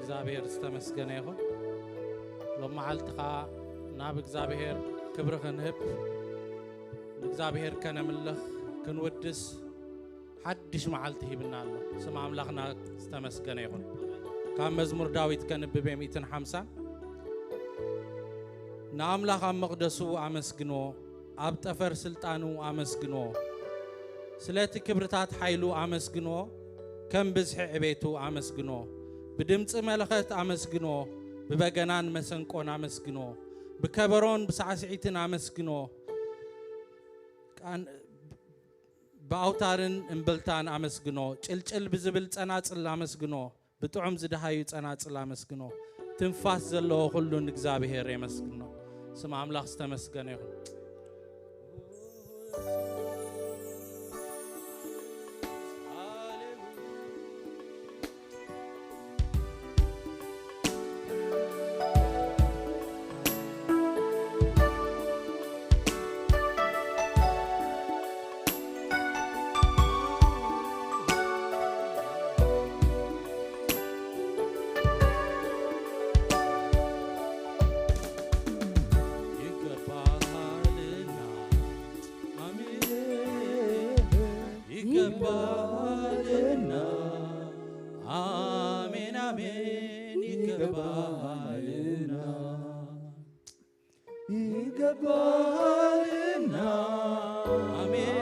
እግዚኣብሔር ዝተመስገነ ይኹን። ሎም መዓልቲ ኸዓ ናብ እግዚኣብሔር ክብሪ ክንህብ፣ ንእግዚኣብሔር ከነምልኽ፣ ክንውድስ ሓድሽ መዓልቲ ሂብና ኣሎ። ስም ኣምላኽና ዝተመስገነ ይኹን። ካብ መዝሙር ዳዊት ከንብብ እየ፣ ሚእትን ሓምሳን። ንኣምላኽ ኣብ መቕደሱ ኣመስግንዎ፣ ኣብ ጠፈር ስልጣኑ ኣመስግንዎ። ስለቲ ክብርታት ሓይሉ ኣመስግንዎ፣ ከም ብዝሒ ዕቤቱ ኣመስግንዎ። ብድምጺ መለኸት ኣመስግንዎ፣ ብበገናን መሰንቆን ኣመስግንዎ፣ ብከበሮን ብሳዕስዒትን ኣመስግንዎ። ቃን-፣ ብኣውታርን እምብልታን ኣመስግንዎ፣ ጭልጭል ብዝብል ጸናጽል ኣመስግንዎ። ብጥዑም ዝደሃዩ ጸናጽል ኣመስግኖ። ትንፋስ ዘለዎ ኩሉ ንእግዚኣብሔር የመስግኖ። ስም ኣምላኽ ዝተመስገነ ይኹን። ይገባሃልና። ኣሜን። ይገባሃልና። ኣሜን፣ ኣሜን። ይገባሃልና። ይገባልና። ኣሜን።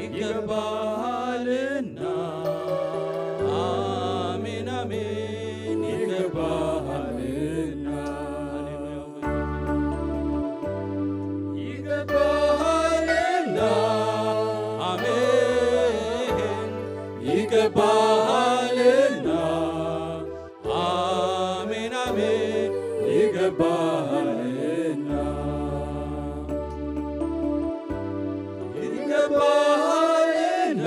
ይገባልና። ኣሜን፣ ኣሜን። ይገባልና። ይገባልና። ኣሜን። ይገባልና። ኣሜን፣ ኣሜን። ይገባልና። ይገባልና።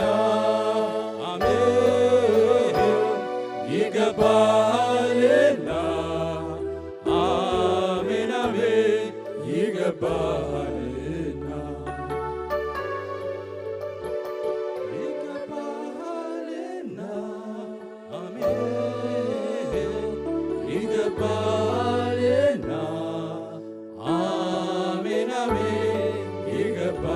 ኣሜን። ይገባልና። ኣሜን፣ ኣሜን። ይገባልና። ይገባልና። ኣሜን። ይገባልና። ኣሜን፣ ኣሜን። ይገባልና።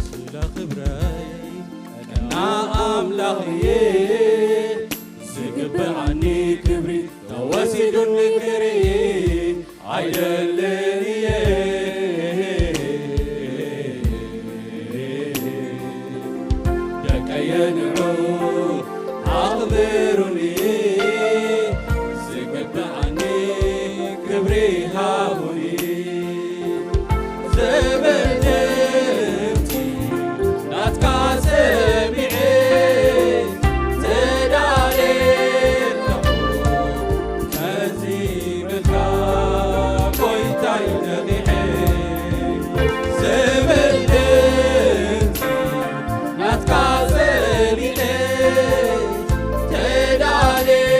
ስለ ክብረይ ቀና ኣምላኽ'የ፣ ዝግብኣኒ ክብሪ ተወሲዱኒ ክርኢ ኣይደልን እየ። ደቀየ ንዑ ኣኽብሩኒ፣ ዝግብኣኒ ክብሪ ሃቡኒ። ዝብል ድምጺ ናትካ ሰሚዐ፣ ተዳልየ ኣለኹ ነዚ ምልካ ጎይታይ ነቒሐ። ዝብል ድምጺ ናትካ ሰሚዐ፣ ተዳልየ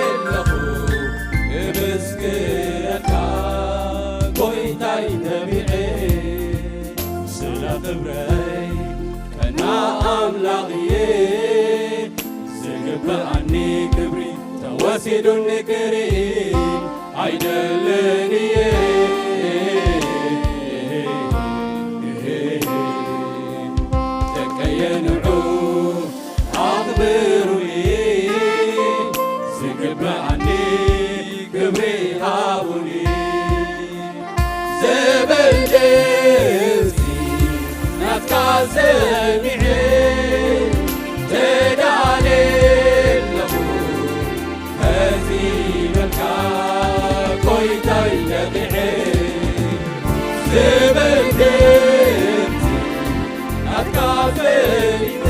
ኣለኹ ክምስክረካ ጎይታይ ተቢዐ። ስለ ክብረይ ቀና ኣምላኽ'የ፣ ዝግብኣኒ ክብሪ ተወሲዱኒ ክርኢ ኣይደልን እየ። ደቀየ ንዑ ኣኽብሩኒ፣ ዝግብኣኒ ክብሪ ሃቡኒ። ዝብል ድምጺ ናትካ ሰሚዐ፣ ተዳልየ ኣለኹ ከዚበልካ ጎይታይ ነቒሐ። ዝብል ድምጺ ናትካ ፈሊጠ፣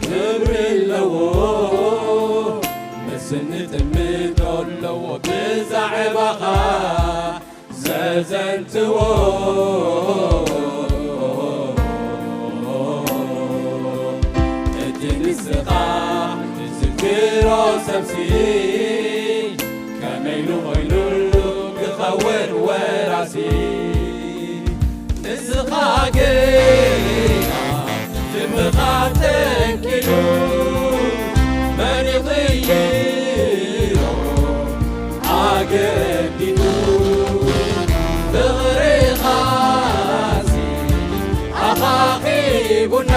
ክብሪ ኣለዎ፣ ምስኒ ጥምዶ ኣለዎ ብዛዕባኻ ዘዘንትዎ። እቲ ንስኻ ትዝክሮ ሰብሲ፣ ከመይ ኢሉ ኮይኑሉ ክኸውን ወራሲ? ንስኻ ጌና ትምኻ ተንኪሉ፣ መን ይቕይሮ ኣገዲዱ? ፍቕርኻሲ ኣኻኺቡና፣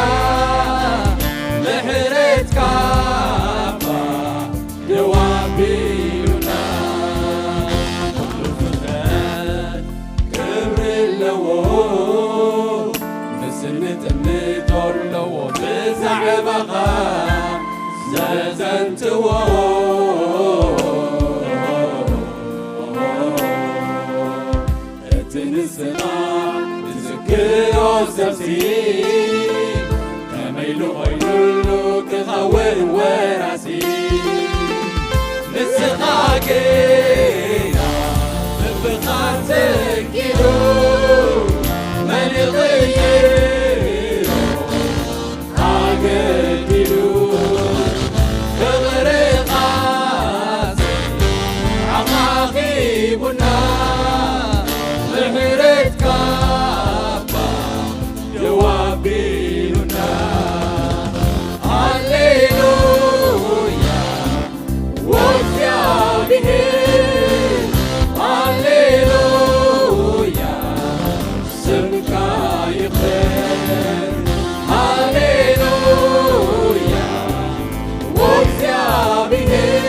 ምሕረትካ እባ ደው ኣቢሉና። ኩሉ ፍጥረት ክብሪ ኣለዎ፣ ምስኒ ጥምቶ ኣለዎ ብዛዕባኻ ዘዘንትዎ። እቲ ንስኻ ትዝክሮ ሰብሲ፣ ከመይ ኢሉ ኮይኑሉ ክኸውን ወራሲ? ንስኻ ጌና ልብኻ ተንኪሉ፣ መን ይቕይሮ ኣገዲዱ? ፍቕርኻሲ ኣኻኺቡና፣ ምሕረትካ እባ ደው ኣቢሉና። ሃሌሉያ ወእግዚኣብሔር፣ ሃሌሉያ ስምካ ይኽበር። ሃሌሉያ ወእግዚኣብሔር፣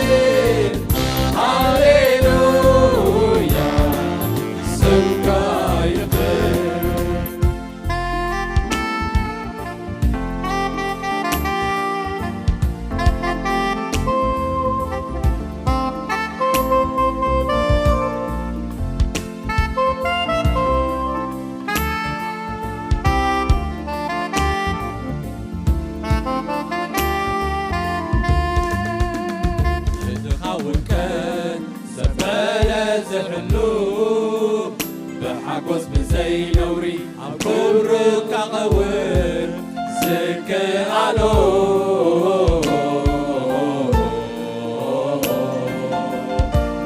ሃሌሉያ ስምካ ይኽበር። ዝኸውን ቀን ዘበለ ዝሕሉ፣ ብሓጎስ ብዘይ ነውሪ ኣብ ክብርካ ቐውር ዝከኣሎ፣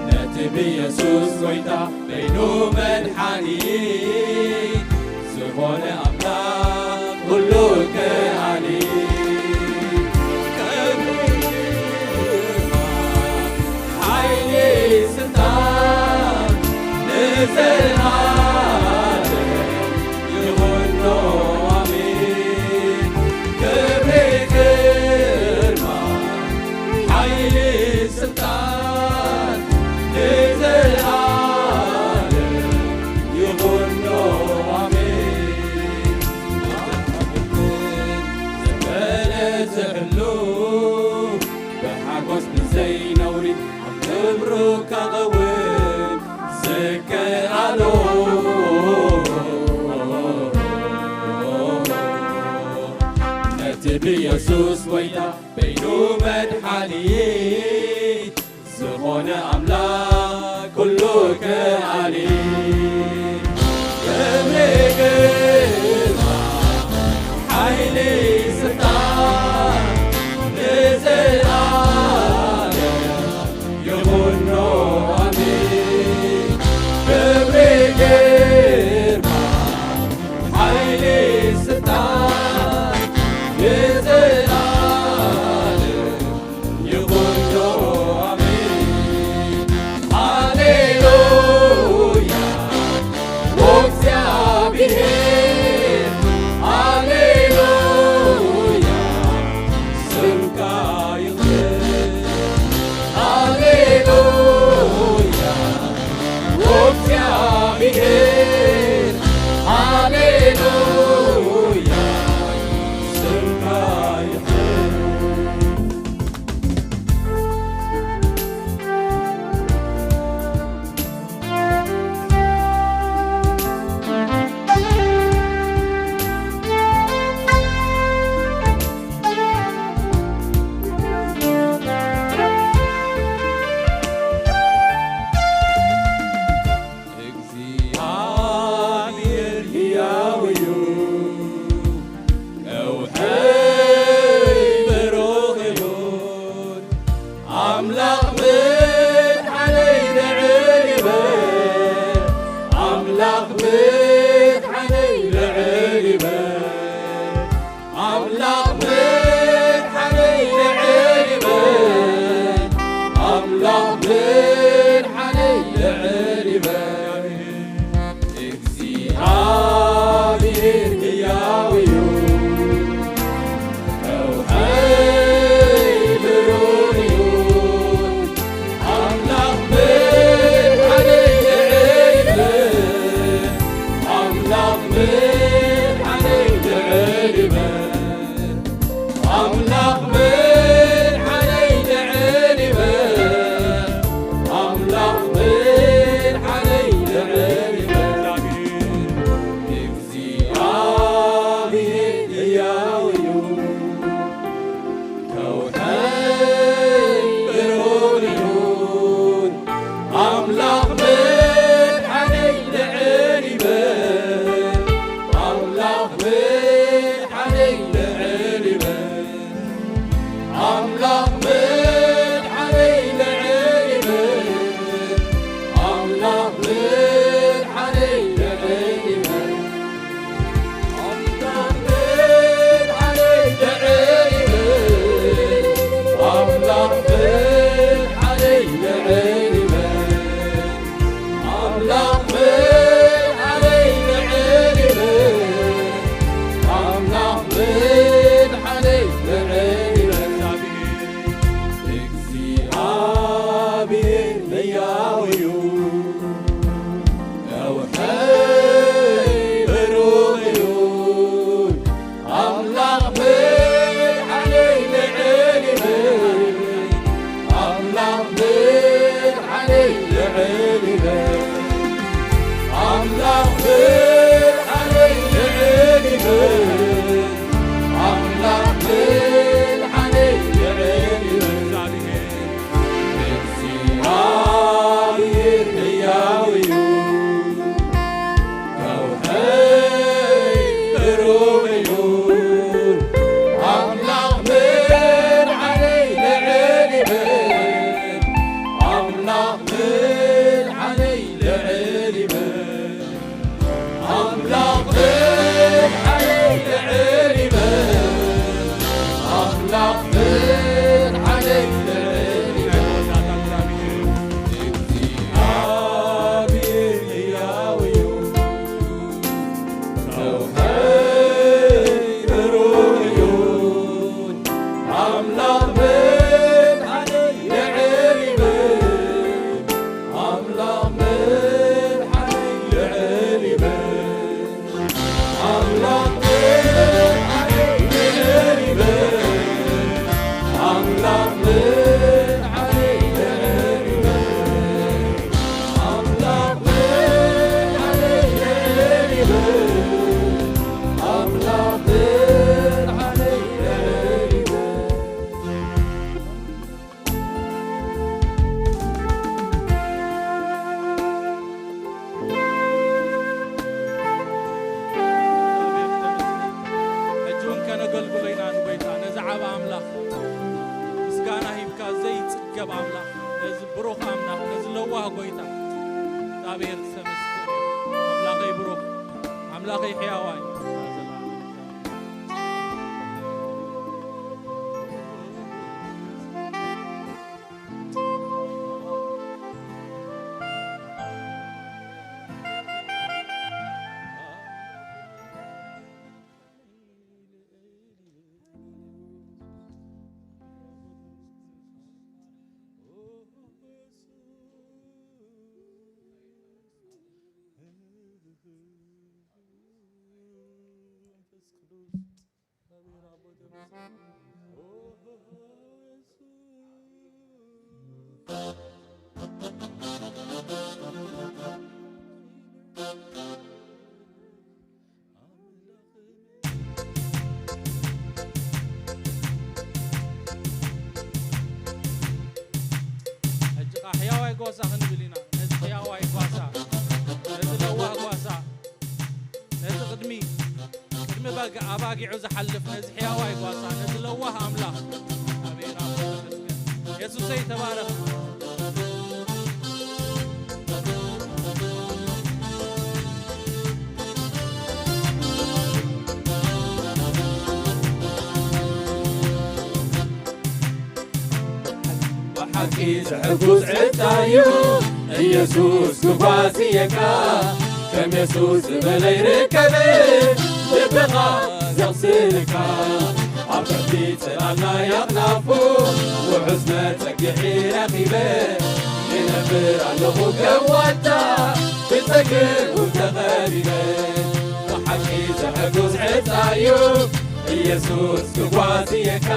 ነቲ ብየሱስ ጐይታ በይኑ መድሓኒ ዝኾነ ኣምላኽ ኩሉ ከኣሊ። ክብሪ፣ ሓይሊ፣ ስልጣን ንዘለኣለም ይኹኖ፣ ኣሜን። ክብሪ፣ ግርማ፣ ሓይሊ፣ ስልጣን ንዘለኣለም ይኹኖ፣ ኣሜን። ዘበለ ዝሕሉ፣ ብሓጎስ ብዘይ ነውሪ ኣብ ክብሩ ከቐውም ዝከኣሎ፣ ነቲ ብየሱስ ጐይታ በይኑ መድሓኒ ዝኾነ ኣምላኽ ኩሉ ከኣሊ። ክብሪ፣ ግርማ፣ ሓይሊ፣ ስልጣን ንዘለኣለም ይኹኖ፣ ኣሜን። ክብሪ፣ ግርማ፣ ሓይሊ፣ ስልጣን ንዘለኣለም ይኹኖ፣ ኣሜን። ሃሌሉያ ወእግዚኣብሔር፣ ሃሌሉያ ኣቦይ ሕያዋይ። ሕጂ ኸዓ ሕያዋይ ጓሳ ክንብል ኢና። ነዚ ሕያዋይ ጓሳ፣ ነዚ ለዋህ ጓሳ፣ ነዚ ቅድሚ፣ ቅድሚ በግ-፣ ኣባጊዑ ዝሓልፍ ነዚ ሕያዋይ ጓሳ፣ ነዚ ለዋህ ኣምላኽ። ኣሜን፣ ኣቦ ተመስገን። የሱሰይ ተባረኽ። ብሓቂ ዘሐጉስ ዕጻ እዩ፣ ኢየሱስ ክጓስየካ። ከም የሱስ ዝበለ ይርከብ፣ ልብኻ ዘቕስነካ። ኣብ ትሕቲ ጽላል ናይ ኣኽናፉ፣ ውሑስ መጸግዒ ረኺበ። ይነብር ኣለኹ ከም ዋልታ፣ ብጸግኡ ተኸቢበ። ብሓቂ ዘሐጉስ ዕጻ እዩ፣ ኢየሱስ ክጓስየካ።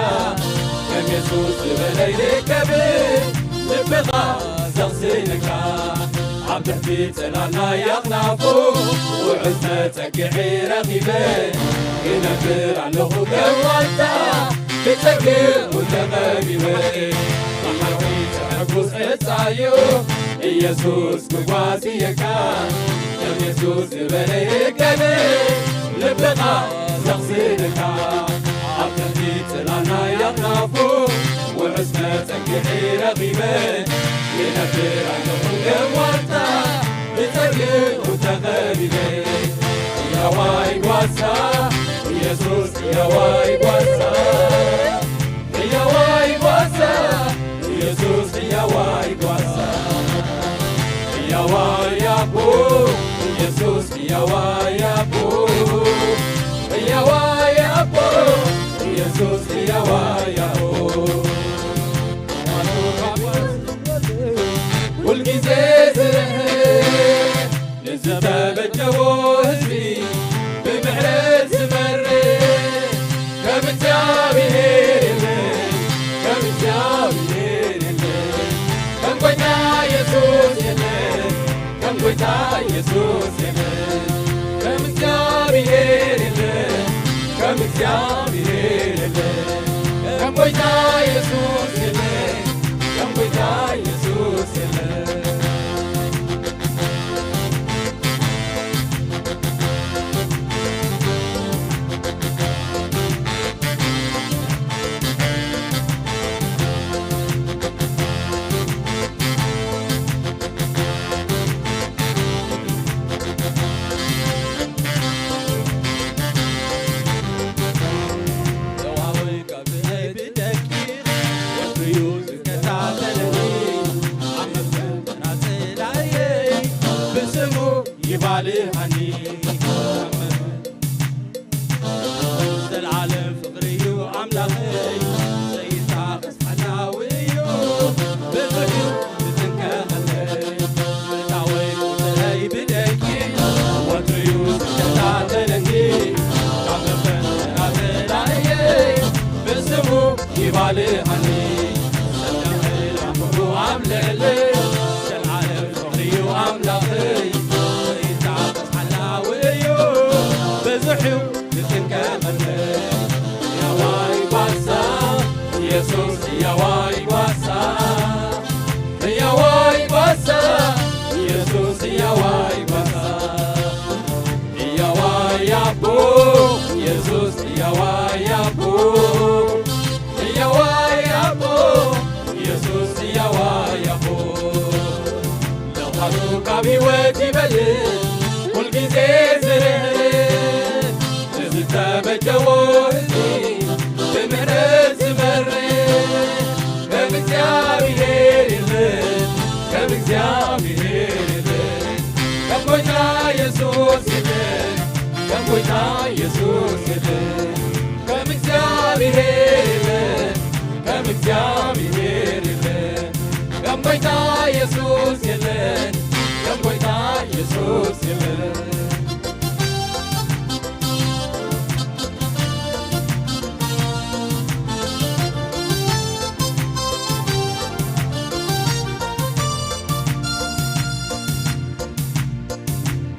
ከም የሱስ ዝበለ ይርከብ፣ ልብኻ ዘቕስነካ። ኣብ ትሕቲ ጽላል ናይ ኣኽናፉ፣ ውሑስ መጸግዒ ረኺበ። ይነብር ኣለኹ ከም ዋልታ፣ ብጸግኡ ተኸቢበ። ብሓቂ ዘሐጉስ ዕጻ እዩ፣ ኢየሱስ ክጓስየካ። ከም የሱስ ዝበለ ይርከብ፣ ልብኻ ዘቕስነካ። ኣብ ትሕቲ ጽላል ናይ ኣኽናፉ፣ ውሑስ መጸግዒ ረኺበ። ይነብር ኣለኹ ከም ዋልታ፣ ብጸግኡ ተኸቢበ። ሕያዋይ ጓሳ፣ ኢየሱስ ሕያዋይ ጓሳ። ሕያዋይ ጓሳ፣ ኢየሱስ ሕያዋይ ጓሳ። ሕያዋይ ኣቦ፣ ኢየሱስ ሕያዋይ ኣቦ። ሕያዋይ ኣቦ፣ ኢየሱስ ሕያዋይ ኣቦ። ኩልጊዜ ዝርህ ንዝተበደቦ ህዝቢ ብምሕረት ዝመርሕ ከም እግዚኣብሔር የለን፣ ከም እግዚኣብሔር የለን። ከም ጐይታ ኢየሱስ የለን፣ ከም ጐይታ ኢየሱስ የለን። ከም እግዚኣብሔር የለን፣ ከም እግዚኣብሔር የለን። ከም ጐይታ ኢየሱስ የለን፣ ከም ጐይታ ኢየሱስ የለን። ይባልሃኒ። ዘልዓለም ፍቕሪ እዩ ኣምላኸይ፣ ዘይታኸስ ሓላዊ እዩ፣ ብዙሕ እዩ ዝጥንቀቐለይ። ምእታወይ ቁጽረይ ብደጊ፣ ወትሩ እዩ ዝከታተለኒ፣ ካብ መፈንጠራ ተላእየ፣ ብስሙ ይባልሃኒ። ሰላም ኩሉ ኣብ ልዕለይ፣ ዘልዓለም ፍቕሪ እዩ ኣምላኸይ፣ ዘይታኸስ ሓላዊ እዩ፣ ብዙሕ እዩ ዝጥንቀቐለይ። ሕያዋይ ጓሳ፣ ኢየሱስ ሕያዋይ ጓሳ፣ ሕያዋይ ጓሳ፣ ኢየሱስ ሕያዋይ ጓሳ። ሕያዋይ ኣቦ፣ ኢየሱስ ሕያዋይ ኣቦ። ሕያዋይ ኣቦ፣ ኢየሱስ ሕያዋይ ኣቦ። ለውሃቱ ካብ ህይወት ይበልጽ፣ ኩልጊዜ ዝርህ እግዚኣብሔር የለን፣ ከም ጎይታ ኢየሱስ የለን፣ ከም ጎይታ ኢየሱስ የለን።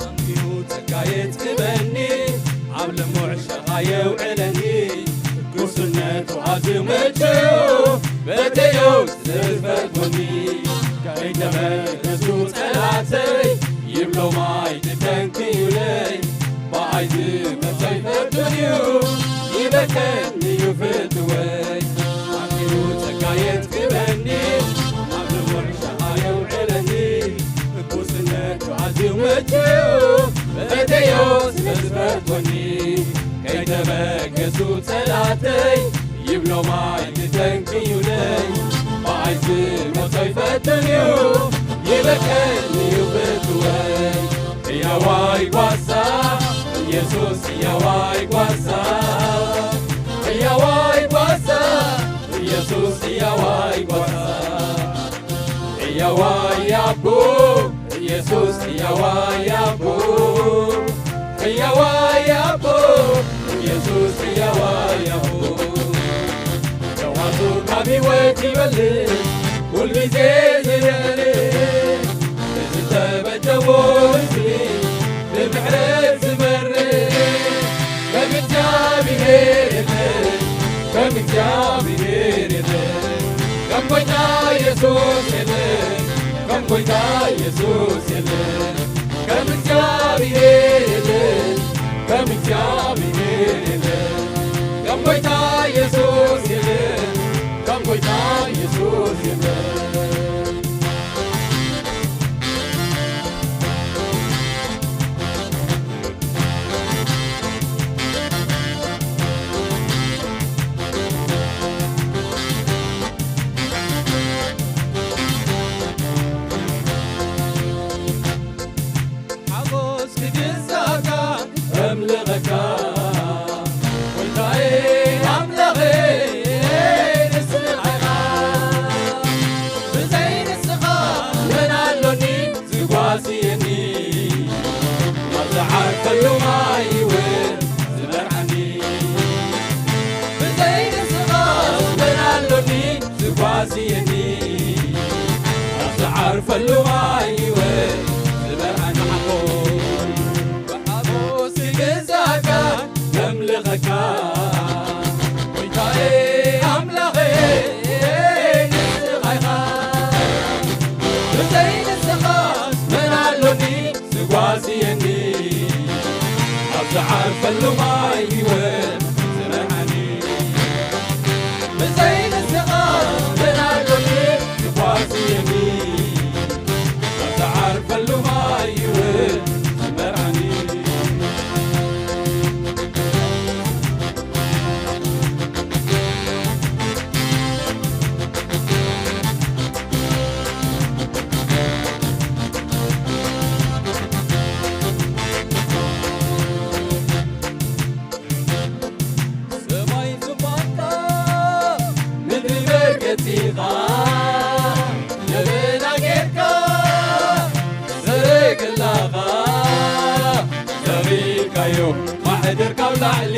ኣንቢሩ ጸጋ የጽግበኒ፣ ኣብ ልሙዕ ሸኻ የውዕለኒ። ጉስነቱ ኣዝዩ ምቹእ፣ በተዮ ስለ ዝፈትወኒ። ከይተበገሱ ጸላእተይ፣ ይብሎ ማይ ትተንክዩለይ። ብኣይ ዝመጾ ይፈቱን እዩ፣ ይበቀኒ እዩ ፍትወይ። ኣንቢሩ ጸጋ የጽግበኒ፣ ኣብ ልሙዕ ሸኻ የውዕለኒ። ጉስነቱ ኣዝዩ ምቹእ፣ በተዮ ስለ ዝፈትወኒ። ከይተበገሱ ጸላእተይ፣ ይብሎ ማይ ትተንክዩለይ። ብኣይ ዝመጾ ይፈትን እዩ፣ ይበቀኒ እዩ ፍትወይ። ሕያዋይ ጓሳ ኢየሱስ፣ ሕያዋይ ጓሳ፣ ሕያዋይ ጓሳ ኢየሱስ፣ ሕያዋይ ጓሳ። ሕያዋይ ኣቦ ኢየሱስ፣ ሕያዋይ ኣቦ፣ ሕያዋይ ኣቦ ኢየሱስ፣ ሕያዋይ ኣቦ። ተዋሱ ካብ ህይወት ይበልጽ፣ ኩሉ ግዜ ዝረርእ፣ ንዝተበደቦ ህዝቢ ብምሕረት ዝመርእ። ከም እግዚኣብሔር የለን፣ ከም እግዚኣብሔር የለን፣ ከም ጎይታ ኢየሱስ የለን፣ ከም ጎይታ ኢየሱስ የለን፣ ከም እግዚኣብሔር የለን፣ ከም እግዚኣብሔር የለን፣ ከም ጎይታ ኢየሱስ የለን፣ ከም ጎይታ ኢየሱስ የለን። ሓጎስ ክግዛእካ ከምልኸካ፣ ጎይታዬ ኣምላኸይ ንስኻ ኢኻ። ብዘይ ንስኻ መን ኣሎኒ ዝጓስየኒ፣ ኣብ ዝዓርፈሉ ማይ እውን ዝመርዓኒ። ብዘይ ንስኻ መን ኣሎኒ ዝጓስየኒ፣ ኣብ ዝዓርፈሉ ማይ እውን ዝመርዓኒ። ሓጎስ ብሓጎስ ክግዛእካ ከምልኸካ፣ ጎይታዬ ኣምላኸይ ንስኻ ኢኻ። ብዘይ ንስኻ መን ኣሎኒ ዝጓስየኒ፣ ኣብ ዝዓርፈሉ ማይ ህይወት ዝመርዓኒ። ብዘይ ንስኻ መን ኣሎኒ ዝጓስየኒ፣ ኣብ ዝዓርፈሉ ማይ ህይወት ዝመርዓኒ። ሰማይ ዙፋንካ፣ ምድሪ መርገጺኻ፣ ደበና ጌርካ፣ ሰረገላኻ፣ ዘኺርካዮ ማሕደር ካብ ላዕሊ፣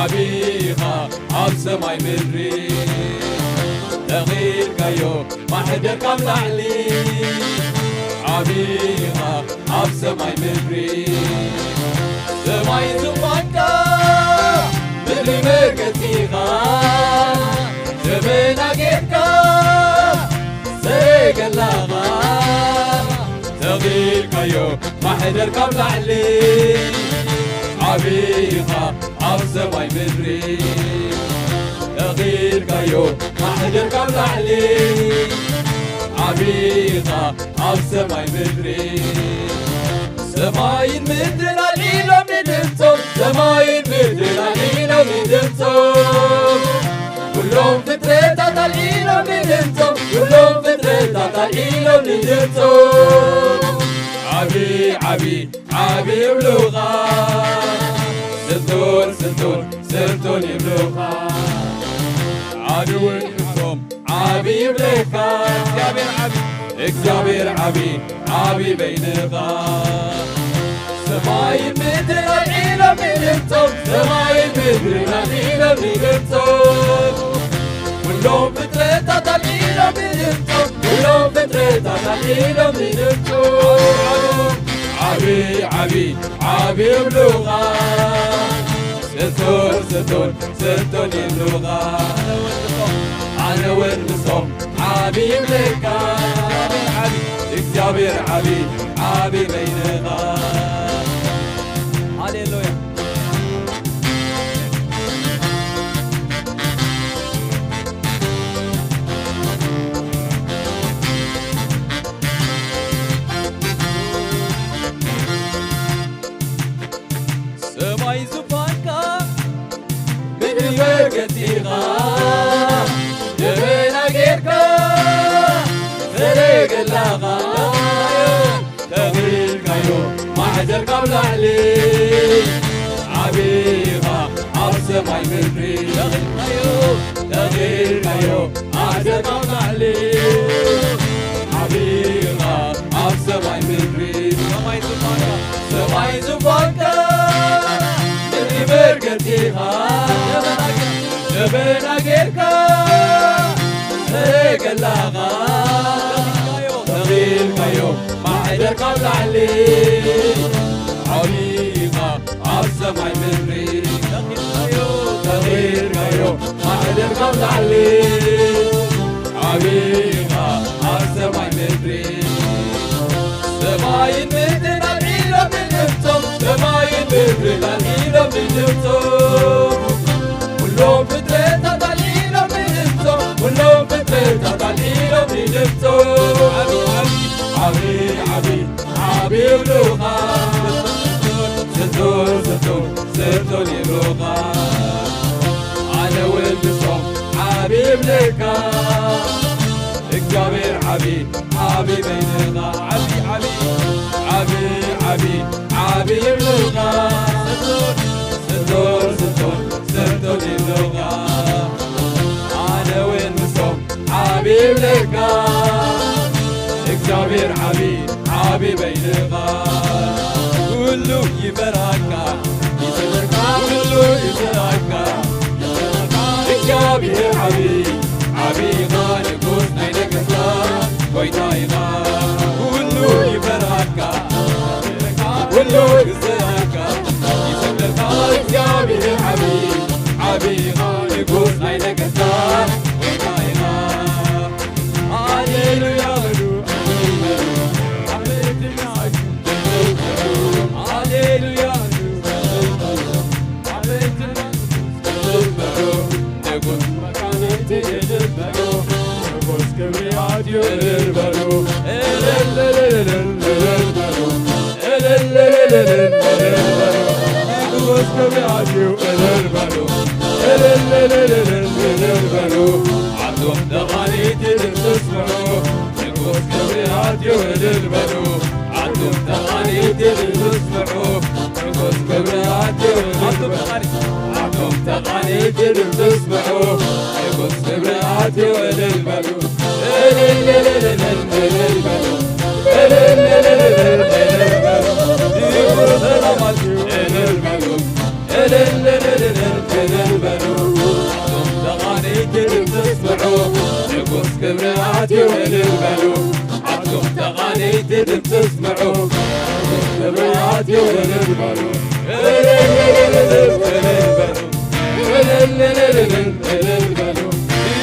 ዓቢኻ ኣብ ሰማይ ምድሪ፣ ዘኺርካዮ ማሕደር ካብ ላዕሊ፣ ዓቢኻ ኣብ ሰማይ ምድሪ። ሰማይ ዙፋንካ፣ ምድሪ መርገጺኻ፣ ደበና ጌርካ፣ ሰረገላኻ፣ ተኺልካዮ ማሕደር ካብ ላዕሊ፣ ዓቢኻ ኣብ ሰማይ ምድሪ። ተኺልካዮ ማሕደር ካብ ላዕሊ፣ ዓቢኻ ኣብ ሰማይ ምድሪ። ሰማይን ምድርን ኣልዒሎም ንድምጾም፣ ሰማይን ምድርን ኣልዒሎም ንድምጾም። ኩሎም ፍጥረታት ኣልዒሎም ንድምጾም፣ ኩሎም ፍጥረታት ኣልዒሎም ንድምጾም። ዓቢ፣ ዓቢ፣ ዓቢ ይብሉኻ። ስልጡን፣ ስልጡን፣ ስልጡን ይብሉኻ። ኣድውን እቶም ዓቢ ይብለካ። እግዚኣብሔር ዓቢ፣ እግዚኣብሔር ዓቢ፣ ዓቢ በይንኻ። ሰማይን ምድርን ኣልዒሎም ይድምጾም፣ ሰማይን ምድርን ኣልዒሎም ይድምጾም። ኩሎም ፍጥረታት ኣልዒሎም ይድምጾም፣ ኩሎም ፍጥረታት ኣልዒሎም ይድምጾም። ዓቢ፣ ዓቢ፣ ዓቢ ይብሉኻ። ስልጡን፣ ስልጡን፣ ስልጡን ይብሉኻ። ኣነ እውን ምስኦም ዓቢ ይብለካ። እግዚኣብሔር ዓቢ፣ ዓቢ በይንኻ። ሃሌሉያ። ሰማይ ዙፋንካ፣ ምድሪ በረከትካ፣ ደበና ጌርካ፣ ሰረገላኻ ተኺልካዮ፣ ማሕደርካ ኣብ ላዕሊ። ዓቢኻ ኣብ ሰማይ ምድሪ ተኺልካዮ፣ ተኺልካዮ፣ ማሕደርካ ኣብ ላዕሊ። ዓቢኻ ኣብ ሰማይ ምድሪ፣ ሰማይ ዙፋንካ፣ ሰማይ ዙፋንካ፣ ምድሪ በረከትካ፣ ደበና ጌርካ፣ ሰረገላኻ ተኺልካዮ፣ ማሕደርካ ኣብ ላዕሊ። ዓቢኻ ኣብ ሰማይ ምድሪ፣ ተኺልካዮ፣ ማሕደርካ ኣብ ላዕሊ። ዓቢኻ ኣብ ሰማይ ምድሪ፣ ሰማይን ምድርን ኣልዒሎም ይድምጾም፣ ሰማይን ምድርን ኣልዒሎም ይድምጾም። ኩሎም ፍጥረታት ኣልዒሎም ይድምጾም፣ ኩሎም ፍጥረታት ኣልዒሎም ይድምጾም። ዓቢ፣ ዓቢ፣ ዓቢ፣ ዓቢ ይብሉኻ። ስልጡን፣ ስልጡን፣ ስልጡን ይብሉኻ። ኣነ እውን ምስኦም ዓቢ ይብለካ። እግዚኣብሔር ዓቢ፣ ዓቢ በይንኻ። ዓቢ፣ ዓቢ፣ ዓቢ፣ ዓቢ፣ ዓቢ ይብሉኻ። ስልጡን፣ ስልጡን፣ ስልጡን፣ ስልጡን ይብሉኻ። ኣነ እውን ምስኦም ዓቢ ይብለካ። እግዚኣብሔር ዓቢ፣ ዓቢ በይንኻ። ኩሉ ይፈራካ፣ ይሰግደልካ፣ ኩሉ ይፈራካ፣ ይሰግደልካ። እግዚኣብሔር ዓቢ፣ ዓቢ ኢኻ፣ ንጉስ ናይ ነገስታት፣ ጎይታ ኢኻ። ኩሉ ይፈራካ፣ ኩሉ ይሰግደልካ፣ ይሰግደልካ። እግዚኣብሔር ዓቢ፣ ዓቢ ኢኻ፣ ንጉስ ናይ ነገስታት፣ ጎይታ ኢኻ። ሃሌሉያ በሉ። ሃሌሉያ። ንጉስ መካንንቲ እልል በሉ። ንጉስ ክብሪ ኣትዩ እልል በሉ። እልል እልል እልል እልል በሉ። እልል እልል እልል እልል በሉ። ንጉስ ክብሪ ኣትዩ እልል በሉ። እልል እልል እልል እልል በሉ። ኣቱም ተቓኒቲ ድምፂ ስምዑ። ንጉስ ክብሪ ኣትዩ እልል በሉ። ኣቱም ተቓኒቲ ድምፂ ስምዑ። ንጉስ ክብሪ ኣትዩ እልል በሉ። ኣቱም ተቓኒቲ ድምፂ ስምዑ። ንጉስ ክብሪ ኣትዩ እልል በሉ። እልል እልል እልል እልል በሉ። እልል እልል እልል እልል በሉ። ንጉስ ሰላም ኣትዩ እልል በሉ። እልል እልል እልል እልል በሉ። ኣቱም ተቓኒቲ ድምፂ ስምዑ። ንጉስ ክብሪ ኣትዩ እልል በሉ። ኣቱም ተቓኒቲ ድምፂ ስምዑ። ንጉስ ክብሪ ኣትዩ እልል በሉ። እልል እልል እልል እልል በሉ። እልል እልል እልል እልል በሉ።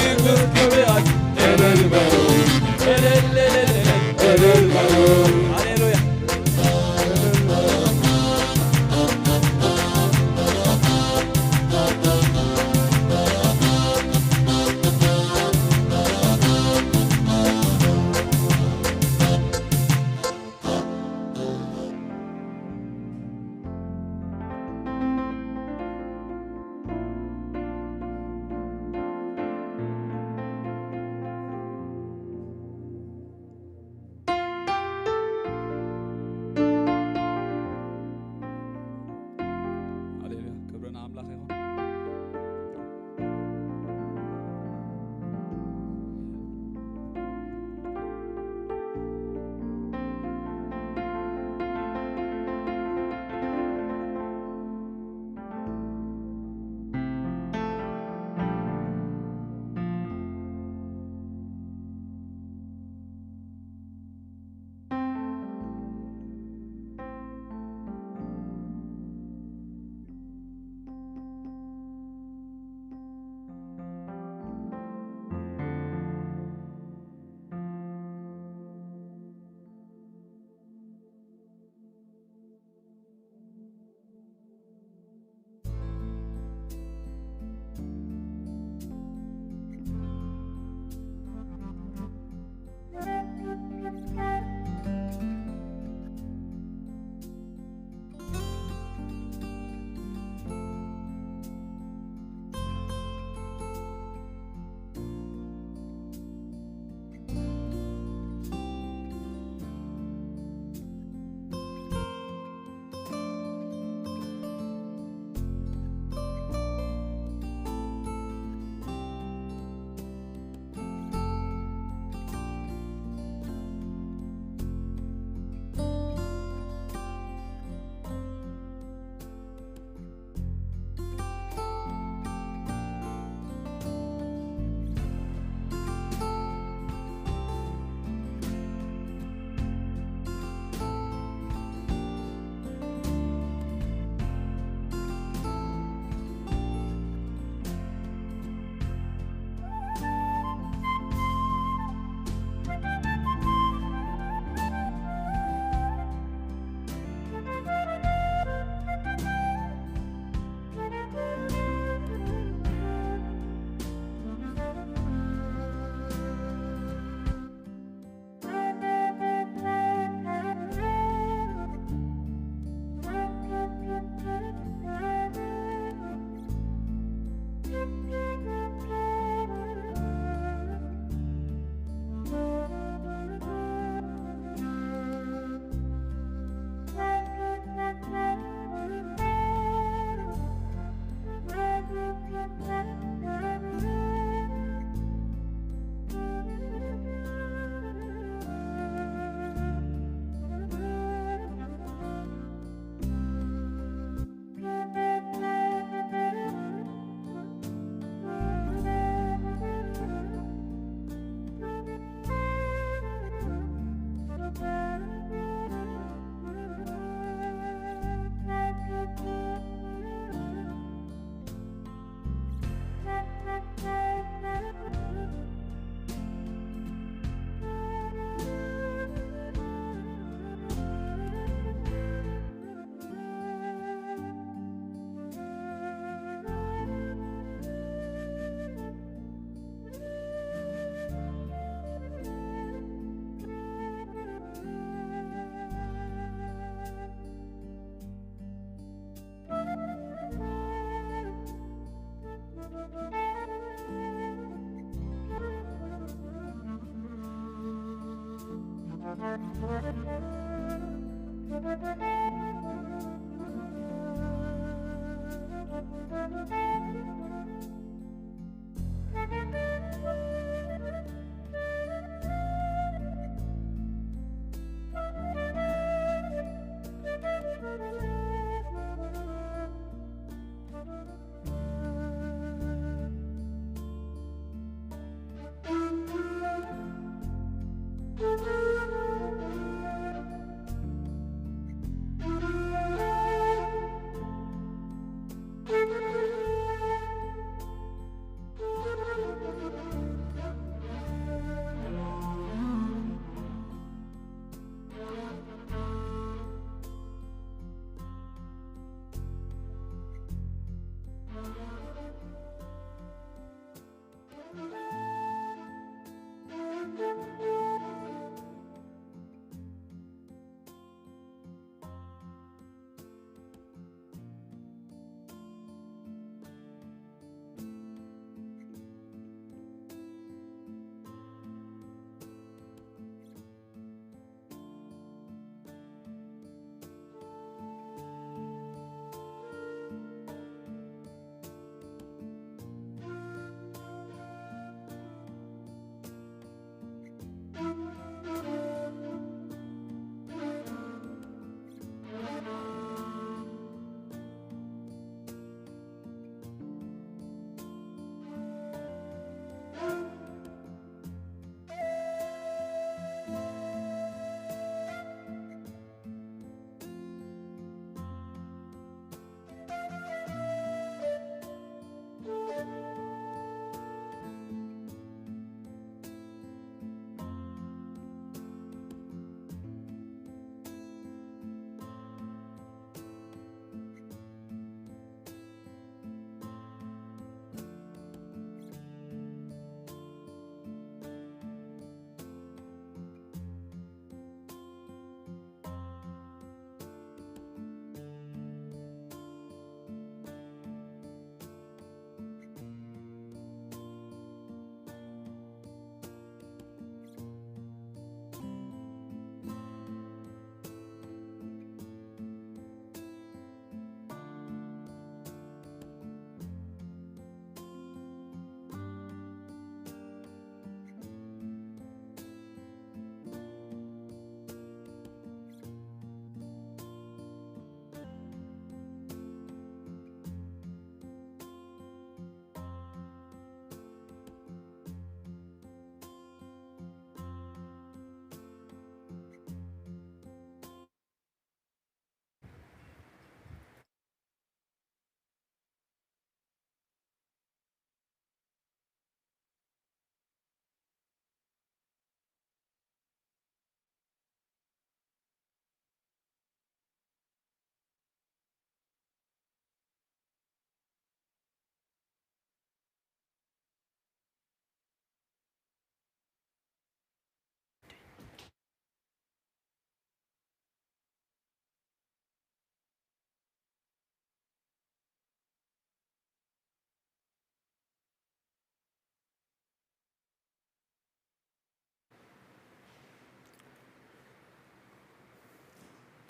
ንጉስ ክብሪ ኣትዩ እልል በሉ። እልል እልል እልል እልል በሉ። ሃሌሉያ።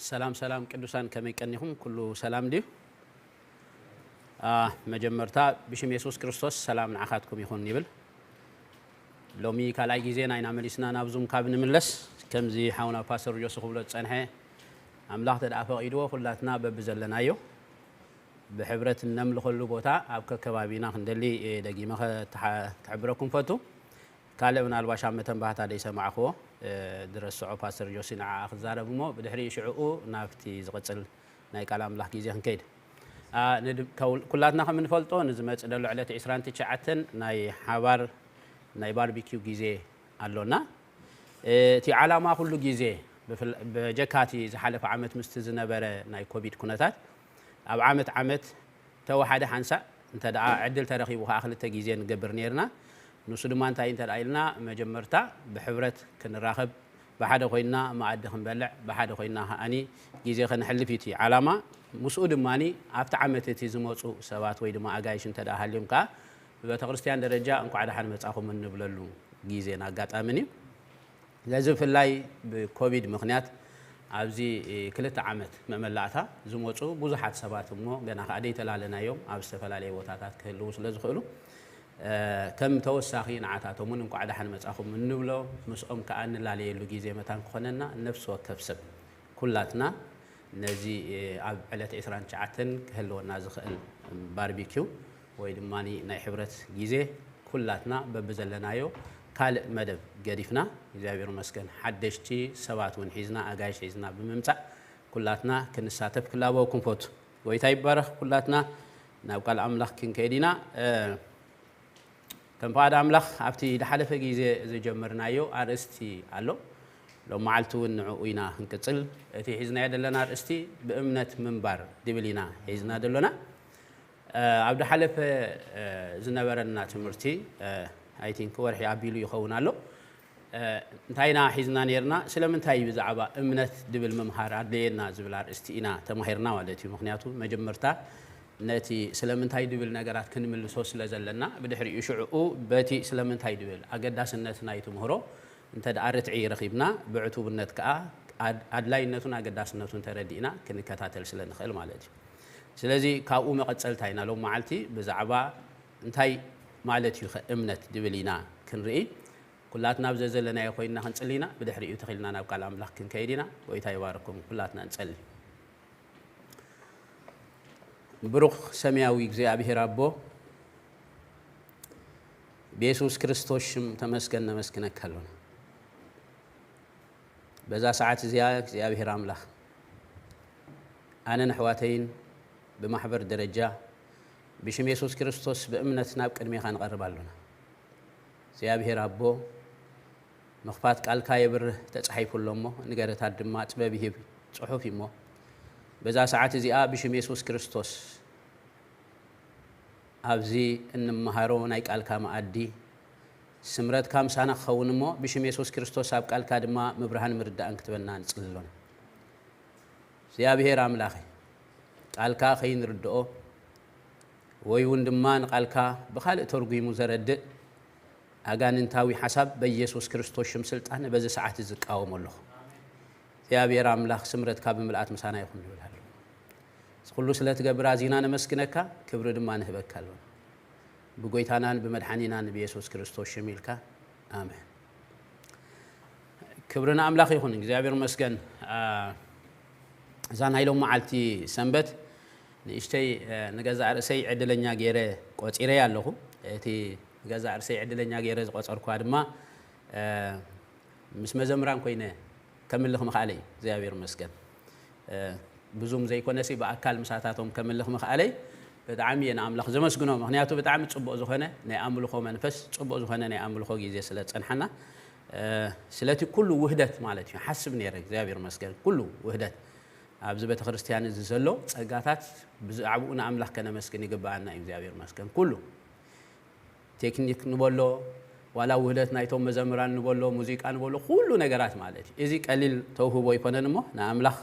ሰላም ሰላም ቅዱሳን፣ ከመይ ቀኒኹም? ኩሉ ሰላም ድዩ? አ፣ መጀመርታ ብሽም የሱስ ክርስቶስ ሰላም ንዓኻትኩም ይኹን ይብል። ሎሚ ካልኣይ ግዜ ናይና መሊስና ናብ ዙም ካብ ንምለስ፣ ከምዚ ሓውና ፓስተር ጆሲ ክብሎ ዝጸንሐ፣ ኣምላኽ ተደኣ ፈቒድዎ ኩላትና በብዘለናዮ ብሕብረት እነምልኸሉ ቦታ ኣብ ከከባቢና ክንደሊ፣ እ፣ ደጊመ ኸ-፣ ተሓ-፣ ክሕብረኩም ፈቱ። ካልእ ምናልባሽ ኣብ መተንባህታ ዘይሰማዕክዎ፣ እ፣ ዝረስዖ ፓስተር ጆሲ ንዓኣ ክዛረብ እሞ ብድሕሪ ሽዕኡ ናብቲ ዝቕጽል ናይ ቃል ኣምላኽ ግዜ ክንከይድ። ኣ፣ ንድ-፣ ከው-፣ ኩላትና ከም እንፈልጦ ንዝመጽእ ዘሎ ዕለት ዕስራን ትሽዓተን ናይ ሓባር ናይ ባርቢኪው ግዜ ኣሎና። እቲ ዓላማ ኩሉ ግዜ ብፍል-፣ በጀካ እቲ ዝሓለፈ ዓመት ምስቲ ዝነበረ ናይ ኮቪድ ኩነታት ኣብ ዓመት ዓመት ተወሓደ ሓንሳእ እንተ ደኣ ዕድል ተረኺቡ ከኣ ክልተ ግዜ ንገብር ነይርና። ንሱ ድማ እንታይ እንተ ደኣ ኢልና መጀመርታ ብሕብረት ክንራኸብ፣ ብሓደ ኮይንና መኣዲ ክንበልዕ፣ ብሓደ ኮይንና ከኣኒ ግዜ ከነሕልፍ እዩ እቲ ዓላማ። ምስኡ ድማኒ ኣብቲ ዓመት እቲ ዝመጹ ሰባት ወይ ድማ ኣጋይሽ እንተ ደኣ ሃልዮም ከኣ ብቤተ ክርስቲያን ደረጃ እንኳዕ ደሓን መጻኹም እንብለሉ ግዜን ኣጋጣምን እዩ። ስለዚ ብፍላይ ብኮቪድ ምኽንያት ኣብዚ ክልተ ዓመት መመላእታ ዝመፁ ብዙሓት ሰባት እሞ ገና ከዓ ደይተላለናዮም ኣብ ዝተፈላለየ ቦታታት ክህልዉ ስለ ዝኽእሉ ከም ተወሳኺ ንዓታቶም እውን እንኳዕ ደሓን መጻኹም እንብሎ፣ ምስኦም ከዓ እንላለየሉ ግዜ መታን ክኾነና ነፍሲ ወከፍ ሰብ ኩላትና ነዚ ኣብ ዕለት ዕስራን ትሽዓተን ክህልወና ዝኽእል ባርቢኪው ወይ ድማ ናይ ሕብረት ግዜ ኩላትና በብዘለናዮ ካልእ መደብ ገዲፍና እግዚኣብሔር መስገን ሓደሽቲ ሰባት እውን ሒዝና ኣጋይሽ ሒዝና ብምምጻእ ኩላትና ክንሳተፍ ክላበወኩም ፈቱ። ጎይታ ይባረኽ። ኩላትና ናብ ቃል ኣምላኽ ክንከይድ ኢና። ከም ፍቓድ ኣምላኽ ኣብቲ ዝሓለፈ ግዜ ዝጀመርናዮ ኣርእስቲ ኣሎ። ሎም መዓልቲ እውን ንዕኡ ኢና ክንቅጽል። እቲ ሒዝናዮ ዘለና ኣርእስቲ ብእምነት ምንባር ድብል ኢና ሒዝና ደሎና። ኣብ ዝሓለፈ ዝነበረና ትምህርቲ፣ I think ወርሒ ኣቢሉ ይኸውን ኣሎ። እንታይ ኢና ሒዝና ነርና? ስለምንታይ ብዛዕባ እምነት ድብል ምምሃር ኣድለየና ዝብል ኣርእስቲ ኢና ተማሂርና ማለት እዩ። ምክንያቱ መጀመርታ ነቲ ስለምንታይ ድብል ነገራት ክንምልሶ ስለ ዘለና፣ ብድሕሪኡ ሽዕኡ በቲ ስለምንታይ ድብል ኣገዳስነት ናይ ትምህሮ እንተ ደኣ ርትዒ ረኺብና፣ ብዕቱብነት ከኣ ኣድ-፣ ኣድላይነቱን ኣገዳስነቱን ተረዲእና ክንከታተል ስለ ንኽእል ማለት እዩ። ስለዚ ካብኡ መቐጸልታ ኢና ሎም መዓልቲ ብዛዕባ እንታይ ማለት እዩ ከ እምነት ድብል ኢና ክንርኢ። ኩላትና ኣብ ዘዘለናዮ ኮይንና ክንጽሊ ኢና። ብድሕሪኡ ተኺልና ናብ ቃል ኣምላኽ ክንከይድ ኢና። ጎይታ ይባርኩም። ኩላትና ንጸሊ። ብሩኽ ሰማያዊ እግዚኣብሔር ኣቦ፣ ብየሱስ ክርስቶስ ሽም ተመስገን ነመስግነካ ኣሎና። በዛ ሰዓት እዚኣ እግዚኣብሔር ኣምላኽ፣ ኣነን ኣሕዋተይን ብማሕበር ደረጃ ብሽም የሱስ ክርስቶስ ብእምነት ናብ ቅድሜኻ ንቐርብ ኣሎና። እግዚኣብሔር ኣቦ፣ ምኽፋት ቃልካ የብርህ ተጻሒፉ ኣሎ እሞ፣ ንገረታት ድማ ጥበብ ይህብ ጽሑፍ እዩ እሞ፣ በዛ ሰዓት እዚኣ ብሽም የሱስ ክርስቶስ ኣብዚ እንመሃሮ ናይ ቃልካ መኣዲ ስምረትካ ምሳና ክኸውን እሞ፣ ብሽም የሱስ ክርስቶስ ኣብ ቃልካ ድማ ምብርሃን ምርዳእን ክትበና ንጽሊ ኣሎና። እግዚኣብሔር ኣምላኸ፣ ቃልካ ከይንርድኦ ወይ እውን ድማ ንቃልካ ብኻልእ ተርጒሙ ዘረድእ ኣጋንንታዊ ሓሳብ በኢየሱስ ክርስቶስ ሽም ስልጣን በዚ ሰዓት እዚ እቃወሞ ኣለኹ። እግዚኣብሔር ኣምላኽ ስምረትካ ብምልኣት ምሳና ይኹን ንብል ኣለና። እዚ ኩሉ ስለ ትገብር ኣዚና ነመስግነካ፣ ክብሪ ድማ ንህበካ ኣለና። ብጎይታናን ብመድሓኒናን ብየሱስ ክርስቶስ ሽም ኢልካ፣ ኣሜን። ክብሪ ንኣምላኽ ይኹን፣ እግዚኣብሔር ይመስገን። ኣ፣ እዛ ናይ ሎም መዓልቲ ሰንበት ንእሽተይ፣ እ፣ ንገዛእ ርእሰይ ዕድለኛ ገይረ ቆጺረያ ኣለኹ። እቲ ንገዛእ ርእሰይ ዕድለኛ ገይረ ዝቆጸርኩዋ ድማ፣ እ፣ ምስ መዘምራን ኮይነ ከምልኽ ምኽኣለይ እግዚኣብሔር ይመስገን። እ፣ ብዙም ዘይኮነሲ ብኣካል ምሳታቶም ከምልኽ ምኽኣለይ ብጣዕሚ እየ ንኣምላኽ ዘመስግኖ። ምኽንያቱ ብጣዕሚ ጽቡቕ ዝኾነ ናይ ኣምልኾ መንፈስ፣ ጽቡቕ ዝኾነ ናይ ኣምልኾ ግዜ ስለ ዝጸንሓና፣ እ፣ ስለቲ ኩሉ ውህደት ማለት እዩ። ሓስብ ነይረ፣ እግዚኣብሔር ይመስገን፣ ኩሉ ውህደት ኣብዚ ቤተክርስትያን እዚ ዘሎ ጸጋታት ብዛዕባኡ ንኣምላኽ ከነመስግን ይግብኣና እዩ። እግዚኣብሔር ይመስገን። ኩሉ ቴክኒክ ንበሎ፣ ዋላ ውህደት ናይቶም መዘምራን ንበሎ፣ ሙዚቃ ንበሎ፣ ኩሉ ነገራት ማለት እዩ። እዚ ቀሊል ተውህቦ ኣይኮነን እሞ ንኣምላኽ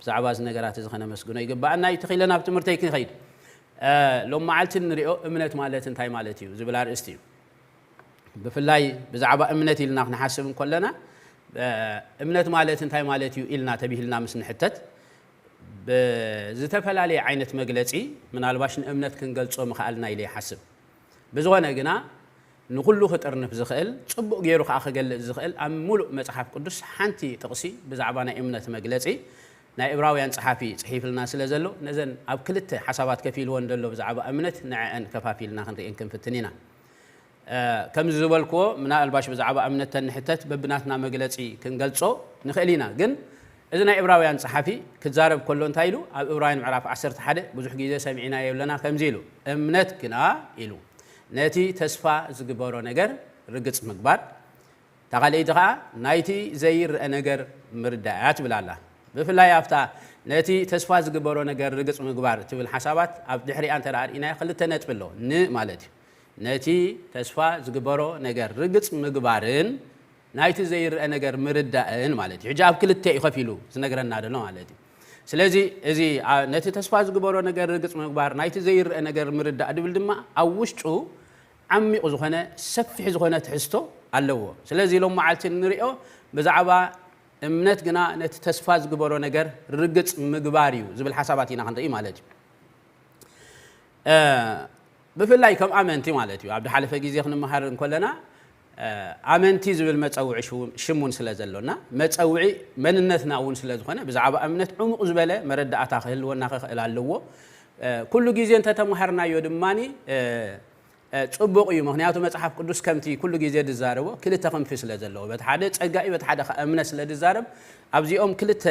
ብዛዕባ እዚ ነገራት እዚ ከነመስግኖ ይግብኣና እዩ። ተኺለ ናብ ትምህርተይ ክንኸይድ፣ እ፣ ሎም መዓልቲ እንሪኦ እምነት ማለት እንታይ ማለት እዩ ዝብል ኣርእስቲ እዩ። ብፍላይ ብዛዕባ እምነት ኢልና ክንሓስብ እንከለና፣ እ፣ እምነት ማለት እንታይ ማለት እዩ ኢልና ተቢሂልና ምስ ንሕተት፣ ብዝተፈላለየ ዓይነት መግለጺ ምናልባሽ ንእምነት ክንገልጾ ምኽኣልና ኢለ ይሓስብ። ብዝኾነ ግና ንኹሉ ክጥርንፍ ዝኽእል፣ ጽቡቕ ገይሩ ከኣ ክገልጽ ዝኽእል ኣብ ምሉእ መጽሓፍ ቅዱስ ሓንቲ ጥቕሲ ብዛዕባ ናይ እምነት መግለጺ ናይ ዕብራውያን ጸሓፊ ጽሒፍልና ስለ ዘሎ፣ ነዘን ኣብ ክልተ ሓሳባት ከፊልወን ዘሎ ብዛዕባ እምነት ንዐአን ከፋፊልና ክንርእየን ክንፍትን ኢና። እ፣ ከምዚ ዝበልክዎ፣ ምናልባሽ ብዛዕባ እምነት ተንሕተት በብናትና መግለጺ ክንገልጾ ንኽእል ኢና። ግን እዚ ናይ ዕብራውያን ጸሓፊ ክዛረብ ከሎ እንታይ ኢሉ? ኣብ ዕብራውያን ምዕራፍ ዓሰርተ ሓደ ብዙሕ ግዜ ሰሚዕናዮ ኣለና፣ ከምዚ ኢሉ፣ "እምነት ግና" ኢሉ፣ "ነቲ ተስፋ ዝግበሮ ነገር ርግጽ ምግባር፣ እታ ካልኣይቲ ኸዓ ናይቲ ዘይረኣ ነገር ምርዳእ እያ" ትብል ኣላ። ብፍላይ ኣብታ ነቲ ተስፋ ዝግበሮ ነገር ርግጽ ምግባር ትብል ሓሳባት ኣብ ድሕሪኣ እንተ ደኣ ርኢናዮ ክልተ ነጥቢ ኣሎ። ን ማለት እዩ። ነቲ ተስፋ ዝግበሮ ነገር ርግጽ ምግባርን ናይቲ ዘይረአ ነገር ምርዳእን ማለት እዩ። ሕጂ ኣብ ክልተ እዩ ከፊሉ ዝነግረና ዘሎ ማለት እዩ። ስለዚ እዚ፣ ኣ፣ ነቲ ተስፋ ዝግበሮ ነገር ርግጽ ምግባር፣ ናይቲ ዘይረአ ነገር ምርዳእ ድብል ድማ ኣብ ውሽጡ ዓሚቕ ዝኾነ ሰፊሕ ዝኾነ ትሕዝቶ ኣለዎ። ስለዚ ሎም መዓልቲ እንሪኦ ብዛዕባ እምነት ግና ነቲ ተስፋ ዝግበሮ ነገር ርግጽ ምግባር እዩ ዝብል ሓሳባት ኢና ክንርኢ ማለት እዩ። ብፍላይ ከም ኣመንቲ ማለት እዩ። ኣብ ዝሓለፈ ግዜ ክንመሃር እንከለና ኣመንቲ ዝብል መፀውዒ ሽሙ እውን ስለ ዘሎና መፀውዒ መንነትና እውን ስለ ዝኾነ ብዛዕባ እምነት ዕሙቕ ዝበለ መረዳእታ ክህልወና ክኽእል ኣለዎ። ኩሉ ግዜ እንተተምሃርናዮ ድማ ፅቡቕ እዩ። ምክንያቱ መፅሓፍ ቅዱስ ከምቲ ኩሉ ግዜ ዝዛረቦ ክልተ ክንፊ ስለ ዘለዎ፣ በቲ ሓደ ፀጋ እዩ፣ በቲ ሓደ ከዓ እምነት ስለ ዝዛረብ ኣብዚኦም ክልተ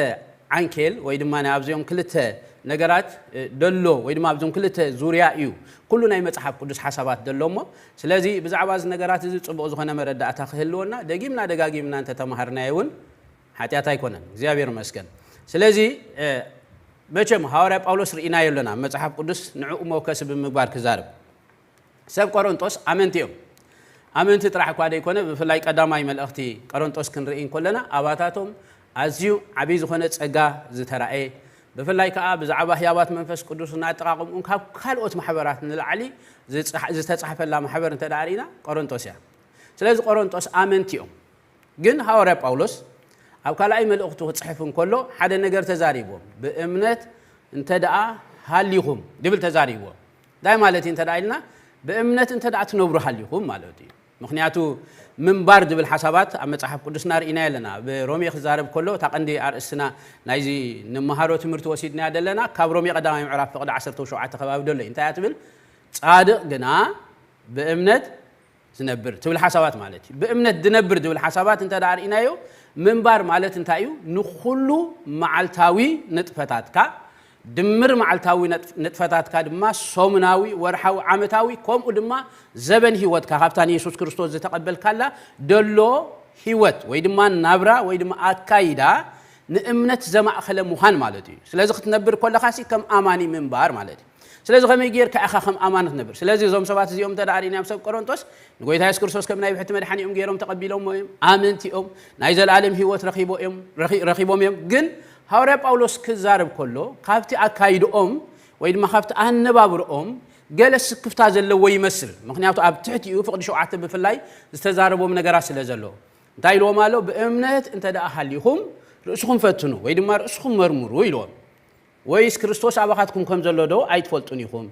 ዓንኬል ወይ ድማ ኣብዚኦም ክልተ ነገራት ደሎ ወይ ድማ ኣብዞም ክልተ ዙርያ እዩ ኩሉ ናይ መፅሓፍ ቅዱስ ሓሳባት ደሎ እሞ፣ ስለዚ ብዛዕባ እዚ ነገራት እዚ ፅቡቕ ዝኾነ መረዳእታ ክህልወና ደጊምና ደጋጊምና እንተተማሃርናዮ እውን ሓጢኣት ኣይኮነን። እግዚኣብሔር ይመስገን። ስለዚ መቸም ሃዋርያ ጳውሎስ ርኢናዮ ኣለና፣ መፅሓፍ ቅዱስ ንዕኡ መወከሲ ብምግባር ክዛርብ። ሰብ ቆሮንጦስ ኣመንቲ እዮም። ኣመንቲ ጥራሕ እኳ ዘይኮነ፣ ብፍላይ ቀዳማይ መልእኽቲ ቆሮንጦስ ክንርኢ እንከለና ኣባታቶም ኣዝዩ ዓብዪ ዝኾነ ጸጋ ዝተራእየ፣ ብፍላይ ከኣ ብዛዕባ ህያባት መንፈስ ቅዱስን ኣጠቓቕምኡን ካብ ካልኦት ማሕበራት ንላዕሊ ዝተጻሕፈላ ማሕበር እንተ ደኣ ርኢና ቆሮንጦስ እያ። ስለዚ ቆሮንጦስ ኣመንቲ እዮም። ግን ሃዋርያ ጳውሎስ ኣብ ካልኣይ መልእኽቱ ክጽሕፍ እንከሎ ሓደ ነገር ተዛሪብዎም። ብእምነት እንተ ደኣ ሃሊኹም ድብል ተዛሪብዎም። እንታይ ማለት እዩ እንተ ደኣ ኢልና፣ ብእምነት እንተ ደኣ ትነብሩ ሃሊኹም ማለት እዩ። ምኽንያቱ ምንባር ድብል ሓሳባት ኣብ መጽሓፍ ቅዱስና ርኢናዮ ኣለና። ኣብ ሮሜ ክዛረብ ከሎ እታ ቀንዲ ኣርእስትና ናይዚ ንመሃሮ ትምህርቲ ወሲድናያ ዘለና ካብ ሮሜ ቀዳማይ ምዕራፍ ፍቕዲ ዓሰርተ ሸውዓተ ከባቢ ደሎ እዩ። እንታይ እያ ትብል? ጻድቕ ግና ብእምነት ዝነብር ትብል ሓሳባት ማለት እዩ። ብእምነት ዝነብር ዝብል ሓሳባት እንተ ደኣ ርኢናዮ፣ ምንባር ማለት እንታይ እዩ? ንኹሉ መዓልታዊ ንጥፈታትካ፣ ድምር መዓልታዊ ነጥ-፣ ንጥፈታትካ ድማ ሰሙናዊ፣ ወርሓዊ፣ ዓመታዊ፣ ከምኡ ድማ ዘበን ህይወትካ ካብታ ንየሱስ ክርስቶስ ዝተቐበልካላ ደሎ ህይወት ወይ ድማ ናብራ ወይ ድማ ኣካይዳ ንእምነት ዘማእኸለ ምዃን ማለት እዩ። ስለዚ ክትነብር ከለኻ ሲ ከም ኣማኒ ምንባር ማለት እዩ። ስለዚ ከመይ ጌርካ ኢኻ ከም ኣማኒ ትነብር? ስለዚ እዞም ሰባት እዚኦም እንተ ደኣ ርኢናዮም ሰብ ቆሮንቶስ ንጎይታ የሱስ ክርስቶስ ከም ናይ ብሕቲ መድሓኒኦም ገይሮም ተቐቢሎሞ እዮም፣ ኣመንቲ እዮም፣ ናይ ዘለኣለም ህይወት ረኺቦ እዮም፣ ረኺ-፣ ረኺቦም እዮም። ግን ሃዋርያ ጳውሎስ ክዛረብ ከሎ ካብቲ ኣካይድኦም ወይ ድማ ካብቲ ኣነባብርኦም ገለ ስክፍታ ዘለዎ ይመስል። ምኽንያቱ ኣብ ትሕቲኡ ፍቕዲ ሸውዓተ ብፍላይ ዝተዛረቦም ነገራት ስለ ዘሎ። እንታይ ኢልዎም ኣሎ? ብእምነት እንተ ደኣ ሃሊኹም ርእስኹም ፈትኑ ወይ ድማ ርእስኹም መርምሩ ኢልዎም። ወይስ ክርስቶስ ኣባኻትኩም ከም ዘሎ ዶ ኣይትፈልጡን ኢኹም?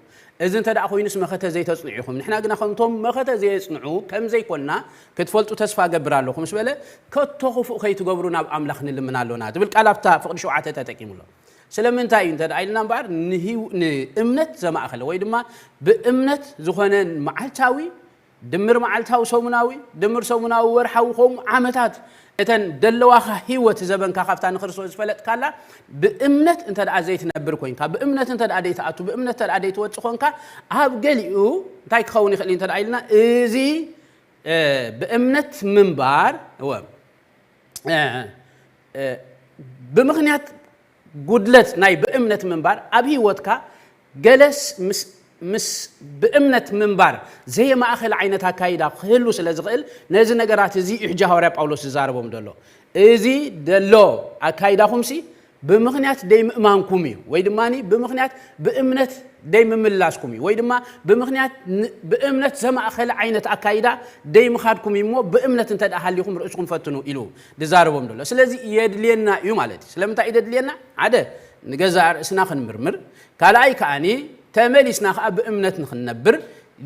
እዚ እንተ ደኣ ኮይኑስ መኸተ ዘይተጽንዑ ኢኹም። ንሕና ግና ከምቶም መኸተ ዘየጽንዑ ከም ዘይኮንና ክትፈልጡ ተስፋ እገብር ኣለኹ ምስ በለ፣ ከቶ ክፉእ ከይትገብሩ ናብ ኣምላኽ ንልምን ኣሎና ዝብል ቃል ኣብታ ፍቕዲ ሸውዓተ ተጠቂሙ ኣሎ። ስለምንታይ እዩ እንተ ደኣ ኢልና እምበኣር ንህይው-፣ ንእምነት ዘማእኸለ ወይ ድማ ብእምነት ዝኾነ መዓልታዊ ድምር መዓልታዊ ሰሙናዊ፣ ድምር ሰሙናዊ ወርሓዊ፣ ከምኡ ዓመታት እተን ደለዋኻ ህይወት ዘበንካ ካብታ ንክርስቶስ ዝፈለጥካላ ብእምነት እንተ ደኣ ዘይትነብር ኮይንካ፣ ብእምነት እንተ ደኣ ዘይትኣቱ፣ ብእምነት እንተ ደኣ ዘይትወጽእ ኮንካ፣ ኣብ ገሊኡ እንታይ ክኸውን ይኽእል እዩ እንተ ደኣ ኢልና፣ እዚ፣ እ፣ ብእምነት ምንባር፣ እወ፣ እ፣ እ፣ ብምኽንያት ጉድለት ናይ ብእምነት ምንባር ኣብ ህይወትካ ገለስ ምስ፣ ምስ ብእምነት ምንባር ዘየማእኸል ዓይነት ኣካይዳ ክህሉ ስለ ዝኽእል፣ ነዚ ነገራት እዚ እዩ ሕጂ ሃዋርያ ጳውሎስ ዝዛረቦም ዘሎ። እዚ ደሎ ኣካይዳኹምሲ ብምኽንያት ደይምእማንኩም እዩ፣ ወይ ድማ ብምኽንያት ብእምነት ደይምምላስኩም እዩ፣ ወይ ድማ ብምኽንያት ን-፣ ብእምነት ዘማእኸለ ዓይነት ኣካይዳ ደይምኻድኩም እዩ እሞ፣ ብእምነት እንተ ደኣ ሃሊኹም ርእስኹም ፈትኑ ኢሉ ዝዛረቦም ዘሎ። ስለዚ የድልየና እዩ ማለት እዩ። ስለምንታይ እዩ ዘድልየና? ሓደ፣ ንገዛእ ርእስና ክንምርምር፣ ካልኣይ ከኣኒ ተመሊስና ከኣ ብእምነት ንኽንነብር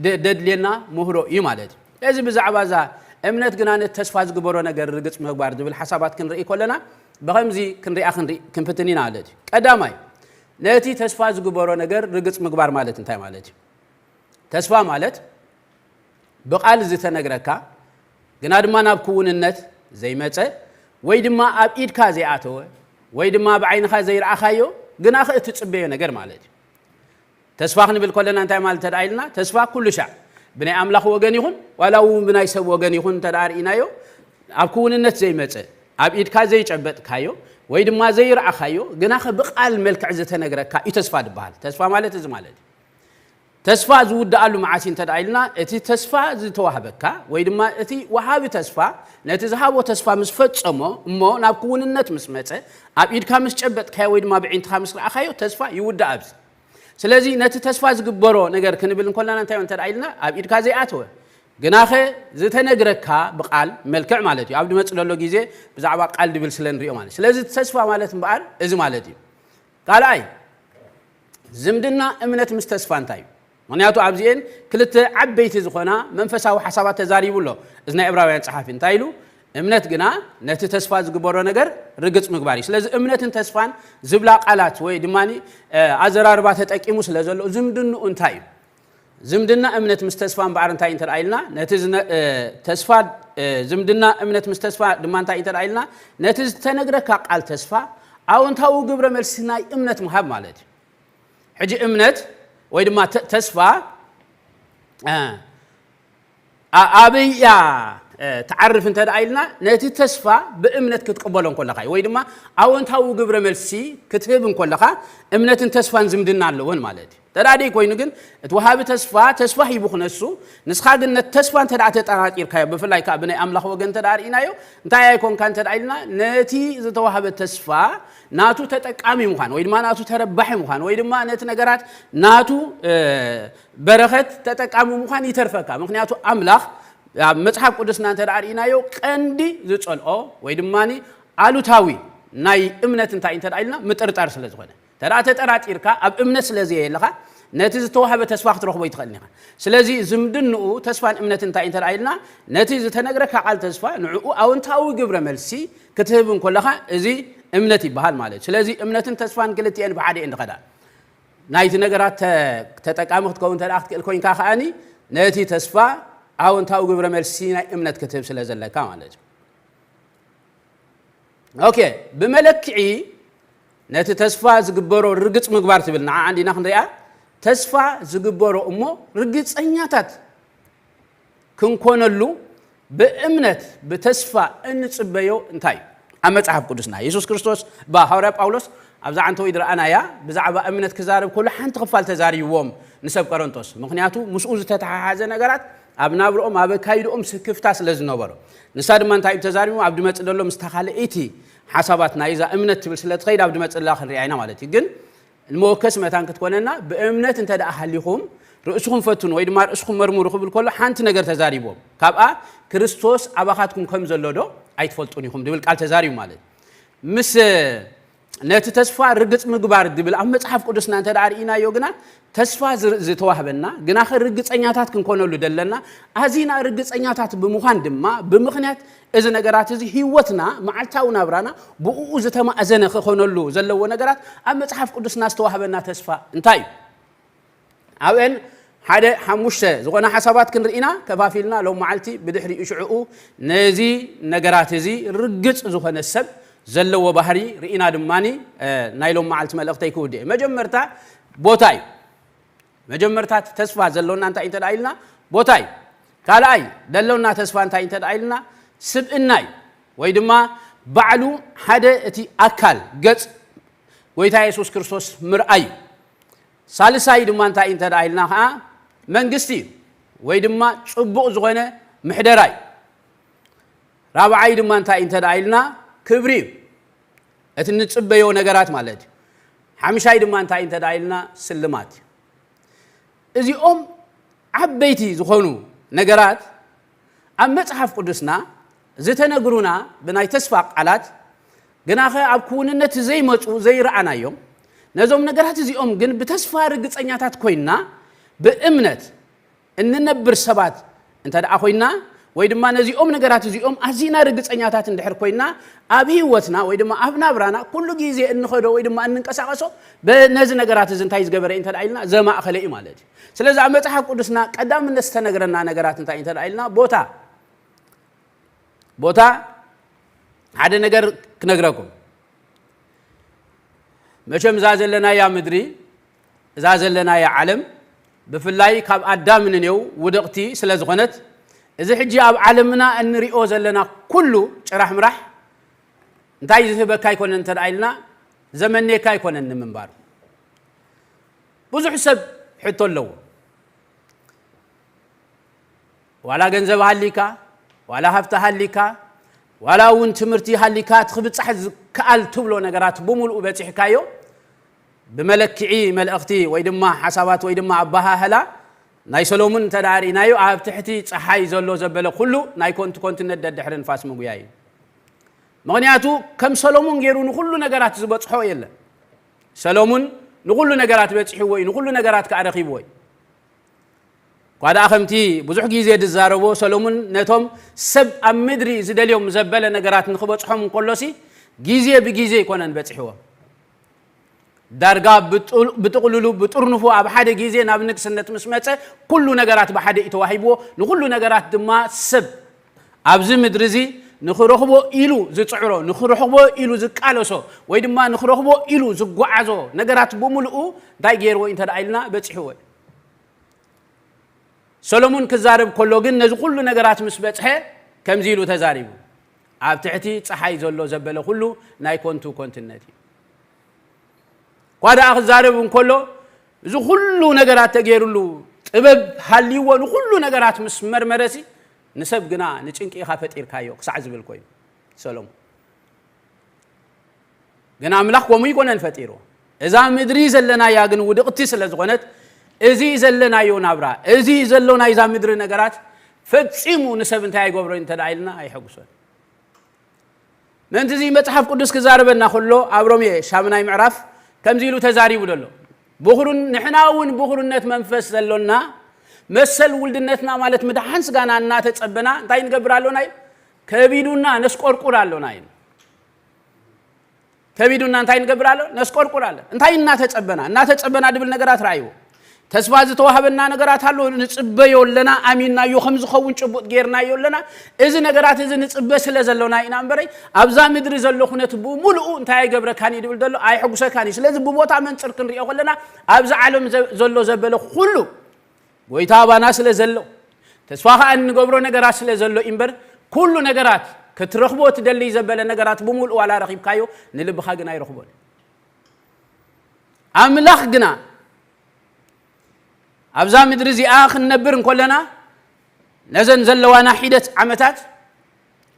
ደ-፣ ደድልየና ምህሮ እዩ ማለት እዩ። እዚ ብዛዕባ እዛ እምነት ግና ነቲ ተስፋ ዝግበሮ ነገር ርግጽ ምግባር ዝብል ሓሳባት ክንርኢ ከለና፣ ብኸምዚ ክንሪኣ ክንርኢ፣ ክንፍትን ኢና ማለት እዩ። ቀዳማይ፣ ነቲ ተስፋ ዝግበሮ ነገር ርግጽ ምግባር ማለት እንታይ ማለት እዩ? ተስፋ ማለት ብቓል ዝተነግረካ፣ ግና ድማ ናብ ክውንነት ዘይመጸ፣ ወይ ድማ ኣብ ኢድካ ዘይኣተወ፣ ወይ ድማ ብዓይንኻ ዘይረኣኻዮ፣ ግና ኸ እትጽበዮ ነገር ማለት እዩ። ተስፋ ክንብል ከለና እንታይ ማለት እንተ ደኣ ኢልና፣ ተስፋ ኩሉ ሻዕ ብናይ ኣምላኽ ወገን ይኹን፣ ዋላ እውን ብናይ ሰብ ወገን ይኹን እንተ ደኣ ርኢናዮ፣ ኣብ ክውንነት ዘይመጸ፣ ኣብ ኢድካ ዘይጨበጥካዮ፣ ወይ ድማ ዘይረኣኻዮ፣ ግና ኸ ብቓል መልክዕ ዝተነግረካ እዩ ተስፋ ዝበሃል። ተስፋ ማለት እዚ ማለት እዩ። ተስፋ ዝውድኣሉ መዓስ እዩ እንተ ደኣ ኢልና፣ እቲ ተስፋ ዝተዋህበካ ወይ ድማ እቲ ወሃቢ ተስፋ ነቲ ዝሃቦ ተስፋ ምስ ፈጸሞ፣ እሞ ናብ ክውንነት ምስ መጸ፣ ኣብ ኢድካ ምስ ጨበጥካዮ ወይ ድማ ብዒንትኻ ምስ ረኣኻዮ፣ ተስፋ ይውዳእ ኣብዚ። ስለዚ ነቲ ተስፋ ዝግበሮ ነገር ክንብል እንከለና እንታይ እንተ ደኣ ኢልና፣ ኣብ ኢድካ ዘይኣተወ ግናኸ ዝተነግረካ ብቓል መልክዕ ማለት እዩ። ኣብ ዝመጽእ ዘሎ ግዜ ብዛዕባ ቃል ድብል ስለ ንሪኦ ማለት። ስለዚ ተስፋ ማለት እምበኣር እዚ ማለት እዩ። ካልኣይ፣ ዝምድና እምነት ምስ ተስፋ እንታይ እዩ? ምኽንያቱ ኣብዚኤን ክልተ ዓበይቲ ዝኾና መንፈሳዊ ሓሳባት ተዛሪቡ ኣሎ። እዚ ናይ ዕብራውያን ጸሓፊ እንታይ ኢሉ? እምነት ግና ነቲ ተስፋ ዝግበሮ ነገር ርግጽ ምግባር እዩ። ስለዚ እምነትን ተስፋን ዝብላ ቃላት ወይ ድማ ኣዘራርባ ተጠቂሙ ስለ ዘሎ ዝምድንኡ እንታይ እዩ? ዝምድና እምነት ምስ ተስፋ እምበኣር እንታይ እንተ ኢልና ነቲ ዝነ- እ፣ ተስፋ እ፣ ዝምድና እምነት ምስ ተስፋ ድማ እንታይ እንተ ኢልና ነቲ ዝተነግረካ ቃል ተስፋ ኣወንታዊ ግብረ መልሲ ናይ እምነት ምሃብ ማለት እዩ። ሕጂ እምነት ወይ ድማ ተ- ተስፋ እ፣ ኣ- ኣበይ እያ እ፣ ትዓርፍ እንተ ደኣ ኢልና ነቲ ተስፋ ብእምነት ክትቅበሎ እንኮለኻ እዩ። ወይ ድማ ኣወንታዊ ግብረ መልሲ ክትህብ እንኮለኻ እምነትን ተስፋን ዝምድና ኣለወን ማለት እዩ። ተዳደይ ኮይኑ ግን እቲ ወሃቢ ተስፋ ተስፋ ሂቡ ክነሱ ንስኻ ግን ነቲ ተስፋ እንተ ደኣ ተጠራጢርካዮ ብፍላይ ከዓ ብናይ ኣምላኽ ወገን እንተ ደኣ ርኢናዮ እንታይ ኣይኮንካ እንተ ደኣ ኢልና ነቲ ዝተዋህበ ተስፋ ናቱ ተጠቃሚ ምዃን ወይ ድማ ናቱ ተረባሒ ምዃን ወይ ድማ ነቲ ነገራት ናቱ በረኸት ተጠቃሚ ምዃን ይተርፈካ። ምክንያቱ ኣምላኽ ኣብ መጽሓፍ ቅዱስና እንተ ደኣ ርኢናዮ ቀንዲ ዝጸልኦ ወይ ድማ ኣሉታዊ ናይ እምነት እንታይ እንተ ደኣ ኢልና ምጥርጣር ስለ ዝኾነ ተደኣ ተጠራጢርካ ኣብ እምነት ስለ ዘየለኻ ነቲ ዝተዋህበ ተስፋ ክትረኽቦ ይትኽእል ኢኻ። ስለዚ ዝምድንኡ ተስፋን እምነት እንታይ እንተ ኢልና ነቲ ዝተነግረካ ቃል ተስፋ ንዕኡ ኣወንታዊ ግብረ መልሲ ክትህብ እንኮለኻ እዚ እምነት ይበሃል ማለት እዩ። ስለዚ እምነትን ተስፋን ክልቲኤን ብሓደ እየን ዝኸዳ። ናይቲ ነገራት ተጠቃሚ ክትከውን እንተ ክትክእል ኮይንካ ከኣኒ ነቲ ተስፋ ኣወንታዊ ግብረ መልሲ ናይ እምነት ክትህብ ስለ ዘለካ ማለት እዩ። ኦኬ፣ ብመለክዒ ነቲ ተስፋ ዝግበሮ ርግጽ ምግባር ትብል ንዓ እንዲና ክንሪኣ። ተስፋ ዝግበሮ እሞ ርግጸኛታት ክንኮነሉ ብእምነት ብተስፋ እንጽበዮ እንታይ እዩ? ኣብ መጽሓፍ ቅዱስና የሱስ ክርስቶስ ባ ሃዋርያ ጳውሎስ ኣብዛ ዓንተወይ ዝረኣናያ ብዛዕባ እምነት ክዛረብ ከሎ ሓንቲ ክፋል ተዛሪብዎም ንሰብ ቆሮንቶስ። ምኽንያቱ ምስኡ ዝተተሓሓዘ ነገራት ኣብ ናብርኦም ኣብ ኣካይድኦም ስክፍታ ስለ ዝነበሮ። ንሳ ድማ እንታይ እዩ ተዛሪቡ? ኣብ ድመጽእ ዘሎ ምስታ ካልኣይቲ ሓሳባት ናይ እዛ እምነት ትብል ስለ ትኸይድ ኣብ ድመጽእ ዘላ ክንሪኣ ኢና ማለት እዩ። ግን ንመወከሲ መታን ክትኮነና ብእምነት እንተ ደኣ ሃሊኹም ርእስኹም ፈትኑ ወይ ድማ ርእስኹም መርምሩ ክብል ከሎ ሓንቲ ነገር ተዛሪብዎም። ካብኣ ክርስቶስ ኣባኻትኩም ከም ዘሎ ዶ ኣይትፈልጡን ኢኹም ዝብል ቃል ተዛሪቡ ማለት እዩ። ምስ ነቲ ተስፋ ርግጽ ምግባር ዝብል ኣብ መጽሓፍ ቅዱስና እንተ ደኣ ርኢናዮ ግና ተስፋ ዝ- ዝተዋህበና ግናኸ ርግጸኛታት ክንኮነሉ ደለና ኣዚና ርግጸኛታት ብምዃን ድማ ብምኽንያት እዚ ነገራት እዚ ህይወትና መዓልታዊ ናብራና ብእኡ ዝተማእዘነ ክኾነሉ ዘለዎ ነገራት ኣብ መጽሓፍ ቅዱስና ዝተዋህበና ተስፋ እንታይ እዩ? ኣብአን ሓደ ሓሙሽተ ዝኾነ ሓሳባት ክንርኢና ከፋፊልና ሎም መዓልቲ ብድሕሪኡ ሽዕኡ ነዚ ነገራት እዚ ርግጽ ዝኾነ ሰብ ዘለዎ ባህሪ ርኢና ድማ ናይ ሎም መዓልቲ መልእኽተይ ክውድእ መጀመርታ ቦታ እዩ። መጀመርታ ተስፋ ዘሎና እንታይ እንተ ኢልና ቦታ እዩ። ካልኣይ ደሎና ተስፋ እንታይ እንተ ኢልና ስብእና እዩ። ወይ ድማ ባዕሉ ሓደ እቲ ኣካል ገጽ ጎይታ የሱስ ክርስቶስ ምርኣይ እዩ። ሳልሳይ ድማ እንታይ እንተ ኢልና ከዓ መንግስቲ እዩ። ወይ ድማ ጽቡቕ ዝኾነ ምሕደራ እዩ። ራብዓይ ድማ እንታይ እንተ ኢልና ክብሪ እዩ። እቲ ንጽበዮ ነገራት ማለት እዩ። ሓምሻይ ድማ እንታይ እንተ ኢልና ስልማት እዩ። እዚኦም ዓበይቲ ዝኾኑ ነገራት ኣብ መጽሓፍ ቅዱስና ዝተነግሩና ብናይ ተስፋ ቃላት ግናኸ ኣብ ክውንነት ዘይመፁ ዘይረኣናዮም ነዞም ነገራት እዚኦም ግን ብተስፋ ርግፀኛታት ኮይንና ብእምነት እንነብር ሰባት እንተ ደኣ ኮይንና ወይ ድማ ነዚኦም ነገራት እዚኦም ኣዚና ርግፀኛታት እንድሕር ኮይንና ኣብ ህይወትና ወይ ድማ ኣብ ናብራና ኩሉ ግዜ እንኸዶ ወይ ድማ እንንቀሳቐሶ ነዚ ነገራት እዚ እንታይ ዝገበረ እዩ እንተ ኢልና ዘማእኸለ እዩ ማለት እዩ። ስለዚ ኣብ መፅሓፍ ቅዱስና ቀዳምነት ዝተነግረና ነገራት እንታይ እንተ ኢልና ቦታ ቦታ ሓደ ነገር ክነግረኩም። መቸም እዛ ዘለናያ ምድሪ እዛ ዘለናያ ዓለም ብፍላይ ካብ ኣዳም ንኔው ውድቕቲ ስለ ዝኾነት እዚ ሕጂ ኣብ ዓለምና እንሪኦ ዘለና ኩሉ ጭራሕ ምራሕ እንታይ ዝህበካ ኣይኮነን እንተ ኢልና ዘመኔካ ኣይኮነን ንምንባር። ብዙሕ ሰብ ሕቶ ኣለዎ። ዋላ ገንዘብ ሃሊካ ዋላ ሃፍቲ ሃሊካ ዋላ እውን ትምህርቲ ሃሊካ እቲ ክብፃሕ ዝከኣል ትብሎ ነገራት ብምሉኡ በፂሕካዮ ብመለክዒ መልእኽቲ ወይ ድማ ሓሳባት ወይ ድማ ኣበሃህላ ናይ ሰሎሙን እንተ ደኣ ርኢናዮ፣ ኣብ ትሕቲ ጸሓይ ዘሎ ዘበለ ኩሉ ናይ ኮንቱ ኮንትነት ደድሕሪ ንፋስ ምጉያይ እዩ። ምኽንያቱ ከም ሰሎሙን ገይሩ ንኹሉ ነገራት ዝበጽሖ የለን። ሰሎሙን ንኹሉ ነገራት በጺሕዎ እዩ፣ ንኹሉ ነገራት ከኣ ረኺብዎ እዩ። እኳ ደኣ ከምቲ ብዙሕ ግዜ ዝዛረቦ፣ ሰሎሙን ነቶም ሰብ ኣብ ምድሪ ዝደልዮም ዘበለ ነገራት ንኽበጽሖም እንከሎሲ፣ ግዜ ብግዜ ኣይኮነን በጺሕዎም። ዳርጋ ብጥል-፣ ብጥቕልሉ ብጥርንፉ ኣብ ሓደ ግዜ ናብ ንግስነት ምስ መጸ፣ ኩሉ ነገራት ብሓደ እዩ ተዋሂብዎ። ንኹሉ ነገራት ድማ ሰብ ኣብዚ ምድሪ እዚ ንኽረኽቦ ኢሉ ዝጽዕሮ፣ ንኽረኽቦ ኢሉ ዝቃለሶ፣ ወይ ድማ ንኽረኽቦ ኢሉ ዝጓዓዞ ነገራት ብምልኡ እንታይ ገይርዎ እዩ እንተ ደኣ ኢልና፣ በጺሕዎ እዩ። ሰሎሙን ክዛረብ ከሎ ግን ነዚ ኩሉ ነገራት ምስ በጽሐ ከምዚ ኢሉ ተዛሪቡ፣ ኣብ ትሕቲ ጸሓይ ዘሎ ዘበለ ኩሉ ናይ ኮንቱ ኮንትነት እዩ። እኳ ደኣ ክዛረብ እንከሎ፣ እዚ ኩሉ ነገራት ተገይሩሉ፣ ጥበብ ሃልይዎ ንኩሉ ነገራት ምስ መርመረሲ፣ ንሰብ ግና ንጭንቂ ኢኻ ፈጢርካዮ ክሳዕ ዝብል ኮይኑ ሰሎሙን። ግን ኣምላኽ ከምኡ ኣይኮነን ፈጢሩ። እዛ ምድሪ ዘለናያ ግን ውድቕቲ ስለ ዝኾነት፣ እዚ ዘለናዮ ናብራ፣ እዚ ዘሎ ናይዛ ምድሪ ነገራት ፈጺሙ ንሰብ እንታይ ኣይገብሮን እንተ ደኣ ኢልና ኣይሐጉሶን። ምእንቲ እዚ መጽሓፍ ቅዱስ ክዛረበና ከሎ ኣብ ሮሜ ሻምናይ ምዕራፍ ከምዚ ኢሉ ተዛሪቡ ዘሎ። ብኹርን-፣ ንሕና እውን ብኹርነት መንፈስ ዘሎና መሰል ውልድነትና ማለት ምድሓን ስጋና እናተጸበና እንታይ ንገብር ኣሎና እዩ? ከቢዱና ነስቆርቁር ኣሎና እዩ። ከቢዱና እንታይ ንገብር ኣሎ? ነስቆርቁር ኣሎ። እንታይ እናተጸበና? እናተጸበና ድብል ነገራት ረኣይዎ። ተስፋ ዝተዋህበና ነገራት ኣሎ፣ ንጽበዮ ኣለና፣ ኣሚንናዮ፣ ከም ዝኸውን ጭቡጥ ጌርናዮ ኣለና። እዚ ነገራት እዚ ንጽበ ስለ ዘሎና ኢና እምበረይ፣ ኣብዛ ምድሪ ዘሎ ኩነት ብምሉኡ እንታይ ኣይገብረካን እዩ ድብል ዘሎ? ኣይሕጉሰካን እዩ። ስለዚ ብቦታ መንጽር ክንሪኦ ከለና፣ ኣብዚ ዓለም ዘ-፣ ዘሎ ዘበለ ኩሉ ጎይታ ኣባና ስለ ዘሎ፣ ተስፋ ኸኣ እንገብሮ ነገራት ስለ ዘሎ እዩ እምበር፣ ኩሉ ነገራት ክትረኽቦ ትደሊ ዘበለ ነገራት ብምሉእ ዋላ ረኺብካዮ፣ ንልብኻ ግን ኣይረኽቦን። ኣምላኽ ግና ኣብዛ ምድሪ እዚኣ ክንነብር እንከለና፣ ነዘን ዘለዋና ሒደት ዓመታት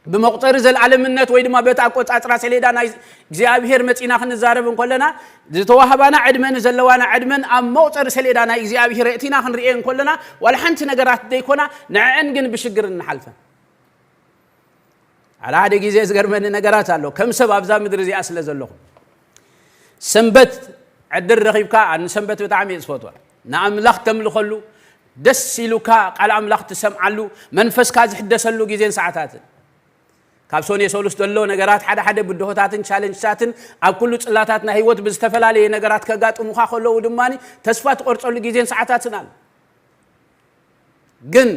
ብመቑጸሪ ዘልኣለምነት ወይ ድማ በቲ ኣቆጻጽራ ሰሌዳ ናይ እግዚኣብሄር መጺና ክንዛረብ እንከለና፣ ዝተዋህባና ዕድመን ዘለዋና ዕድመን ኣብ መቑጸሪ ሰሌዳ ናይ እግዚኣብሄር የእቲና ክንርእየ እንከለና፣ ዋላ ሓንቲ ነገራት ዘይኮና፣ ንዕዐን ግን ብሽግር ንሓልፈን። ሓደ ሓደ ግዜ ዝገርመኒ ነገራት ኣሎ፣ ከም ሰብ ኣብዛ ምድሪ እዚኣ ስለ ዘለኹ። ሰንበት ዕድል ረኺብካ፣ ኣነ ሰንበት ብጣዕሚ እየ ዝፈትዋ። ንኣምላኽ ተምልኸሉ፣ ደስ ኢሉካ ቃል ኣምላኽ ትሰምዓሉ፣ መንፈስካ ዝሕደሰሉ ግዜን ሰዓታትን። ካብ ሶኔ ሰሉስ ዘሎ ነገራት፣ ሓደ ሓደ ብድሆታትን ቻለንጅታትን ኣብ ኩሉ ጽላታት ናይ ህይወት ብዝተፈላለየ ነገራት ከጋጥሙኻ ከለዉ ድማ ተስፋ ትቆርጸሉ ግዜን ሰዓታትን ኣሎ። ግን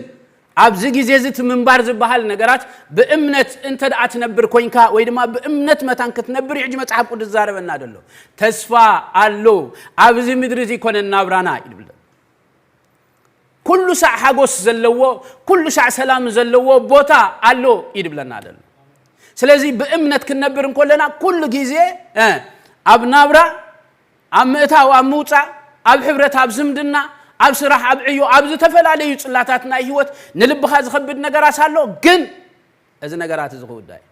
ኣብዚ ግዜ እዚ እቲ ምንባር ዝበሃል ነገራት ብእምነት እንተ ደኣ ትነብር ኮይንካ፣ ወይ ድማ ብእምነት መታን ክትነብር እዩ ሕጂ መጽሓፍ ቅዱስ ዝዛረበና ዘሎ። ተስፋ ኣሎ፣ ኣብዚ ምድሪ እዚ ይኮነን ናብራና እዩ ዝብል። ኩሉ ሳዕ ሓጎስ ዘለዎ፣ ኩሉ ሳዕ ሰላም ዘለዎ ቦታ ኣሎ እዩ ዝብለና ዘሎ። ስለዚ ብእምነት ክንነብር እንከለና ኩሉ ግዜ፣ እ፣ ኣብ ናብራ፣ ኣብ ምእታው፣ ኣብ ምውጻእ፣ ኣብ ሕብረት፣ ኣብ ዝምድና፣ ኣብ ስራሕ፣ ኣብ ዕዮ፣ ኣብ ዝተፈላለዩ ጽላታት ናይ ህይወት ንልብኻ ዝኸብድ ነገራት ኣሎ፣ ግን እዚ ነገራት እዚ ክውዳእ እዩ።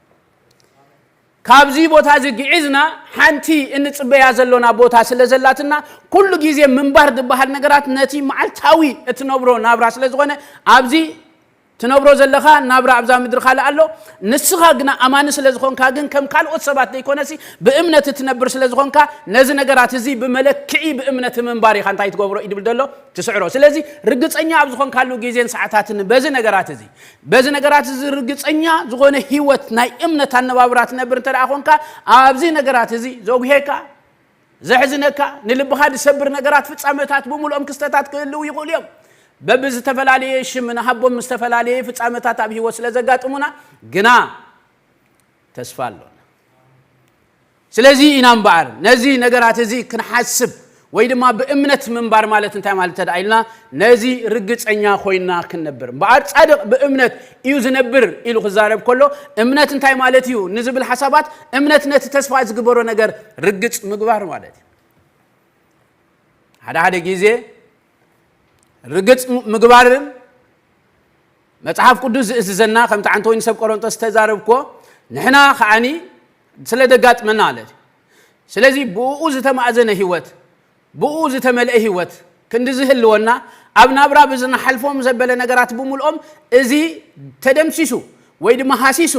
ካብዚ ቦታ እዚ ግዒዝና ሓንቲ እንጽበያ ዘሎና ቦታ ስለ ዘላትና፣ ኩሉ ግዜ ምንባር ዝበሃል ነገራት ነቲ መዓልታዊ እትነብሮ ናብራ ስለ ዝኾነ፣ ኣብዚ ትነብሮ ዘለኻ ናብራ ኣብዛ ምድሪ ካልእ ኣሎ። ንስኻ ግና ኣማኒ ስለ ዝኾንካ ግን ከም ካልኦት ሰባት ዘይኮነሲ ብእምነት እትነብር ስለ ዝኾንካ ነዚ ነገራት እዚ ብመለክዒ ብእምነት ምንባር ኢኻ እንታይ ትገብሮ እዩ ድብል ዘሎ ትስዕሮ። ስለዚ ርግጸኛ ኣብ ዝኾንካሉ ግዜን ሰዓታትን በዚ ነገራት እዚ በዚ ነገራት እዚ ርግጸኛ ዝኾነ ህይወት ናይ እምነት ኣነባብራ ትነብር እንተ ደኣ ኾንካ ኣብዚ ነገራት እዚ ዘጉሄካ ዘሕዝነካ ንልብኻ ዝሰብር ነገራት ፍጻመታት ብምሉኦም ክስተታት ክህልው ይኽእሉ እዮም። በብዝተፈላለየ ሽም ንሃቦም ዝተፈላለየ ፍጻመታት ኣብ ህይወት ስለ ዘጋጥሙና ግና ተስፋ ኣሎና። ስለዚ ኢና እምበኣር ነዚ ነገራት እዚ ክንሓስብ ወይ ድማ ብእምነት ምንባር ማለት እንታይ ማለት እንተ ደኣ ኢልና ነዚ ርግጸኛ ኮይና ክንነብር እምበኣር ጻድቕ ብእምነት እዩ ዝነብር ኢሉ ክዛረብ ከሎ እምነት እንታይ ማለት እዩ ንዝብል ሓሳባት እምነት ነቲ ተስፋ ዝግበሮ ነገር ርግጽ ምግባር ማለት እዩ። ሓደ ሓደ ግዜ ርግጽ ምግባርን መጽሓፍ ቅዱስ ዝእዝዘና ከምቲ ዓንተወይኒ ሰብ ቆሮንጦስ ዝተዛረብኮ ንሕና ከዓኒ ስለ ደጋጥመና ማለት እዩ። ስለዚ ብኡ ዝተማእዘነ ህይወት ብኡ ዝተመልአ ህይወት ክንዲ ዝህልወና ኣብ ናብራ ብዝንሓልፎም ዘበለ ነገራት ብምልኦም እዚ ተደምሲሱ ወይ ድማ ሃሲሱ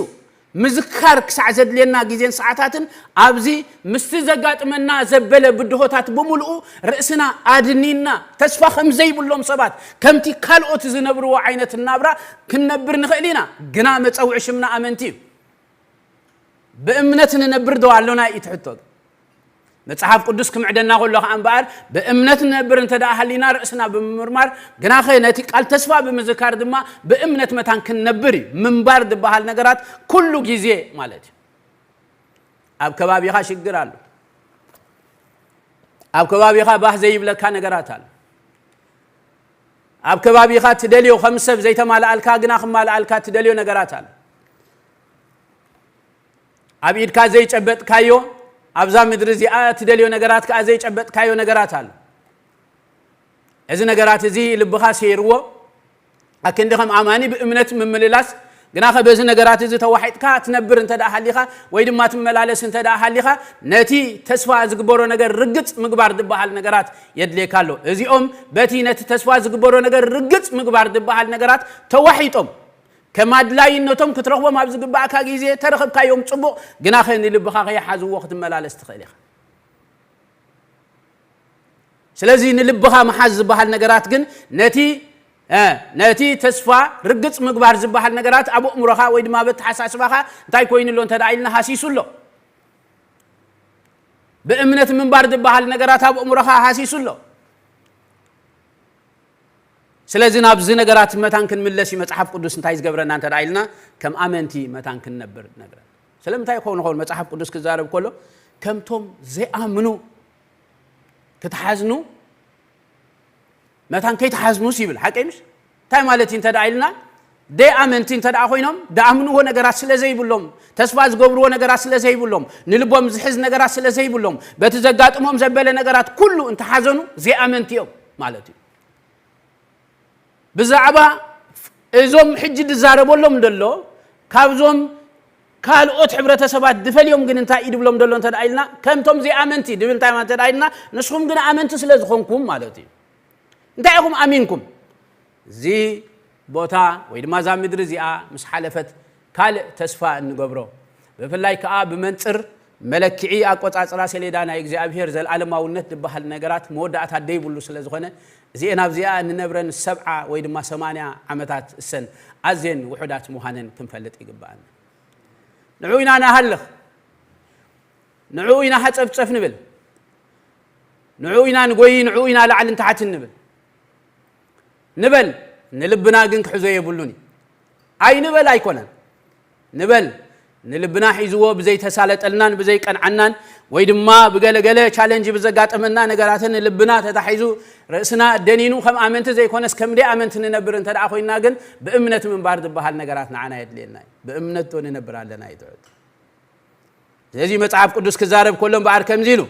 ምዝካር ክሳዕ ዘድልየና ግዜን ሰዓታትን ኣብዚ ምስቲ ዘጋጥመና ዘበለ ብድሆታት ብምልኡ ርእስና ኣድኒና ተስፋ ከም ዘይብሎም ሰባት ከምቲ ካልኦት ዝነብርዎ ዓይነት ናብራ ክንነብር ንኽእል ኢና። ግና መጸውዒ ሽምና ኣመንቲ እዩ። ብእምነት ንነብር ዶ ኣሎና እዩ እቲ ሕቶ። መጽሓፍ ቅዱስ ክምዕደና ከሎ ከኣ እምበኣር ብእምነት ንነብር እንተ ደኣ ሃሊና ርእስና ብምምርማር ግናኸ ነቲ ቃል ተስፋ ብምዝካር ድማ ብእምነት መታን ክንነብር እዩ። ምንባር ዝበሃል ነገራት ኩሉ ግዜ ማለት እዩ። ኣብ ከባቢኻ ሽግር ኣሎ። ኣብ ከባቢኻ ባህ ዘይብለካ ነገራት ኣሎ። ኣብ ከባቢኻ ትደልዮ ከም ሰብ ዘይተማልኣልካ ግና ክማልኣልካ ትደልዮ ነገራት ኣሎ። ኣብ ኢድካ ዘይጨበጥካዮ ኣብዛ ምድሪ እዚኣ ትደልዮ ነገራት ከኣ ዘይጨበጥካዮ ነገራት ኣሎ። እዚ ነገራት እዚ ልብኻ ሰይርዎ ኣክንዲ ከም ኣማኒ ብእምነት ምምልላስ ግናኸ በዚ ነገራት እዚ ተዋሒጥካ ትነብር እንተ ደኣ ሃሊኻ ወይ ድማ ትመላለስ እንተ ደኣ ሃሊኻ ነቲ ተስፋ ዝግበሮ ነገር ርግጽ ምግባር ዝበሃል ነገራት የድልየካ ኣሎ። እዚኦም በቲ ነቲ ተስፋ ዝግበሮ ነገር ርግጽ ምግባር ዝበሃል ነገራት ተዋሒጦም ከም ኣድላይነቶም ክትረኽቦም ኣብ ዝግባእካ ግዜ ተረኸብካዮም ጽቡቕ፣ ግናኸ ንልብኻ ከይሓዝዎ ክትመላለስ ትኽእል ኢኻ። ስለዚ ንልብኻ ምሓዝ ዝበሃል ነገራት ግን ነቲ እ፣ ነቲ ተስፋ ርግጽ ምግባር ዝበሃል ነገራት ኣብ ኣእምሮኻ ወይ ድማ በተሓሳስባኻ እንታይ ኮይኑ ኣሎ እንተ ደኣ ኢልና ሃሲሱ ኣሎ። ብእምነት ምንባር ዝበሃል ነገራት ኣብ ኣእምሮኻ ሃሲሱ ኣሎ። ስለዚ ናብዚ ነገራት መታን ክንምለስ እዩ። መጽሓፍ ቅዱስ እንታይ ዝገብረና እንተ ደኣ ኢልና ከም ኣመንቲ መታን ክንነብር ነግረን። ስለምንታይ ይኸውን ይኸውን መጽሓፍ ቅዱስ ክዛረብ ከሎ ከምቶም ዘይኣምኑ ክትሓዝኑ መታን ከይትሓዝኑስ ይብል። ሓቀይ ምሽ እንታይ ማለት እዩ እንተ ደኣ ኢልና ደይ ኣመንቲ እንተ ደኣ ኮይኖም ደኣምንዎ ነገራት ስለ ዘይብሎም ተስፋ ዝገብርዎ ነገራት ስለ ዘይብሎም ንልቦም ዝሕዝ ነገራት ስለ ዘይብሎም በቲ ዘጋጥሞም ዘበለ ነገራት ኩሉ እንተሓዘኑ ዘይኣመንቲ እዮም ማለት እዩ። ብዛዕባ እዞም ሕጂ ዝዛረበሎም ዘሎ ካብዞም ካልኦት ሕብረተሰባት ዝፈልዮም ግን እንታይ እዩ ድብሎም ዘሎ እንተ ደኣ ኢልና ከምቶም ዘይኣመንቲ ድብል እንታይ ማለት እንተ ደኣ ኢልና ንስኹም ግን ኣመንቲ ስለ ዝኾንኩም ማለት እዩ። እንታይ ኢኹም ኣሚንኩም? እዚ ቦታ ወይ ድማ እዛ ምድሪ እዚኣ ምስ ሓለፈት ካልእ ተስፋ እንገብሮ ብፍላይ ከኣ ብመንጽር መለክዒ ኣቆጻጽራ ሰሌዳ ናይ እግዚኣብሔር ዘልኣለማውነት ዝበሃል ነገራት መወዳእታ ደይብሉ ስለ ዝኾነ እዚኤን ኣብዚኣ እንነብረን ሰብዓ ወይ ድማ ሰማንያ ዓመታት እሰን ኣዝየን ውሑዳት ምዃነን ክንፈልጥ ይግብኣና። ንዑ ኢና ንሃልኽ፣ ንዑ ኢና ሃጸፍጸፍ ንብል፣ ንዑ ኢና ንጎይ፣ ንዑ ኢና ላዕልን ታሕትን ንብል። ንበል ንልብና ግን ክሕዞ የብሉን እዩ። ኣይንበል ኣይኮነን ንበል ንልብና ሒዝዎ ብዘይተሳለጠልናን ብዘይቀንዓናን ወይ ድማ ብገለገለ ቻለንጅ ብዘጋጠመና ነገራትን ንልብና ተታሒዙ ርእስና ደኒኑ ከም ኣመንቲ ዘይኮነስ ከም ደይ ኣመንቲ ንነብር እንተ ደኣ ኮይንና ግን ብእምነት ምንባር ዝበሃል ነገራት ንዓና የድልየና እዩ። ብእምነት ዶ ንነብር ኣለና እዩ ትዕት ስለዚ መጽሓፍ ቅዱስ ክዛረብ ከሎ እምበኣር ከምዚ ኢሉ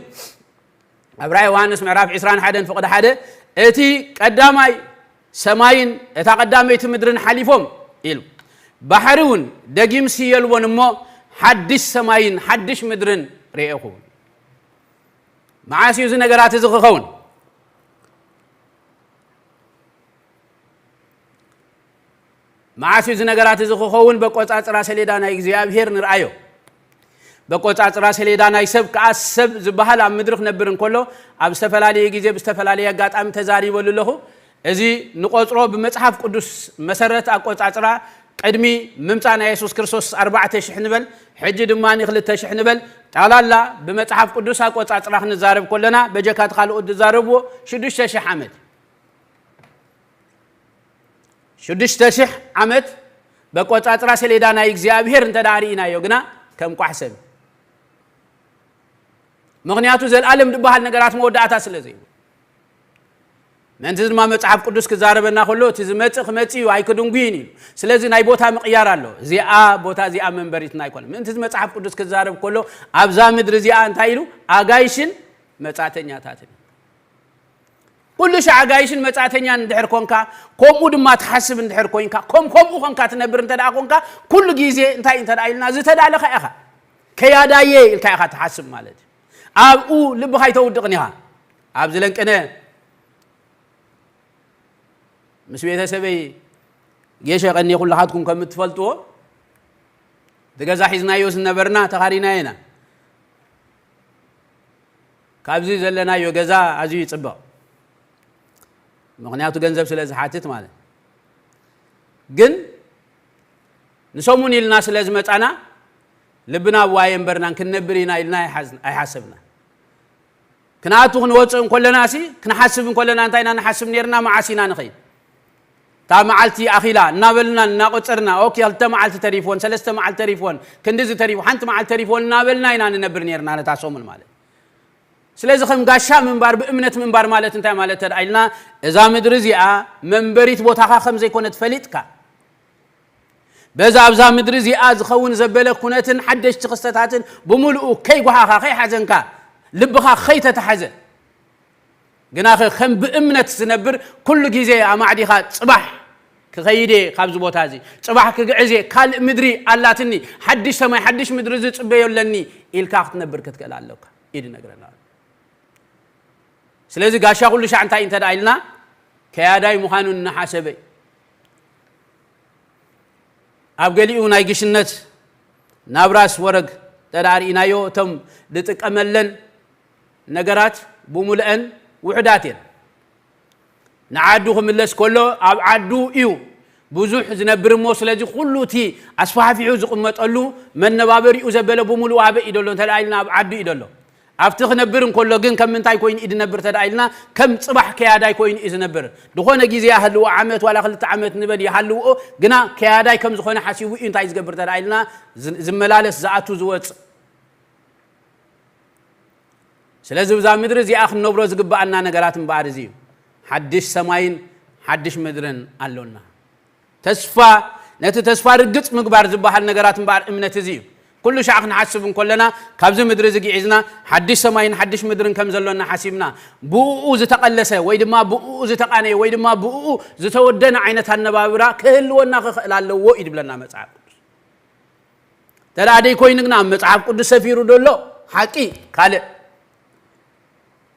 ኣብ ራእይ ዮሃንስ ምዕራፍ ዕስራን ሓደን ፍቕዲ ሓደ እቲ ቀዳማይ ሰማይን እታ ቀዳመይቲ ምድርን ሓሊፎም ኢሉ ባሕሪ እውን ደጊም ስየልዎን እሞ ሓድሽ ሰማይን ሓድሽ ምድርን ርኤኹ። መዓስ እዩ እዚ ነገራት እዚ ክኸውን? መዓስ እዩ እዚ ነገራት እዚ ክኸውን? በቆጻጽራ ሰሌዳ ናይ እግዚኣብሔር ንርኣዮ። በቆጻጽራ ሰሌዳ ናይ ሰብ ከኣ ሰብ ዝበሃል ኣብ ምድሪ ክነብር እንከሎ ኣብ ዝተፈላለየ ግዜ ብዝተፈላለየ ኣጋጣሚ ተዛሪበሉ ኣለኹ። እዚ ንቆጽሮ ብመጽሓፍ ቅዱስ መሰረት ኣቆጻጽራ ቅድሚ ምምጻእ ናይ የሱስ ክርስቶስ ኣርባዕተ ሽሕ ንበል ሕጂ ድማ ንክልተ ሽሕ ንበል ጠቕላላ ብመጽሓፍ ቅዱስ ኣቆጻጽራ ክንዛረብ ከለና በጀካት ካልኦት ዝዛረብዎ ሽዱሽተ ሽሕ ዓመት ሽዱሽተ ሽሕ ዓመት በቆጻጽራ ሰሌዳ ናይ እግዚኣብሔር እንተ ደኣ ርኢናዮ ግና ከም ቋሕ ሰብ ምኽንያቱ ዘልኣለም ዝበሃል ነገራት መወዳእታ ስለ ዘይብሉ ምእንቲ ድማ መጽሓፍ ቅዱስ ክዛረበና ከሎ እቲ ዝመጽእ ክመጽእ እዩ ኣይክድንጉይን እዩ። ስለዚ ናይ ቦታ ምቕያር ኣሎ። እዚኣ ቦታ እዚኣ መንበሪትና ኣይኮነ ምእንቲ መጽሓፍ ቅዱስ ክዛረብ ከሎ ኣብዛ ምድሪ እዚኣ እንታይ ኢሉ ኣጋይሽን መጻተኛታትን ኩሉ ሻዕ ኣጋይሽን መጻእተኛን እንድሕር ኮንካ፣ ከምኡ ድማ ትሓስብ እንድሕር ኮንካ፣ ከም ከምኡ ኮንካ ትነብር እንተ ደኣ ኮንካ፣ ኩሉ ግዜ እንታይ እንተ ደኣ ኢልና ዝተዳለኻ ኢኻ። ከያዳየ ኢልካ ኢኻ ትሓስብ ማለት እዩ። ኣብኡ ልብኻ ኣይተውድቕን ኢኻ። ኣብዚ ለንቅነ ምስ ቤተሰበይ ጌሸ ቀኒ ኩልኻትኩም ከም እትፈልጥዎ፣ እቲ ገዛ ሒዝናዮ ዝነበርና ተኻሪና ኢና። ካብዚ ዘለናዮ ገዛ ኣዝዩ ይጽብቕ፣ ምኽንያቱ ገንዘብ ስለ ዝሓትት ማለት። ግን ንሰሙን ኢልና ስለ ዝመጻና፣ ልብና ኣብኡ ኣየንበርናን። ክንነብር ኢና ኢልና ኣይሓዝ- ኣይሓሰብና። ክንኣቱ ክንወፅእ እንኮለና ሲ፣ ክንሓስብ እንኮለና እንታይ ኢና ንሓስብ ነርና? መዓስ ኢና ንኸይድ? እታ መዓልቲ ኣኺላ እናበልና እናቆፀርና፣ ኦኬ፣ ክልተ መዓልቲ ተሪፍዎን፣ ሰለስተ መዓልቲ ተሪፍዎን፣ ክንድዚ ተሪፉ፣ ሓንቲ መዓልቲ ተሪፍዎን እናበልና ኢና ንነብር ነርና ነታ ሰሙን ማለት። ስለዚ ከም ጋሻ ምንባር፣ ብእምነት ምንባር ማለት እንታይ ማለት ተደኣ ኢልና፣ እዛ ምድሪ እዚኣ መንበሪት ቦታኻ ከም ዘይኮነት ፈሊጥካ፣ በዛ ኣብዛ ምድሪ እዚኣ ዝኸውን ዘበለ ኩነትን ሓደሽቲ ክስተታትን ብምሉኡ ከይጓሃኻ፣ ከይሓዘንካ፣ ልብኻ ከይተታሓዘ፣ ግናኸ ከም ብእምነት ዝነብር፣ ኩሉ ግዜ ኣማዕዲኻ፣ ጽባሕ ክኸይድ እየ ካብዚ ቦታ እዚ፣ ጽባሕ ክግዕዝ እየ፣ ካልእ ምድሪ ኣላትኒ፣ ሓድሽ ሰማይ ሓድሽ ምድሪ ዝጽበዮ ኣለኒ ኢልካ ክትነብር ክትክእል ኣለካ። ኢድ ነግረና። ስለዚ ጋሻ ኩሉ ሻዕ እንታይ እንተ ደኣ ኢልና፣ ከያዳይ ምዃኑ እናሓሰበ፣ ኣብ ገሊኡ ናይ ግሽነት ናብራስ ወረግ እንተ ደኣ ርኢናዮ፣ እቶም ዝጥቀመለን ነገራት ብምሉአን ውሑዳት እየን። ንዓዱ ክምለስ ከሎ ኣብ ዓዱ እዩ ብዙሕ ዝነብር እሞ፣ ስለዚ ኩሉ እቲ ኣስፋሕፊሑ ዝቕመጠሉ መነባበሪኡ ዘበለ ብምሉኡ ኣበይ እዩ ደሎ እንተ ደኣ ኢልና፣ ኣብ ዓዱ እዩ ደሎ። ኣብቲ ክነብር እንከሎ ግን ከም ምንታይ ኮይኑ እዩ ዝነብር ተደኣ ኢልና፣ ከም ጽባሕ ከያዳይ ኮይኑ እዩ ዝነብር። ዝኾነ ግዜ ይሃልዎ፣ ዓመት ዋላ ክልተ ዓመት ንበል ይሃልዎ፣ ግና ከያዳይ ከም ዝኾነ ሓሲቡ እዩ እንታይ ዝገብር ተደኣ ኢልና፣ ዝ- ዝመላለስ፣ ዝኣቱ ዝወጽእ። ስለዚ ብዛ ምድሪ እዚኣ ክንነብሮ ዝግብኣና ነገራት እምበኣር እዚ እዩ። ሓድሽ ሰማይን ሓድሽ ምድርን ኣሎና። ተስፋ፣ ነቲ ተስፋ ርግጽ ምግባር ዝበሃል ነገራት እምበኣር እምነት እዚ እዩ። ኩሉ ሻዕ ክንሓስብ እንኮለና፣ ካብዚ ምድሪ እዚ ግዒዝና ሓድሽ ሰማይን ሓድሽ ምድርን ከም ዘሎና ሓሲብና፣ ብእኡ ዝተቐለሰ ወይ ድማ ብእኡ ዝተቓነየ ወይ ድማ ብእኡ ዝተወደነ ዓይነት ኣነባብራ ክህልወና ክኽእል ኣለዎ እዩ ዝብለና መጽሓፍ ቅዱስ። እንተ ደኣ ደይኮይኑ ግና፣ ኣብ መጽሓፍ ቅዱስ ሰፊሩ ዘሎ ሓቂ ካልእ፣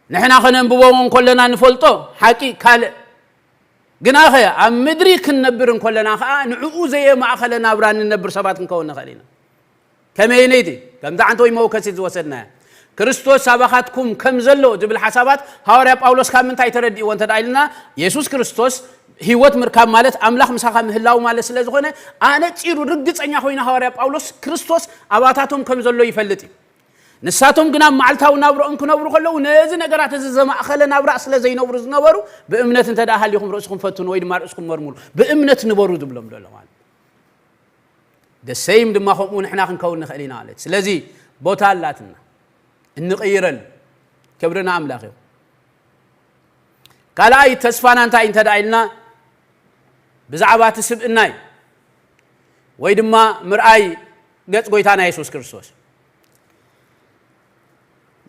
ንሕና ኸነንብቦ እንኮለና ንፈልጦ ሓቂ ካልእ። ግናኸ ኣብ ምድሪ ክንነብር እንኮለና ኸኣ፣ ንዕኡ ዘየማእኸለ ናብራ ንነብር ሰባት ክንከውን ንኽእል ኢና። ከመይነይቲ? ከምዛ ዓንተወይ መወከሲት ዝወሰድናያ፣ ክርስቶስ ኣባኻትኩም ከም ዘሎ ዝብል ሓሳባት ሃዋርያ ጳውሎስ ካብ ምንታይ ተረዲእዎ እንተ ደኣ ኢልና፣ የሱስ ክርስቶስ ህይወት ምርካብ ማለት ኣምላኽ ምሳኻ ምህላው ማለት ስለ ዝኾነ፣ ኣነጺሩ ርግጸኛ ኮይኑ ሃዋርያ ጳውሎስ ክርስቶስ ኣባታቶም ከም ዘሎ ይፈልጥ እዩ። ንሳቶም ግና ኣብ መዓልታዊ ናብርኦም ክነብሩ ከለዉ፣ ነዚ ነገራት እዚ ዘማእኸለ ናብራ ስለ ዘይነብሩ ዝነበሩ፣ ብእምነት እንተ ደኣ ሃሊኹም ርእስኹም ፈትኑ ወይ ድማ ርእስኹም መርምሩ፣ ብእምነት ንበሩ ዝብሎም ዘሎ ማለት እዩ። ደሰይም ድማ ከምኡ ንሕና ክንከውን ንኽእል ኢና ማለት። ስለዚ ቦታ ኣላትና እንቕይረሉ። ክብሪ ንኣምላኽ እዩ። ካልኣይ ተስፋና እንታይ እንተ ደኣ ኢልና፣ ብዛዕባ እቲ ስብእና እዩ፣ ወይ ድማ ምርኣይ ገጽ ጎይታና የሱስ ክርስቶስ።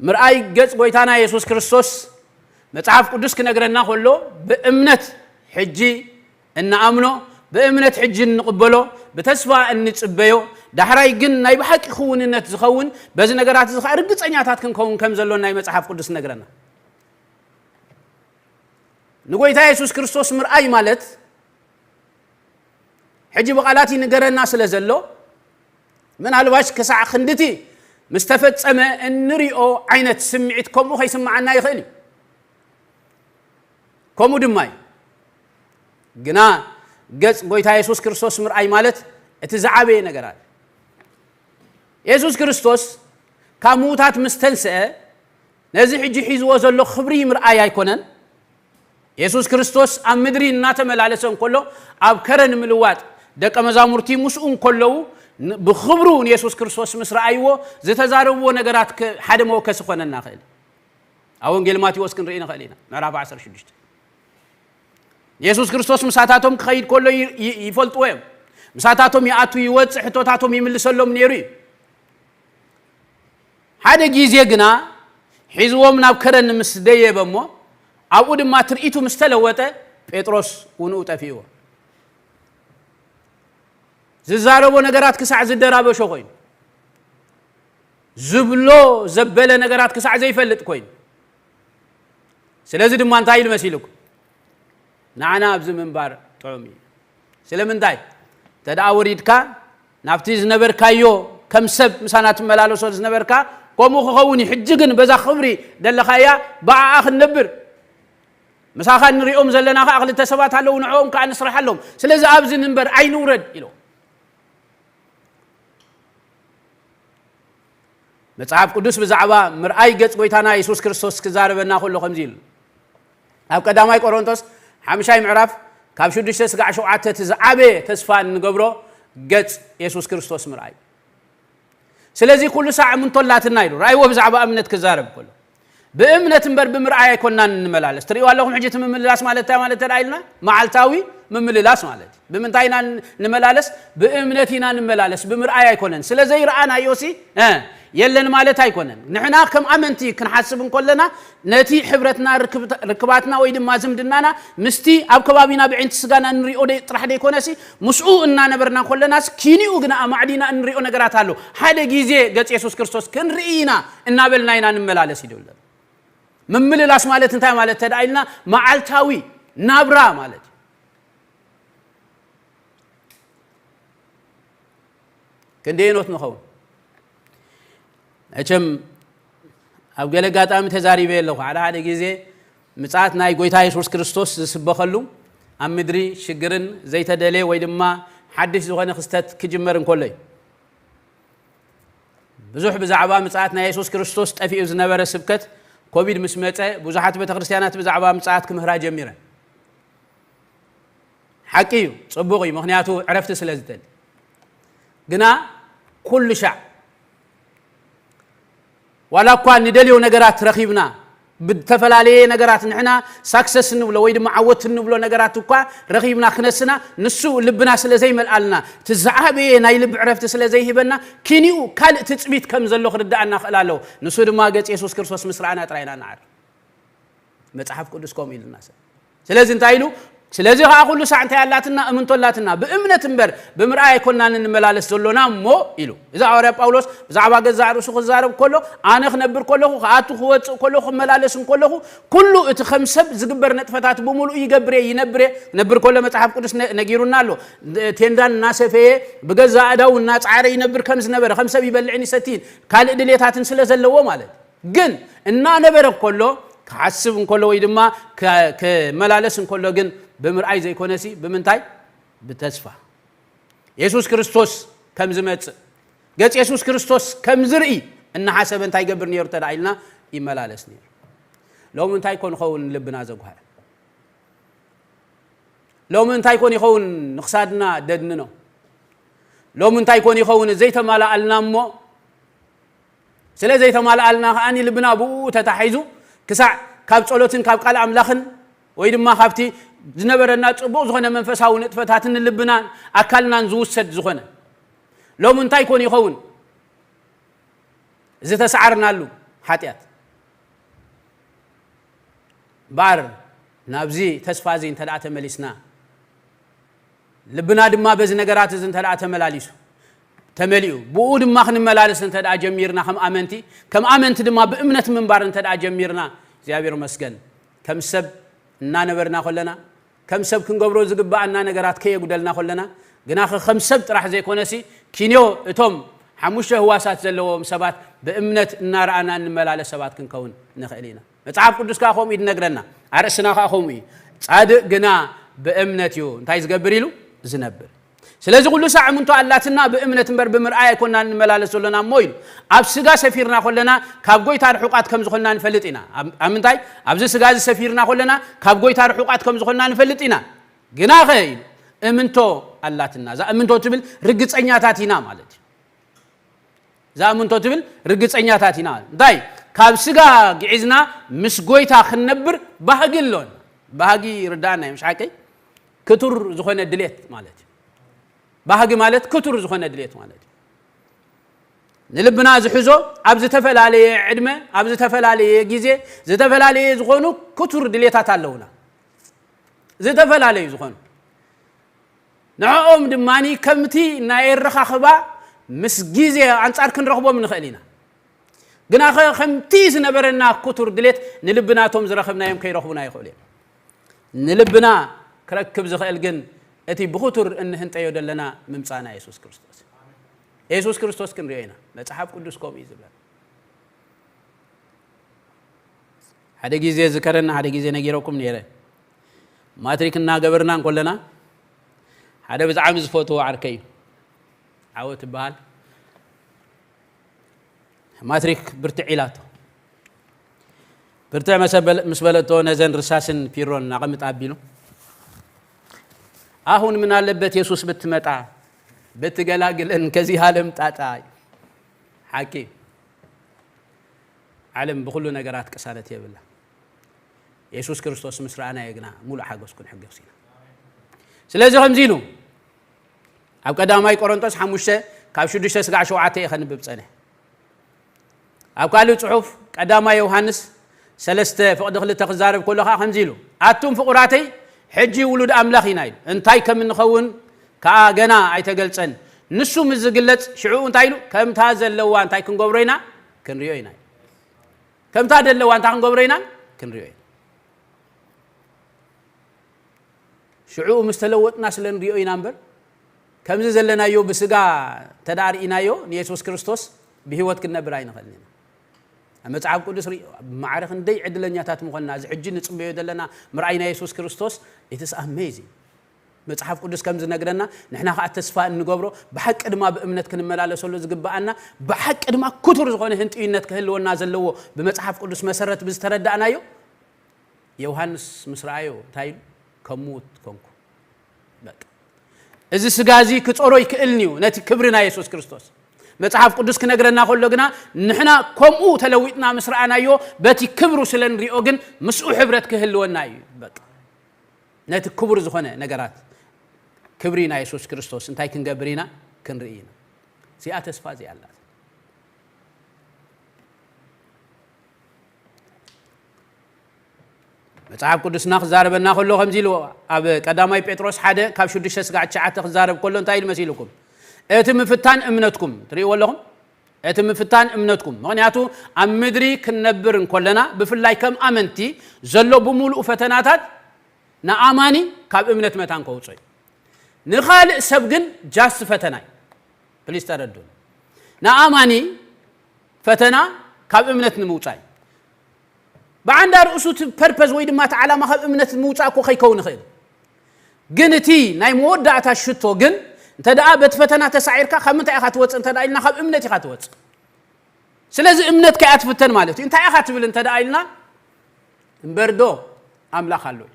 ምርኣይ ገጽ ጎይታና የሱስ ክርስቶስ መጽሓፍ ቅዱስ ክነግረና ከሎ፣ ብእምነት ሕጂ እንኣምኖ፣ ብእምነት ሕጂ እንቕበሎ፣ ብተስፋ እንጽበዮ፣ ዳሕራይ ግን ናይ ብሓቂ ክውንነት ዝኸውን፣ በዚ ነገራት እዚ ኸኣ ርግጸኛታት ክንከውን ከም ዘሎና እዩ መጽሓፍ ቅዱስ ዝነግረና። ንጎይታ የሱስ ክርስቶስ ምርኣይ ማለት፣ ሕጂ ብቓላት ይንገረና ስለ ዘሎ፣ ምናልባሽ ክሳዕ ክንድቲ ምስ ተፈጸመ እንሪኦ ዓይነት ስምዒት ከምኡ ከይስምዓና ይኽእል እዩ። ከምኡ ድማ እዩ። ግና ገጽ ጎይታ የሱስ ክርስቶስ ምርኣይ ማለት እቲ ዝዓበየ ነገር ኣለ። የሱስ ክርስቶስ ካብ ምዉታት ምስ ተንስአ፣ ነዚ ሕጂ ሒዝዎ ዘሎ ክብሪ ምርኣይ ኣይኮነን። የሱስ ክርስቶስ ኣብ ምድሪ እናተመላለሰ እንከሎ፣ ኣብ ከረን ምልዋጥ ደቀ መዛሙርቲ ምስኡ እንከለዉ፣ ን- ብኽብሩ ንየሱስ ክርስቶስ ምስ ረኣይዎ፣ ዝተዛረብዎ ነገራት ከ- ሓደ መወከሲ ክኾነና ይኽእል። ኣብ ወንጌል ማቴዎስ ክንርኢ ንኽእል ኢና፣ ምዕራፍ ዓሰርተ ሽዱሽተ። የሱስ ክርስቶስ ምሳታቶም ክኸይድ ከሎ ይ- ይ- ይፈልጥዎ እዮም። ምሳታቶም ይኣቱ ይወጽእ፣ ሕቶታቶም ይምልሰሎም ነይሩ እዩ። ሓደ ግዜ ግና ሒዝዎም ናብ ከረን ምስ ደየበ እሞ፣ ኣብኡ ድማ ትርኢቱ ምስ ተለወጠ፣ ጴጥሮስ ውንኡ ጠፊእዎ። ዝዛረቦ ነገራት ክሳዕ ዝደራበሾ ኮይኑ፣ ዝብሎ ዘበለ ነገራት ክሳዕ ዘይፈልጥ ኮይኑ። ስለዚ ድማ እንታይ ኢሉ መሲልኩም? ንዓና ኣብዚ ምንባር ጥዑም እዩ። ስለምንታይ? እንተ ደኣ ወሪድካ ናብቲ ዝነበርካዮ ከም ሰብ ምሳና ትመላለሶ ዝነበርካ ከምኡ ክኸውን እዩ። ሕጂ ግን በዛ ክብሪ ደለኻያ ብኣኣ ክንነብር ምሳኻ እንሪኦም ዘለና ከዓ ክልተ ሰባት ኣለዉ፣ ንዕኦም ከዓ ንስርሓሎም። ስለዚ ኣብዚ ንንበር ኣይንውረድ ኢሎ። መጽሓፍ ቅዱስ ብዛዕባ ምርኣይ ገጽ ጎይታና የሱስ ክርስቶስ ክዛረበና ከሎ ከምዚ ኢሉ ኣብ ቀዳማይ ቆሮንቶስ ሓምሻይ ምዕራፍ ካብ ሽዱሽተ ስጋዕ ሸውዓተ እቲ ዝዓበየ ተስፋ እንገብሮ ገጽ የሱስ ክርስቶስ ምርኣይ። ስለዚ ኩሉ ሳዕ እምንቶ ኣላትና ኢሉ። ራእይዎ ብዛዕባ እምነት ክዛረብ ከሎ ብእምነት እምበር ብምርኣይ ኣይኮንናን እንመላለስ። ትርእይዋ ኣለኹም ሕጂ እቲ ምምልላስ ማለት እንታይ ማለት ተደኣ ኢልና? መዓልታዊ ምምልላስ ማለት እዩ። ብምንታይ ኢና ን- ንመላለስ? ብእምነት ኢና ንመላለስ፣ ብምርኣይ ኣይኮነን። ስለ ዘይረኣናዮሲ እ፣ የለን ማለት ኣይኮነን። ንሕና ከም ኣመንቲ ክንሓስብ እንከለና ነቲ ሕብረትና ርክብታ- ርክባትና ወይ ድማ ዝምድናና ምስቲ ኣብ ከባቢና ብዕንቲ ስጋና እንሪኦ ደይ- ጥራሕ ደይኮነሲ ምስኡ እናነበርና ከለናስ ኪኒኡ ግና ኣማዕዲና እንሪኦ ነገራት ኣሎ። ሓደ ግዜ ገጽ የሱስ ክርስቶስ ክንርኢ ኢና እናበልና ኢና ንመላለስ ይደውል። ምምልላስ ማለት እንታይ ማለት ተደኣ ኢልና መዓልታዊ ናብራ ማለት እዩ። ክንደየኖት ንኸውን? መቸም ኣብ ገለ ኣጋጣሚ ተዛሪበ ኣለኹ። ሓደ ሓደ ግዜ ምጽኣት ናይ ጎይታ የሱስ ክርስቶስ ዝስበኸሉ ኣብ ምድሪ ሽግርን ዘይተደልየ ወይ ድማ ሓድሽ ዝኾነ ክስተት ክጅመር እንከሎ እዩ። ብዙሕ ብዛዕባ ምጽኣት ናይ የሱስ ክርስቶስ ጠፊኡ ዝነበረ ስብከት ኮቪድ ምስ መጸ ብዙሓት ቤተክርስትያናት ብዛዕባ ምጽኣት ክምህራ ጀሚረን። ሓቂ እዩ፣ ጽቡቕ እዩ፣ ምኽንያቱ ዕረፍቲ ስለ ዝደሊ። ግና ኩሉ ሻዕ ዋላ እኳ ንደልዮ ነገራት ረኺብና ብተፈላለየ ነገራት ንሕና ሳክሰስ እንብሎ ወይ ድማ ዓወት እንብሎ ነገራት እኳ ረኺብና ክነስና ንሱ ልብና ስለ ዘይመልኣልና እቲ ዝዓበየ ናይ ልቢ ዕረፍቲ ስለ ዘይህበና ኪኒኡ ካልእ ትጽቢት ከም ዘሎ ክርድኣና ክእል ኣለዎ። ንሱ ድማ ገጽ የሱስ ክርስቶስ ምስ ረኣና ጥራይና ንዓር መጽሓፍ ቅዱስ ከምኡ ኢሉና ሰብ ስለዚ እንታይ ኢሉ ስለዚ ከዓ ኩሉ ሳዕ እንታይ ኣላትና እምንቶ ኣላትና ብእምነት እምበር ብምርኣይ ኣይኮንናን እንመላለስ ዘሎና እሞ ኢሉ እዚ ሃዋርያ ጳውሎስ ብዛዕባ ገዛእ ርእሱ ክዛረብ ከሎ ኣነ ክነብር ከለኹ ክኣቱ ክወፅእ ከለኹ ክመላለስ እንከለኹ ኩሉ እቲ ከም ሰብ ዝግበር ነጥፈታት ብምሉእ ይገብር እየ ይነብር እየ ክነብር ከሎ መፅሓፍ ቅዱስ ነጊሩና ኣሎ ቴንዳን እናሰፈየ ብገዛ ኣእዳው እናፃዕረ ይነብር ከም ዝነበረ ከም ሰብ ይበልዕን ይሰትይን ካልእ ድሌታትን ስለ ዘለዎ ማለት ግን እናነበረ ከሎ ክሓስብ እንከሎ ወይ ድማ ክመላለስ እንከሎ ግን ብምርኣይ ዘይኮነሲ ብምንታይ ብተስፋ የሱስ ክርስቶስ ከም ዝመፅእ ገፅ የሱስ ክርስቶስ ከም ዝርኢ እናሓሰበ እንታይ ይገብር ነይሩ ተዳ ኢልና ይመላለስ ነይሩ ሎም እንታይ ኮን ኸውን ልብና ዘጉሃ ሎም እንታይ ኮን ይኸውን ንክሳድና ደድንኖ ሎም እንታይ ኮን ይኸውን ዘይተማላኣልና እሞ ስለ ዘይተማልኣልና ከኣ ልብና ብኡ ተታሒዙ ክሳዕ ካብ ጸሎትን ካብ ቃል ኣምላኽን ወይ ድማ ካብቲ ዝነበረና ጽቡቕ ዝኾነ መንፈሳዊ ንጥፈታትን ልብናን ኣካልናን ዝውሰድ ዝኾነ ሎም እንታይ ኮን ይኸውን ዝተሰዓርናሉ ሓጢኣት ባር ናብዚ ተስፋ እዚ እንተ ተመሊስና ልብና ድማ በዚ ነገራት እዚ እንተ ተመላሊሱ ተመሊኡ ብኡ ድማ ክንመላለስ እንተ ጀሚርና ከም ኣመንቲ ከም ኣመንቲ ድማ ብእምነት ምንባር እንተ ጀሚርና እግዚኣብሔር መስገን ከም ሰብ እናነበርና ከለና ከም ሰብ ክንገብሮ ዝግባኣና ነገራት ከየጉደልና ከለና ግና ከም ሰብ ጥራሕ ዘይኮነሲ ኪንዮ እቶም ሓሙሽተ ህዋሳት ዘለዎም ሰባት ብእምነት እናረኣና እንመላለስ ሰባት ክንከውን ንኽእል ኢና መጽሓፍ ቅዱስ ከዓ ከምኡ እዩ ዝነግረና ኣርእስና ከዓ ከምኡ እዩ ጻድቅ ግና ብእምነት እዩ እንታይ ዝገብር ኢሉ ዝነብር ስለዚ ኩሉ ሳዕ እምንቶ ኣላትና ብእምነት እምበር ብምርኣይ ኣይኮና እንመላለስ ዘሎና እሞ ኢሉ ኣብ ስጋ ሰፊርና ኮለና ካብ ጎይታ ርሑቃት ከም ዝኾንና ንፈልጥ ኢና ኣብ ምንታይ ኣብዚ ስጋ እዚ ሰፊርና ኮለና ካብ ጎይታ ርሑቃት ከም ዝኾንና ንፈልጥ ኢና ግና ኸ ኢሉ እምንቶ ኣላትና እዛ እምንቶ ትብል ርግፀኛታት ኢና ማለት እዩ ዝኣምንቶ ትብል ርግፀኛታት ኢና እንታይ ካብ ስጋ ግዒዝና ምስ ጎይታ ክንነብር ባህጊ ኣሎን ባህጊ ርዳእና እዩ ምሽ ሓቀይ ክቱር ዝኾነ ድሌት ማለት እዩ ባህጊ ማለት ክቱር ዝኾነ ድሌት ማለት እዩ ንልብና ዝሕዞ ኣብ ዝተፈላለየ ዕድመ ኣብ ዝተፈላለየ ግዜ ዝተፈላለየ ዝኾኑ ክቱር ድሌታት ኣለውና ዝተፈላለዩ ዝኾኑ ንዕኦም ድማ ከምቲ ናይ ኣረኻኽባ ምስ ግዜ ኣንጻር ክንረኽቦም ንኽእል ኢና ግና ከምቲ ዝነበረና ክቱር ድሌት ንልብናቶም ዝረኸብናዮም ከይረኽቡና ይኽእሉ እዮም ንልብና ክረክብ ዝኽእል ግን እቲ ብኽቱር እንህንጠዮ ዘለና ምምጻእና የሱስ ክርስቶስ። የሱስ ክርስቶስ ክንሪኦ ኢና። መጽሓፍ ቅዱስ ከምኡ እዩ ዝብለና። ሓደ ግዜ ዝከረና፣ ሓደ ግዜ ነጊረኩም ነይረ። ማትሪክ እናገበርና እንኮለና ሓደ ብጣዕሚ ዝፈትዎ ዓርከይ እዩ። ዓወት ትበሃል። ማትሪክ ብርትዕ ኢላቶ። ብርትዕ መሰበል-፣ ምስ በለቶ ነዘን ርሳስን ፒሮን እናቐምጥ ኣቢሉ፣ "አሁን ምን አለበት የሱስ ብትመጣ ብትገላግለን ከዚህ ዓለም ጣጣ?" ሓቂ። ዓለም ብኹሉ ነገራት ቅሳነት የብላ። የሱስ ክርስቶስ ምስ ረኣናዮ ግና ሙሉእ ሓጎስ ክንሕጎስ ኢና። ስለዚ ከምዚ ኢሉ ኣብ ቀዳማይ ቆሮንቶስ ሓሙሽተ ካብ ሽዱሽተ ስጋዕ ሸውዓተ እየ ከንብብ ጸኒሐ። ኣብ ካልእ ጽሑፍ ቀዳማይ ዮሃንስ ሰለስተ ፍቕዲ ክልተ ክዛረብ ከሎ ኸዓ ከምዚ ኢሉ፣ "ኣቱም ፍቑራተይ፣ ሕጂ ውሉድ ኣምላኽ ኢና" ኢሉ። እንታይ ከም እንኸውን ከኣ ገና ኣይተገልጸን። ንሱ ምስ ዝግለጽ ሽዑ እንታይ ኢሉ? "ከምታ ዘለዋ እንታይ ክንገብሮ ኢና? ክንሪኦ ኢና" ኢሉ። ከምታ ዘለዋ እንታይ ክንገብሮ ኢና? ክንሪኦ ኢና። ሽዑ ምስ ተለወጥና ስለ ንሪኦ ኢና እምበር፣ ከምዚ ዘለናዮ ብስጋ እንተ ደኣ ርኢናዮ ንየሱስ ክርስቶስ ብህይወት ክንነብር ኣይንኽእልን ኢና። ኣብ መጽሓፍ ቅዱስ ርኢ፣ ማዕረ ክንደይ ዕድለኛታት ምኾንና። እዚ ሕጂ ንጽበዮ ዘለና ምርኣይ ናይ የሱስ ክርስቶስ፣ it is amazing። መጽሓፍ ቅዱስ ከም ዝነግረና፣ ንሕና ኸኣ ተስፋ እንገብሮ፣ ብሓቂ ድማ ብእምነት ክንመላለሰሉ ዝግብኣና፣ ብሓቂ ድማ ክቱር ዝኾነ ህንጥዩነት ክህልወና ዘለዎ ብመጽሓፍ ቅዱስ መሰረት ብዝተረዳእናዮ፣ ዮሃንስ ምስ ረኣዮ እንታይ ኢሉ? "ከም ምዉት ኮንኩ።" በቃ። እዚ ስጋ እዚ ክጾሮ ይክእልን እዩ ነቲ ክብሪ ናይ የሱስ ክርስቶስ። መጽሓፍ ቅዱስ ክነግረና ከሎ ግና፣ ንሕና ከምኡ ተለዊጥና ምስ ረኣናዮ፣ በቲ ክብሩ ስለ ንሪኦ ግን ምስኡ ሕብረት ክህልወና እዩ። በቃ። ነቲ ክቡር ዝኾነ ነገራት፣ ክብሪ ናይ የሱስ ክርስቶስ እንታይ ክንገብር ኢና? ክንርኢ ኢና። እዚኣ ተስፋ እዚኣ ኣላት። መጽሓፍ ቅዱስና ክዛረበና ከሎ ከምዚ ኢሉ ኣብ ቀዳማይ ጴጥሮስ ሓደ ካብ ሽዱሽተ ስጋዕ ትሽዓተ ክዛረብ ከሎ እንታይ ኢሉ መሲልኩም? "እቲ ምፍታን እምነትኩም" ትርእይዎ ኣለኹም? "እቲ ምፍታን እምነትኩም"። ምኽንያቱ ኣብ ምድሪ ክንነብር እንኮለና፣ ብፍላይ ከም ኣመንቲ ዘሎ ብምሉኡ ፈተናታት ንኣማኒ ካብ እምነት መታን ከውጽኦ እዩ። ንኻልእ ሰብ ግን ጃስት ፈተና እዩ። ፕሊስ ተረድኡ። ንኣማኒ ፈተና ካብ እምነት ንምውጻእ እዩ። ብዓንዳ ርእሱ እቲ ፐርፐዝ ወይ ድማ እቲ ዓላማ ካብ እምነት ምውጻእ እኮ ከይከውን ይኽእል። ግን እቲ ናይ መወዳእታ ሽቶ ግን እንተ ደኣ በቲ ፈተና ተሳዒርካ ካብ ምንታይ ኢኻ ትወጽእ እንተ ደኣ ኢልና ካብ እምነት ኢኻ ትወጽእ። ስለዚ እምነትካ እያ ትፍተን ማለት እዩ። እንታይ ኢኻ ትብል እንተ ደኣ ኢልና እምበርዶ ኣምላኽ ኣሎ እዩ።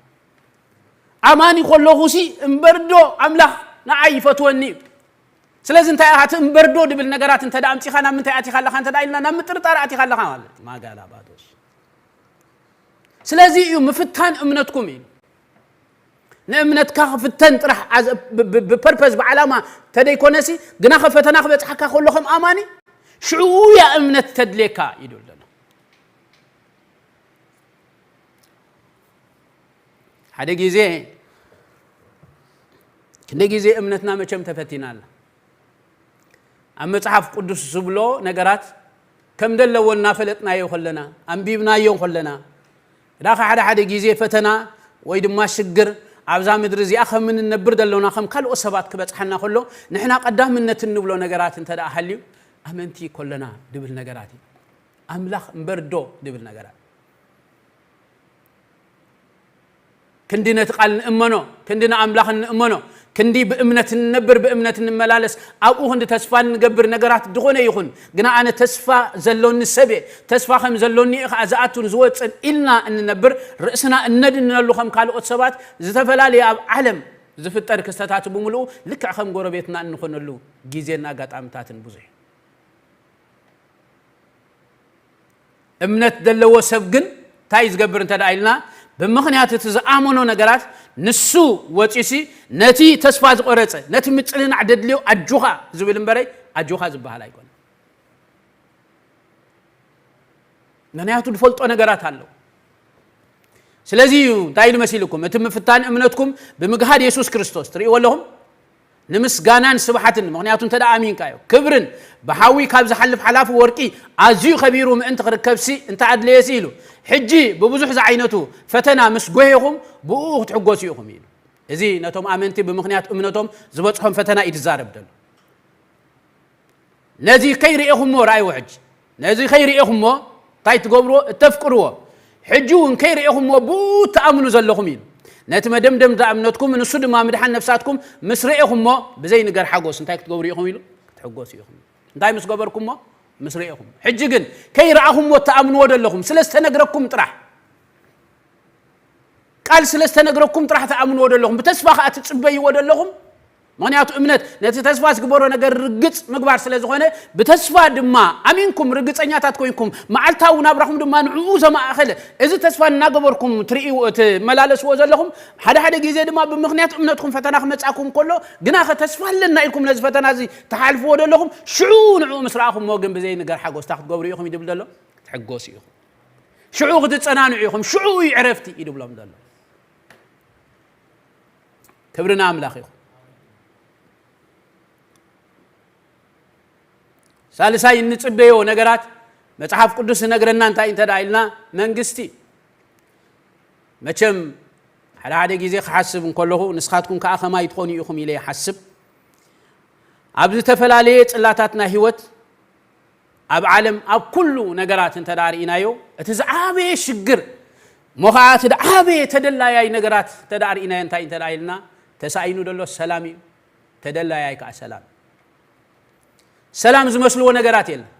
ኣማኒ ከለኹሲ እምበርዶ ኣምላኽ ንዓይ ይፈትወኒ እዩ። ስለዚ እንታይ ኢኻ እቲ እምበርዶ ድብል ነገራት እንተ ደኣ ኣምጺኻ ናብ ምንታይ ኣቲኻ ኣለኻ እንተ ደኣ ኢልና ናብ ምጥርጣር ኣቲኻ ኣለኻ ማለት እዩ። ማጋላ ባዶስ። ስለዚ እዩ ምፍታን እምነትኩም እዩ። ንእምነትካ ክፍተን ጥራሕ ኣዝ-፣ ብ-፣ ብ-፣ ብፐርፐዝ ብዓላማ ተደይኮነሲ ግና ከፈተና ክበጽሓካ ከሎ ከም ኣማኒ ሽዑ እያ እምነት ተድልየካ እዩ ድብል ዘሎ። ሓደ ግዜ ክንደ ግዜ እምነትና መቸም ተፈቲና ኣላ። ኣብ መጽሓፍ ቅዱስ ዝብሎ ነገራት ከም ደለዎ እናፈለጥናዮ ከለና፣ ኣንቢብናዮ ከለና፣ ዳኻ ሓደ ሓደ ግዜ ፈተና ወይ ድማ ሽግር ኣብዛ ምድሪ እዚኣ ከም እንነብር ደለና ከም ካልኦት ሰባት ክበጽሓና ከሎ፣ ንሕና ቀዳምነት እንብሎ ነገራት እንተ ደኣ ሃልዩ፣ ኣመንቲ ኮለና ድብል ነገራት እዩ። ኣምላኽ እምበር ዶ ድብል ነገራት። ክንዲ ነቲ ቃል ንእመኖ፣ ክንዲ ንኣምላኽ እንእመኖ፣ ክንዲ ብእምነት እንነብር፣ ብእምነት እንመላለስ፣ ኣብኡ ክንዲ ተስፋ እንገብር ነገራት ድኾነ ይኹን፣ ግና ኣነ ተስፋ ዘሎኒ ሰብ እየ፣ ተስፋ ከም ዘሎኒ እዩ ኸዓ ዝኣቱን ዝወጽን ኢልና እንነብር፣ ርእስና እነድንነሉ ከም ካልኦት ሰባት ዝተፈላለየ ኣብ ዓለም ዝፍጠር ክስተታት ብምሉኡ ልክዕ ከም ጎረቤትና እንኾነሉ ግዜን ኣጋጣምታትን ብዙሕ እዩ። እምነት ዘለዎ ሰብ ግን እንታይ እዩ ዝገብር እንተ ደኣ ኢልና፣ ብምኽንያት እቲ ዝኣመኖ ነገራት ንሱ ወጺሲ ነቲ ተስፋ ዝቖረጸ፣ ነቲ ምጽንናዕ ደድልዮ ኣጆኻ ዝብል እምበረይ ኣጆኻ ዝበሃል ኣይኮነን። ምኽንያቱ ዝፈልጦ ነገራት ኣለዉ። ስለዚ እዩ እንታይ ኢሉ መሲልኩም? እቲ ምፍታን እምነትኩም ብምግሃድ የሱስ ክርስቶስ፣ ትርእይዎ ኣለኹም? ንምስጋናን ስብሓትን፣ ምኽንያቱ እንተ ደኣ ኣሚንካዮ፣ ክብርን ብሓዊ ካብ ዝሓልፍ ሓላፊ ወርቂ ኣዝዩ ከቢሩ ምእንቲ ክርከብሲ እንተ ኣድለየሲ ኢሉ፣ ሕጂ ብብዙሕ ዝዓይነቱ ፈተና ምስ ጎሄኹም ብእኡ ክትሕጎሱ ኢኹም ኢሉ። እዚ ነቶም ኣመንቲ ብምኽንያት እምነቶም ዝበጽሖም ፈተና እዩ ዝዛረብ ዘሎ። ነዚ ከይርእኹሞ ርኣይዎ። ሕጂ ነዚ ከይርእኹሞ እንታይ ትገብርዎ? እተፍቅርዎ። ሕጂ እውን ከይርእኹሞ ብኡ ትኣምኑ ዘለኹም ኢሉ። ነቲ መደምደምታ እምነትኩም፣ ንሱ ድማ ምድሓን ነፍሳትኩም ምስ ርእኹሞ፣ ብዘይ ንገር ሓጎስ እንታይ ክትገብሩ ኢኹም ኢሉ? ክትሕጎሱ ኢኹም። እንታይ ምስ ገበርኩሞ? ምስ ርእኹሞ። ሕጂ ግን ከይረኣኹሞ እትኣምንዎ ዘለኹም፣ ስለ ዝተነግረኩም ጥራሕ፣ ቃል ስለ ዝተነግረኩም ጥራሕ ትኣምንዎ ዘለኹም፣ ብተስፋ ኸኣ ትጽበይዎ ዘለኹም። ምኽንያቱ እምነት ነቲ ተስፋ ዝግበሮ ነገር ርግጽ ምግባር ስለ ዝኾነ፣ ብተስፋ ድማ ኣሚንኩም ርግጸኛታት ኮይንኩም፣ መዓልታዊ ናብራኹም ድማ ንዕኡ ዘማእኸለ፣ እዚ ተስፋ እናገበርኩም ትርእይዎ፣ ትመላለስዎ ዘለኹም፣ ሓደ ሓደ ግዜ ድማ ብምኽንያት እምነትኩም ፈተና ክመጻኩም ከሎ፣ ግናኸ ተስፋ ኣለና ኢልኩም ነዚ ፈተና እዚ ትሓልፍዎ ዘለኹም፣ ሽዑ ንዕኡ ምስ ረኣኹምዎ ግን ብዘይ ንገር ሓጎስ እንታይ ክትገብሩ ኢኹም እዩ ዝብል ዘሎ? ክትሕጎሱ ኢኹም። ሽዑ ክትጸናንዑ ኢኹም። ሽዑ እዩ ዕረፍቲ እዩ ዝብሎም ዘሎ። ክብሪ ንኣምላኽ ይኹን። ሳልሳይ እንጽበዮ ነገራት፣ መጽሓፍ ቅዱስ ዝነግረና እንታይ እንተ ደኣ ኢልና፣ መንግስቲ። መቸም ሓደ ሓደ ግዜ ክሓስብ እንከለኹ፣ ንስኻትኩም ከኣ ከማይ ትኾኑ ኢኹም ኢለ ይሓስብ። ኣብ ዝተፈላለየ ጽላታት ናይ ህይወት፣ ኣብ ዓለም፣ ኣብ ኩሉ ነገራት እንተ ደኣ ርኢናዮ፣ እቲ ዝዓበየ ሽግር፣ እሞ ኸዓ እቲ ዝዓበየ ተደላያይ ነገራት እንተ ደኣ ርኢናዮ፣ እንታይ እንተ ደኣ ኢልና፣ ተሳኢኑ ዘሎ ሰላም እዩ። ተደላያይ ከኣ ሰላም። ሰላም ዝመስልዎ ነገራት የለን።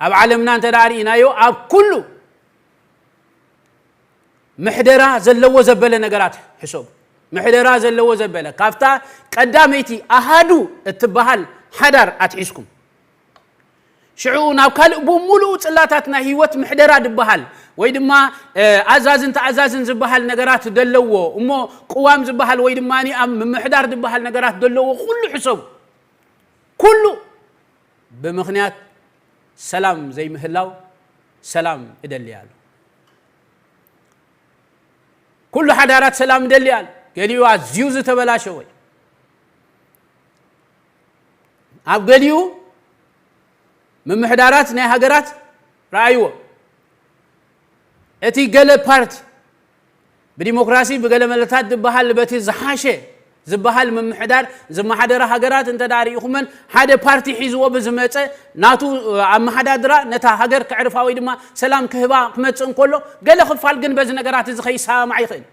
ኣብ ዓለምና እንተ ደኣ ርኢናዮ፣ ኣብ ኩሉ ምሕደራ ዘለዎ ዘበለ ነገራት ሕሰቡ። ምሕደራ ዘለዎ ዘበለ፣ ካብታ ቀዳመይቲ ኣሃዱ እትበሃል ሓዳር ኣትሒዝኩም፣ ሽዑ ናብ ካልእ ብምሉኡ ጽላታት ናይ ህይወት ምሕደራ ዝበሃል፣ ወይ ድማ፣ እ፣ ኣዛዝን ተኣዛዝን ዝበሃል ነገራት ዘለዎ፣ እሞ ቅዋም ዝበሃል ወይ ድማ ኣብ ምምሕዳር ዝበሃል ነገራት ዘለዎ ኩሉ ሕሰቡ። ኩሉ ብምኽንያት ሰላም ዘይምህላው ሰላም እደሊ ኣሎ። ኩሉ ሓዳራት ሰላም እደሊ ኣሎ። ገሊኡ ኣዝዩ ዝተበላሸወ እዩ። ኣብ ገሊኡ ምምሕዳራት ናይ ሃገራት ረኣይዎ። እቲ ገለ ፓርቲ ብዲሞክራሲ ብገለ መለታት ዝበሃል በቲ ዝሓሸ ዝበሃል ምምሕዳር ዝመሓደራ ሃገራት እንተ ደኣ ርኢኹመን፣ ሓደ ፓርቲ ሒዝዎ ብዝመጸ ናቱ ኣመሓዳድራ ነታ ሃገር ከዕርፋ ወይ ድማ ሰላም ክህባ ክመጽእ እንከሎ፣ ገለ ክፋል ግን በዚ ነገራት እዚ ከይሰማማዕ ይኽእል።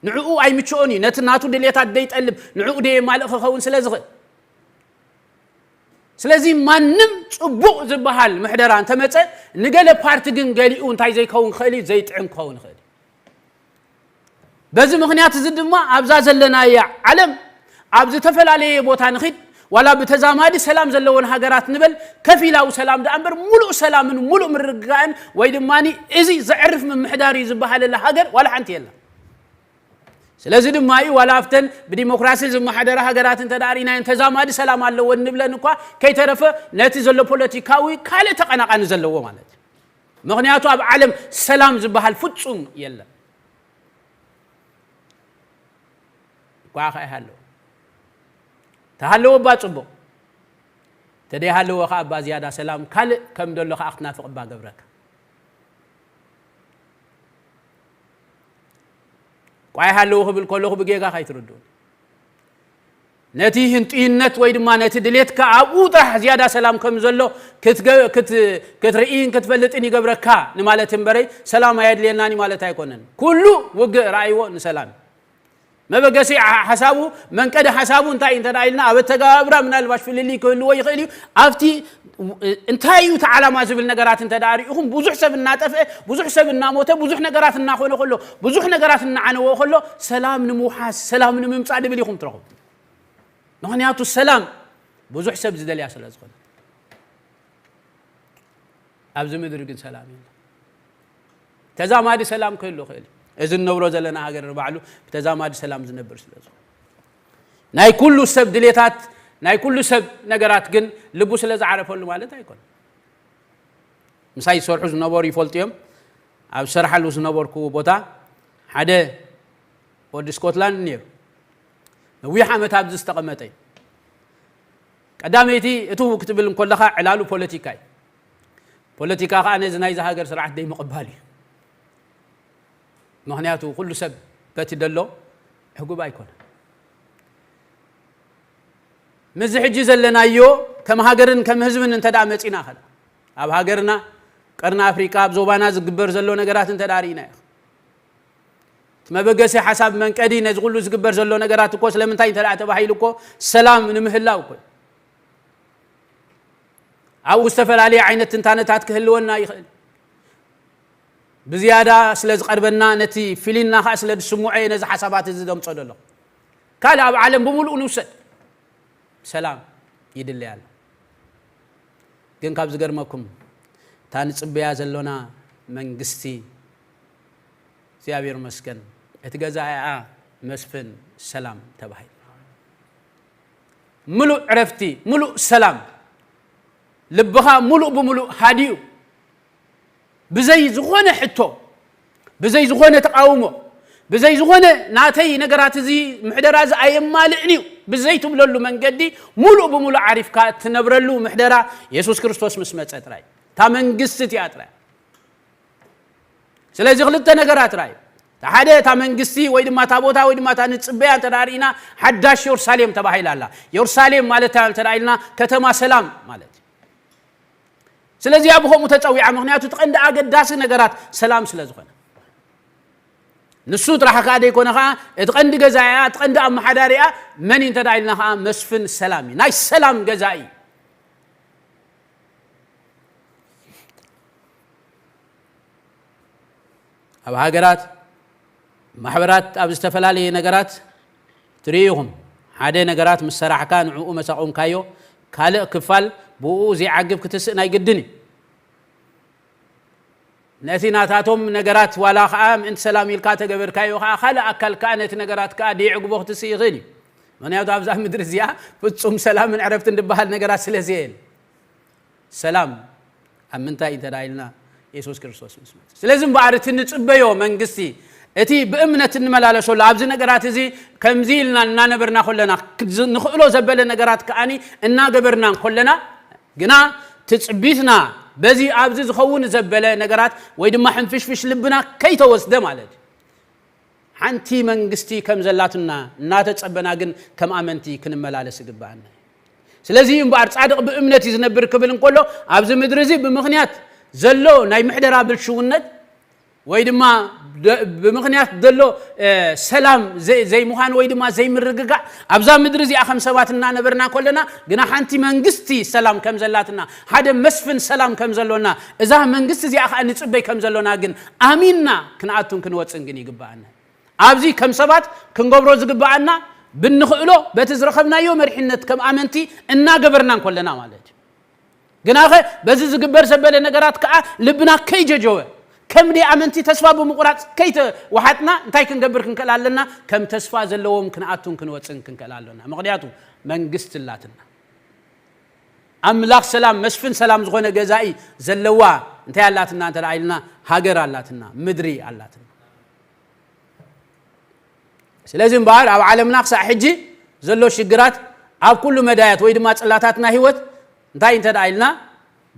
ንዕኡ ኣይምችኦን እዩ። ነቲ ናቱ ድሌታት ደይጠልብ፣ ንዕኡ ደየማልእ ክኸውን ስለ ዝኽእል። ስለዚ ማንም ጽቡቕ ዝበሃል ምሕደራ እንተመጸ፣ ንገለ ፓርቲ ግን ገሊኡ እንታይ ዘይከውን ክኽእል እዩ? ዘይጥዕም ክኸውን ይኽእል እዩ። በዚ ምኽንያት እዚ ድማ ኣብዛ ዘለናያ ዓለም ኣብ ዝተፈላለየ ቦታ ንኺድ፣ ዋላ ብተዛማዲ ሰላም ዘለወን ሃገራት ንበል፣ ከፊላዊ ሰላም ደኣ እምበር፣ ሙሉእ ሰላምን ሙሉእ ምርግጋእን ወይ ድማ እዚ ዘዕርፍ ምምሕዳር እዩ ዝበሃለላ ሃገር ዋላ ሓንቲ የለን። ስለዚ ድማ እዩ ዋላ ኣብተን ብዲሞክራሲ ዝመሓደራ ሃገራት እንተ ደኣ ርኢናየን ተዛማዲ ሰላም ኣለወን ንብለን እኳ ከይተረፈ፣ ነቲ ዘሎ ፖለቲካዊ ካልእ ተቐናቓኒ ዘለዎ ማለት እዩ። ምኽንያቱ ኣብ ዓለም ሰላም ዝበሃል ፍጹም የለን። እኳ ከኣ ይሃለወ። ተሃለወ እባ ጽቡቕ። ተደይሃለወ ከኣ እባ ዝያዳ ሰላም ካልእ ከም ደሎ ከኣ ክትናፍቕ እባ ገብረካ። ቋይ ሃለዉ ክብል ከለኹ ብጌጋ ከይትርድኡ። ነቲ ህንጡይነት ወይ ድማ ነቲ ድሌትካ ኣብኡ ጥራሕ ዝያዳ ሰላም ከም ዘሎ ክትገ-፣ ክት-፣ ክትርእይን ክትፈልጥን ይገብረካ ንማለት እምበረይ፣ ሰላም ኣየድልየናን እዩ ማለት ኣይኮነን። ኩሉ ውግእ ረኣይዎ ንሰላም እዩ። መበገሲ ሓ-፣ ሓሳቡ፣ መንቀዲ ሓሳቡ እንታይ እዩ እንተ ደኣ ኢልና፣ ኣብ ኣተገባብራ ምናልባሽ ፍልልይ ክህልዎ ይኽእል እዩ። ኣብቲ እንታይ እዩ እቲ ዓላማ ዝብል ነገራት እንተ ደኣ ርኢኹም፣ ብዙሕ ሰብ እናጠፍአ፣ ብዙሕ ሰብ እናሞተ፣ ብዙሕ ነገራት እናኾነ ከሎ፣ ብዙሕ ነገራት እናዓነወ ከሎ፣ ሰላም ንምውሓስ፣ ሰላም ንምምጻእ ድብል ኢኹም ትረኽቡ። ምኽንያቱ ሰላም ብዙሕ ሰብ ዝደልያ ስለ ዝኾነ። ኣብዚ ምድሪ ግን ሰላም የለን። ተዛማዲ ሰላም ክህሉ ይኽእል እዩ። እዚ እንነብሮ ዘለና ሃገር ንባዕሉ ብተዛማዲ ሰላም ዝነብር ስለ ዝኾነ። ናይ ኩሉ ሰብ ድሌታት፣ ናይ ኩሉ ሰብ ነገራት ግን ልቡ ስለ ዝዓረፈሉ ማለት ኣይኮነን። ምሳይ ዝሰርሑ ዝነበሩ ይፈልጡ እዮም። ኣብ ዝሰርሓሉ ዝነበርኩ ቦታ ሓደ ወዲ ስኮትላንድ ነይሩ። ነዊሕ ዓመት ኣብዚ ዝተቐመጠ እዩ። ቀዳመይቲ እትው ክትብል እንከለኻ ዕላሉ ፖለቲካ እዩ። ፖለቲካ ኸኣ ነዚ ናይዚ ሃገር ስርዓት ደይምቕባል እዩ። ምኽንያቱ ኩሉ ሰብ በቲ ደሎ ዕጉብ ኣይኮነን። ምስዚ ሕጂ ዘለናዮ ከም ሃገርን ከም ህዝብን እንተ ደኣ መጺና ኸላ፣ ኣብ ሃገርና ቀርኒ ኣፍሪቃ፣ ኣብ ዞባና ዝግበር ዘሎ ነገራት እንተ ደኣ ርኢና ኢኻ። እቲ መበገሲ ሓሳብ መንቀዲ ነዚ ኩሉ ዝግበር ዘሎ ነገራት እኮ ስለምንታይ እንተ ደኣ ተባሂሉ እኮ ሰላም ንምህላው እኮ እዩ። ኣብኡ ዝተፈላለየ ዓይነት ትንታነታት ክህልወና ይኽእል። ብዝያዳ ስለ ዝቐርበና ነቲ ፊሊና ኸኣ ስለ ዝስምዖ እየ ነዚ ሓሳባት እዚ ዘምጾ ዘለኹ። ካልእ ኣብ ዓለም ብምሉኡ ንውሰድ ሰላም ይድለይ ኣሎ። ግን ካብ ዝገርመኩም እታ ንጽበያ ዘሎና መንግስቲ እግዚኣብሔር ይመስገን እቲ ገዛኢኣ መስፍን ሰላም ተባሂሉ። ምሉእ ዕረፍቲ፣ ምሉእ ሰላም፣ ልብኻ ምሉእ ብምሉእ ሃዲኡ ብዘይ ዝኾነ ሕቶ፣ ብዘይ ዝኾነ ተቃውሞ፣ ብዘይ ዝኾነ ናተይ ነገራት እዚ ምሕደራ እዚ ኣየማልእን እዩ ብዘይ ትብለሉ መንገዲ ምሉእ ብምሉእ ዓሪፍካ እትነብረሉ ምሕደራ የሱስ ክርስቶስ ምስ መጸ ጥራይ። እታ መንግስቲ እቲኣ ጥራይ። ስለዚ ክልተ ነገራት ርኣዩ። እታ ሓደ እታ መንግስቲ ወይ ድማ እታ ቦታ ወይ ድማ እታ ንጽበያ እንተ ደኣ ርኢና ሓዳሽ የሩሳሌም ተባሂላ ኣላ። የሩሳሌም ማለት እንታይ እንተ ደኣ ኢልና ከተማ ሰላም ማለት እዩ። ስለዚ እያ ብኸምኡ ተጸዊዓ፣ ምኽንያቱ እቲ ቀንዲ ኣገዳሲ ነገራት ሰላም ስለ ዝኾነ። ንሱ ጥራሕ ከኣ ደይኮነ ከኣ እቲ ቀንዲ ገዛኢኣ፣ እቲ ቀንዲ ኣመሓዳሪኣ መን እዩ እንተ ደኣ ኢልና ከኣ መስፍን ሰላም እዩ። ናይ ሰላም ገዛኢ እዩ። ኣብ ሃገራት፣ ማሕበራት፣ ኣብ ዝተፈላለየ ነገራት ትርእዩ ኢኹም። ሓደ ነገራት ምስ ሰራሕካ ንዕኡ መሳቑምካዮ፣ ካልእ ክፋል ብኡ ዘይዓግብ ክትስእ ናይ ግድን እዩ። ነቲ ናታቶም ነገራት ዋላ ኸዓ ምእንቲ ሰላም ኢልካ ተገበርካዮ ኸዓ ካልእ ኣካል ከኣ ነቲ ነገራት ከኣ ደይዕግቦ ክትስእ ይኽእል እዩ። ምኽንያቱ ኣብዛ ምድሪ እዚኣ ፍጹም ሰላምን ዕረፍትን ዝበሃል ነገራት ስለ ዘየለ። ሰላም ኣብ ምንታይ እንተ ደኣ ኢልና የሱስ ክርስቶስ ምስ መጸ። ስለዚ እምበኣር እቲ ንጽበዮ መንግስቲ፣ እቲ ብእምነት እንመላለሰሉ ኣብዚ ነገራት እዚ ከምዚ ኢልና እናነበርና ከለና ክዝ-፣ ንኽእሎ ዘበለ ነገራት ከኣኒ እናገበርና እንከለና ግና ትጽቢትና በዚ ኣብዚ ዝኸውን ዘበለ ነገራት ወይ ድማ ሕንፍሽፍሽ ልብና ከይተወስደ ማለት እዩ። ሓንቲ መንግስቲ ከም ዘላትና እናተጸበና ግን ከም ኣመንቲ ክንመላለስ ይግብኣና። ስለዚ እዩ እምበኣር ጻድቕ ብእምነት እዩ ዝነብር ክብል እንከሎ ኣብዚ ምድሪ እዚ ብምኽንያት ዘሎ ናይ ምሕደራ ብልሽውነት ወይ ድማ ደ-፣ ብምኽንያት ዘሎ፣ እ፣ ሰላም ዘይ-፣ ዘይምዃን ወይ ድማ ዘይምርግጋዕ ኣብዛ ምድሪ እዚኣ ከም ሰባት እናነበርና ከለና ግና ሓንቲ መንግስቲ ሰላም ከም ዘላትና ሓደ መስፍን ሰላም ከም ዘሎና እዛ መንግስቲ እዚኣ ኸዓ ንጽበይ ከም ዘሎና ግን ኣሚንና ክንኣቱን ክንወጽን ግን ይግብኣና። ኣብዚ ከም ሰባት ክንገብሮ ዝግብኣና ብንኽእሎ በቲ ዝረኸብናዮ መሪሕነት ከም ኣመንቲ እናገበርና እንከለና ማለት እዩ። ግናኸ በዚ ዝግበር ዘበለ ነገራት ከኣ ልብና ከይጀጀወ ከም ደይ ኣመንቲ ተስፋ ብምቑራጽ ከይተወሓጥና እንታይ ክንገብር ክንክእል ኣለና? ከም ተስፋ ዘለዎም ክንኣቱን ክንወጽን ክንክእል ኣለና። ምኽንያቱ መንግስቲ ኣላትና። ኣምላኽ ሰላም፣ መስፍን ሰላም ዝኾነ ገዛኢ ዘለዋ እንታይ ኣላትና እንተ ደኣ ኢልና፣ ሃገር ኣላትና፣ ምድሪ ኣላትና። ስለዚ እምበኣር ኣብ ዓለምና ክሳዕ ሕጂ ዘሎ ሽግራት ኣብ ኩሉ መዳያት ወይ ድማ ጽላታትና ህይወት እንታይ እንተ ደኣ ኢልና፣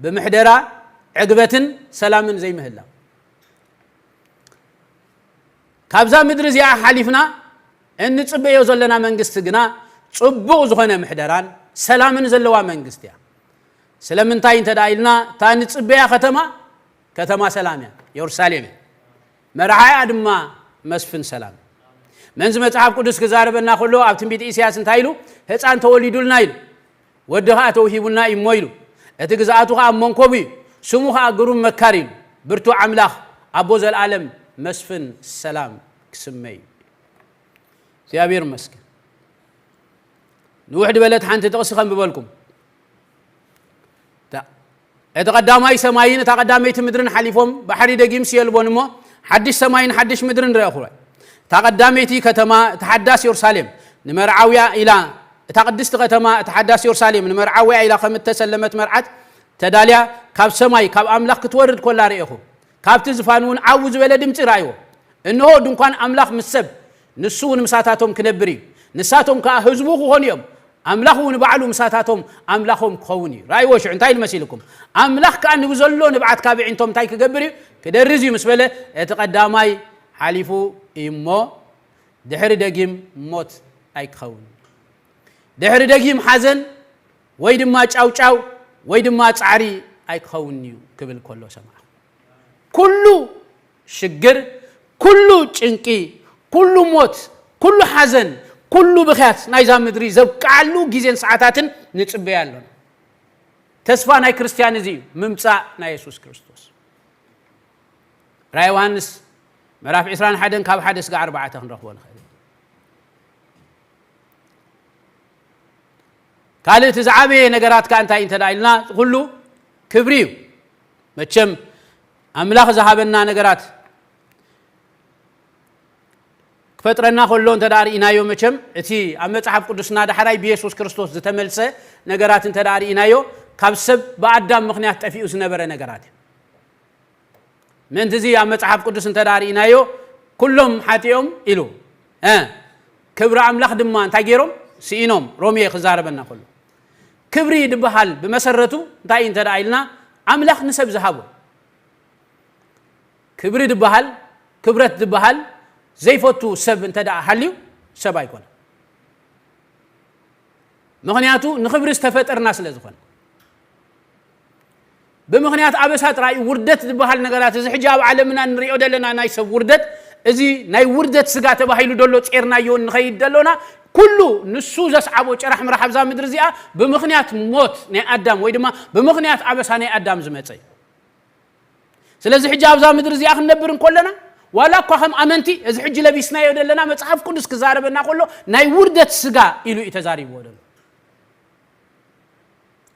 ብምሕደራ ዕግበትን ሰላምን ዘይምህላው። ካብዛ ምድሪ እዚኣ ሓሊፍና እንጽበዮ ዘለና መንግስቲ ግና ጽቡቕ ዝኾነ ምሕደራን ሰላምን ዘለዋ መንግስቲ እያ። ስለምንታይ እንተ ደኣ ኢልና፣ እታ ንጽበያ ከተማ፣ ከተማ ሰላም እያ፣ የሩሳሌም እያ። መርዓያ ድማ መስፍን ሰላም። መንዚ መጽሓፍ ቅዱስ ክዛረበና ከሎ፣ ኣብ ትንቢት ኢሳያስ እንታይ ኢሉ? ህጻን ተወሊዱልና ኢሉ። ወዲ ኸኣ ተውሂቡና እዩ እሞ ኢሉ። እቲ ግዝኣቱ ኸኣ ኣብ መንኮቡ እዩ። ስሙ ኸኣ ግሩም መካር ኢሉ። ብርቱዕ ኣምላኽ፣ ኣቦ ዘለኣለም፣ መስፍን ሰላም ክስመ እዩ። እግዚኣብሔር ይመስገን። ንውሕ ድበለት ሓንቲ ጥቕሲ ከንብበልኩም። እታ፣ እቲ ቀዳማይ ሰማይን እታ ቀዳመይቲ ምድርን ሓሊፎም፣ ባሕሪ ደጊምሲ የልቦን እሞ፣ ሓድሽ ሰማይን ሓድሽ ምድርን ረእኹ። እታ ቀዳመይቲ ከተማ፣ እታ ሓዳስ የሩሳሌም፣ ንመርዓውያ ኢላ፣ እታ ቅድስቲ ከተማ፣ እታ ሓዳስ የሩሳሌም፣ ንመርዓውያ ኢላ ከም እተሰለመት መርዓት ተዳልያ፣ ካብ ሰማይ፣ ካብ ኣምላኽ ክትወርድ ኮላ ርኤኹ። ካብቲ ዝፋን እውን ዓው ዝበለ ድምጺ ረኣይዎ። እንሆ ድንኳን ኣምላኽ ምስ ሰብ፣ ንሱ እውን ምሳታቶም ክነብር እዩ። ንሳቶም ከኣ ህዝቡ ክኾኑ እዮም። ኣምላኽ እውን ባዕሉ ምሳታቶም ኣምላኾም ክኸውን እዩ። ረኣይዎ ሽዑ እንታይ ኢሉ መሲልኩም? ኣምላኽ ከኣ ንብዘሎ ንብዓት ካብ ኣዒንቶም እንታይ ክገብር እዩ? ክደርዝ እዩ ምስ በለ፣ እቲ ቀዳማይ ሓሊፉ እዩ እሞ፣ ድሕሪ ደጊም ሞት ኣይክኸውን፣ ድሕሪ ደጊም ሓዘን ወይ ድማ ጫውጫው ወይ ድማ ጻዕሪ ኣይክኸውን እዩ ክብል ከሎ ሰማዕ። ኩሉ ሽግር፣ ኩሉ ጭንቂ፣ ኩሉ ሞት፣ ኩሉ ሓዘን፣ ኩሉ ብኽያት ናይዛ ምድሪ ዘብቅዓሉ ግዜን ሰዓታትን ንጽበያ ኣሎና። ተስፋ ናይ ክርስትያን እዚ እዩ፣ ምምጻእ ናይ የሱስ ክርስቶስ። ራእይ ዮሃንስ ምዕራፍ ዕስራን ሓደን ካብ ሓደ ስጋ ኣርባዕተ ክንረኽቦ ንኽእል። ካልእ እቲ ዝዓበየ ነገራት ከኣ እንታይ እንተ ደኣ ኢልና፣ ኩሉ ክብሪ እዩ። መቸም ኣምላኽ ዝሃበና ነገራት ክፈጥረና ከሎ እንተ ደኣ ርኢናዮ፣ መቸም እቲ ኣብ መጽሓፍ ቅዱስና ዳሕራይ ብየሱስ ክርስቶስ ዝተመልሰ ነገራት እንተ ደኣ ርኢናዮ፣ ካብ ሰብ ብኣዳም ምኽንያት ጠፊኡ ዝነበረ ነገራት እዩ። ምእንቲ እዚ ኣብ መጽሓፍ ቅዱስ እንተ ደኣ ርኢናዮ፣ ኩሎም ሓጢኦም ኢሉ፣ እ፣ ክብሪ ኣምላኽ ድማ እንታይ ገይሮም? ስኢኖም። ሮሜ ክዛረበና ከሎ፣ ክብሪ ዝበሃል ብመሰረቱ እንታይ እዩ እንተ ደኣ ኢልና፣ ኣምላኽ ንሰብ ዝሃቦ። ክብሪ ዝበሃል፣ ክብረት ዝበሃል ዘይፈቱ ሰብ እንተ ደኣ ሃልዩ፣ ሰብ ኣይኮነን። ምኽንያቱ ንኽብሪ ዝተፈጠርና ስለ ዝኾነ። ብምኽንያት ኣበሳ ጥራይ ውርደት ዝበሃል ነገራት፣ እዚ ሕጂ ኣብ ዓለምና እንሪኦ ዘለና ናይ ሰብ ውርደት፣ እዚ ናይ ውርደት ስጋ ተባሂሉ ደሎ ጼርናዮ ንኸይድ ደሎና፣ ኩሉ ንሱ ዘስዓቦ ጨራሕ ምራሕ ኣብዛ ምድሪ እዚኣ ብምኽንያት ሞት ናይ ኣዳም ወይ ድማ ብምኽንያት ኣበሳ ናይ ኣዳም ዝመጸ እዩ። ስለዚ ሕጂ ኣብዛ ምድሪ እዚኣ ክንነብር እንከለና፣ ዋላ እኳ ከም ኣመንቲ እዚ ሕጂ ለቢስናዮ ዘለና መጽሓፍ ቅዱስ ክዛረበና ከሎ ናይ ውርደት ስጋ ኢሉ እዩ ተዛሪብዎ ዘሎ።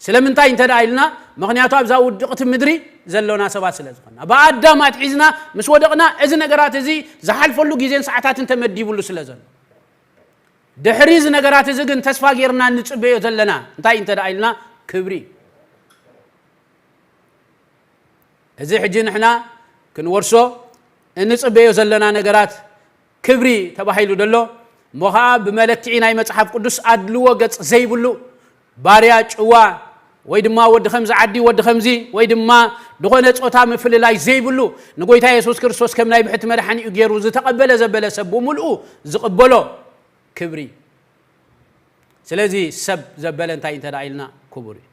ስለምንታይ እንተ ደኣ ኢልና፣ ምኽንያቱ ኣብዛ ውድቕቲ ምድሪ ዘሎና ሰባት ስለ ዝኾንና፣ ብኣዳም ኣትሒዝና ምስ ወደቕና፣ እዚ ነገራት እዚ ዝሓልፈሉ ግዜን ሰዓታትን ተመዲቡሉ ስለ ዘሎ፣ ድሕሪ እዚ ነገራት እዚ ግን ተስፋ ጌርና እንጽበዮ ዘለና እንታይ እንተ ደኣ ኢልና፣ ክብሪ። እዚ ሕጂ ንሕና ክንወርሶ እንጽበዮ ዘለና ነገራት ክብሪ ተባሂሉ ደሎ፣ እሞ ኸኣ ብመለክዒ ናይ መጽሓፍ ቅዱስ ኣድልዎ ገጽ ዘይብሉ፣ ባርያ፣ ጭዋ፣ ወይ ድማ ወዲ ከምዚ ዓዲ፣ ወዲ ከምዚ፣ ወይ ድማ ዝኾነ ጾታ ምፍልላይ ዘይብሉ፣ ንጎይታ የሱስ ክርስቶስ ከም ናይ ብሕቲ መድሓኒኡ ገይሩ ዝተቐበለ ዘበለ ሰብ ብምልኡ ዝቕበሎ ክብሪ። ስለዚ ሰብ ዘበለ እንታይ እንተ ደኣ ኢልና ክቡር እዩ።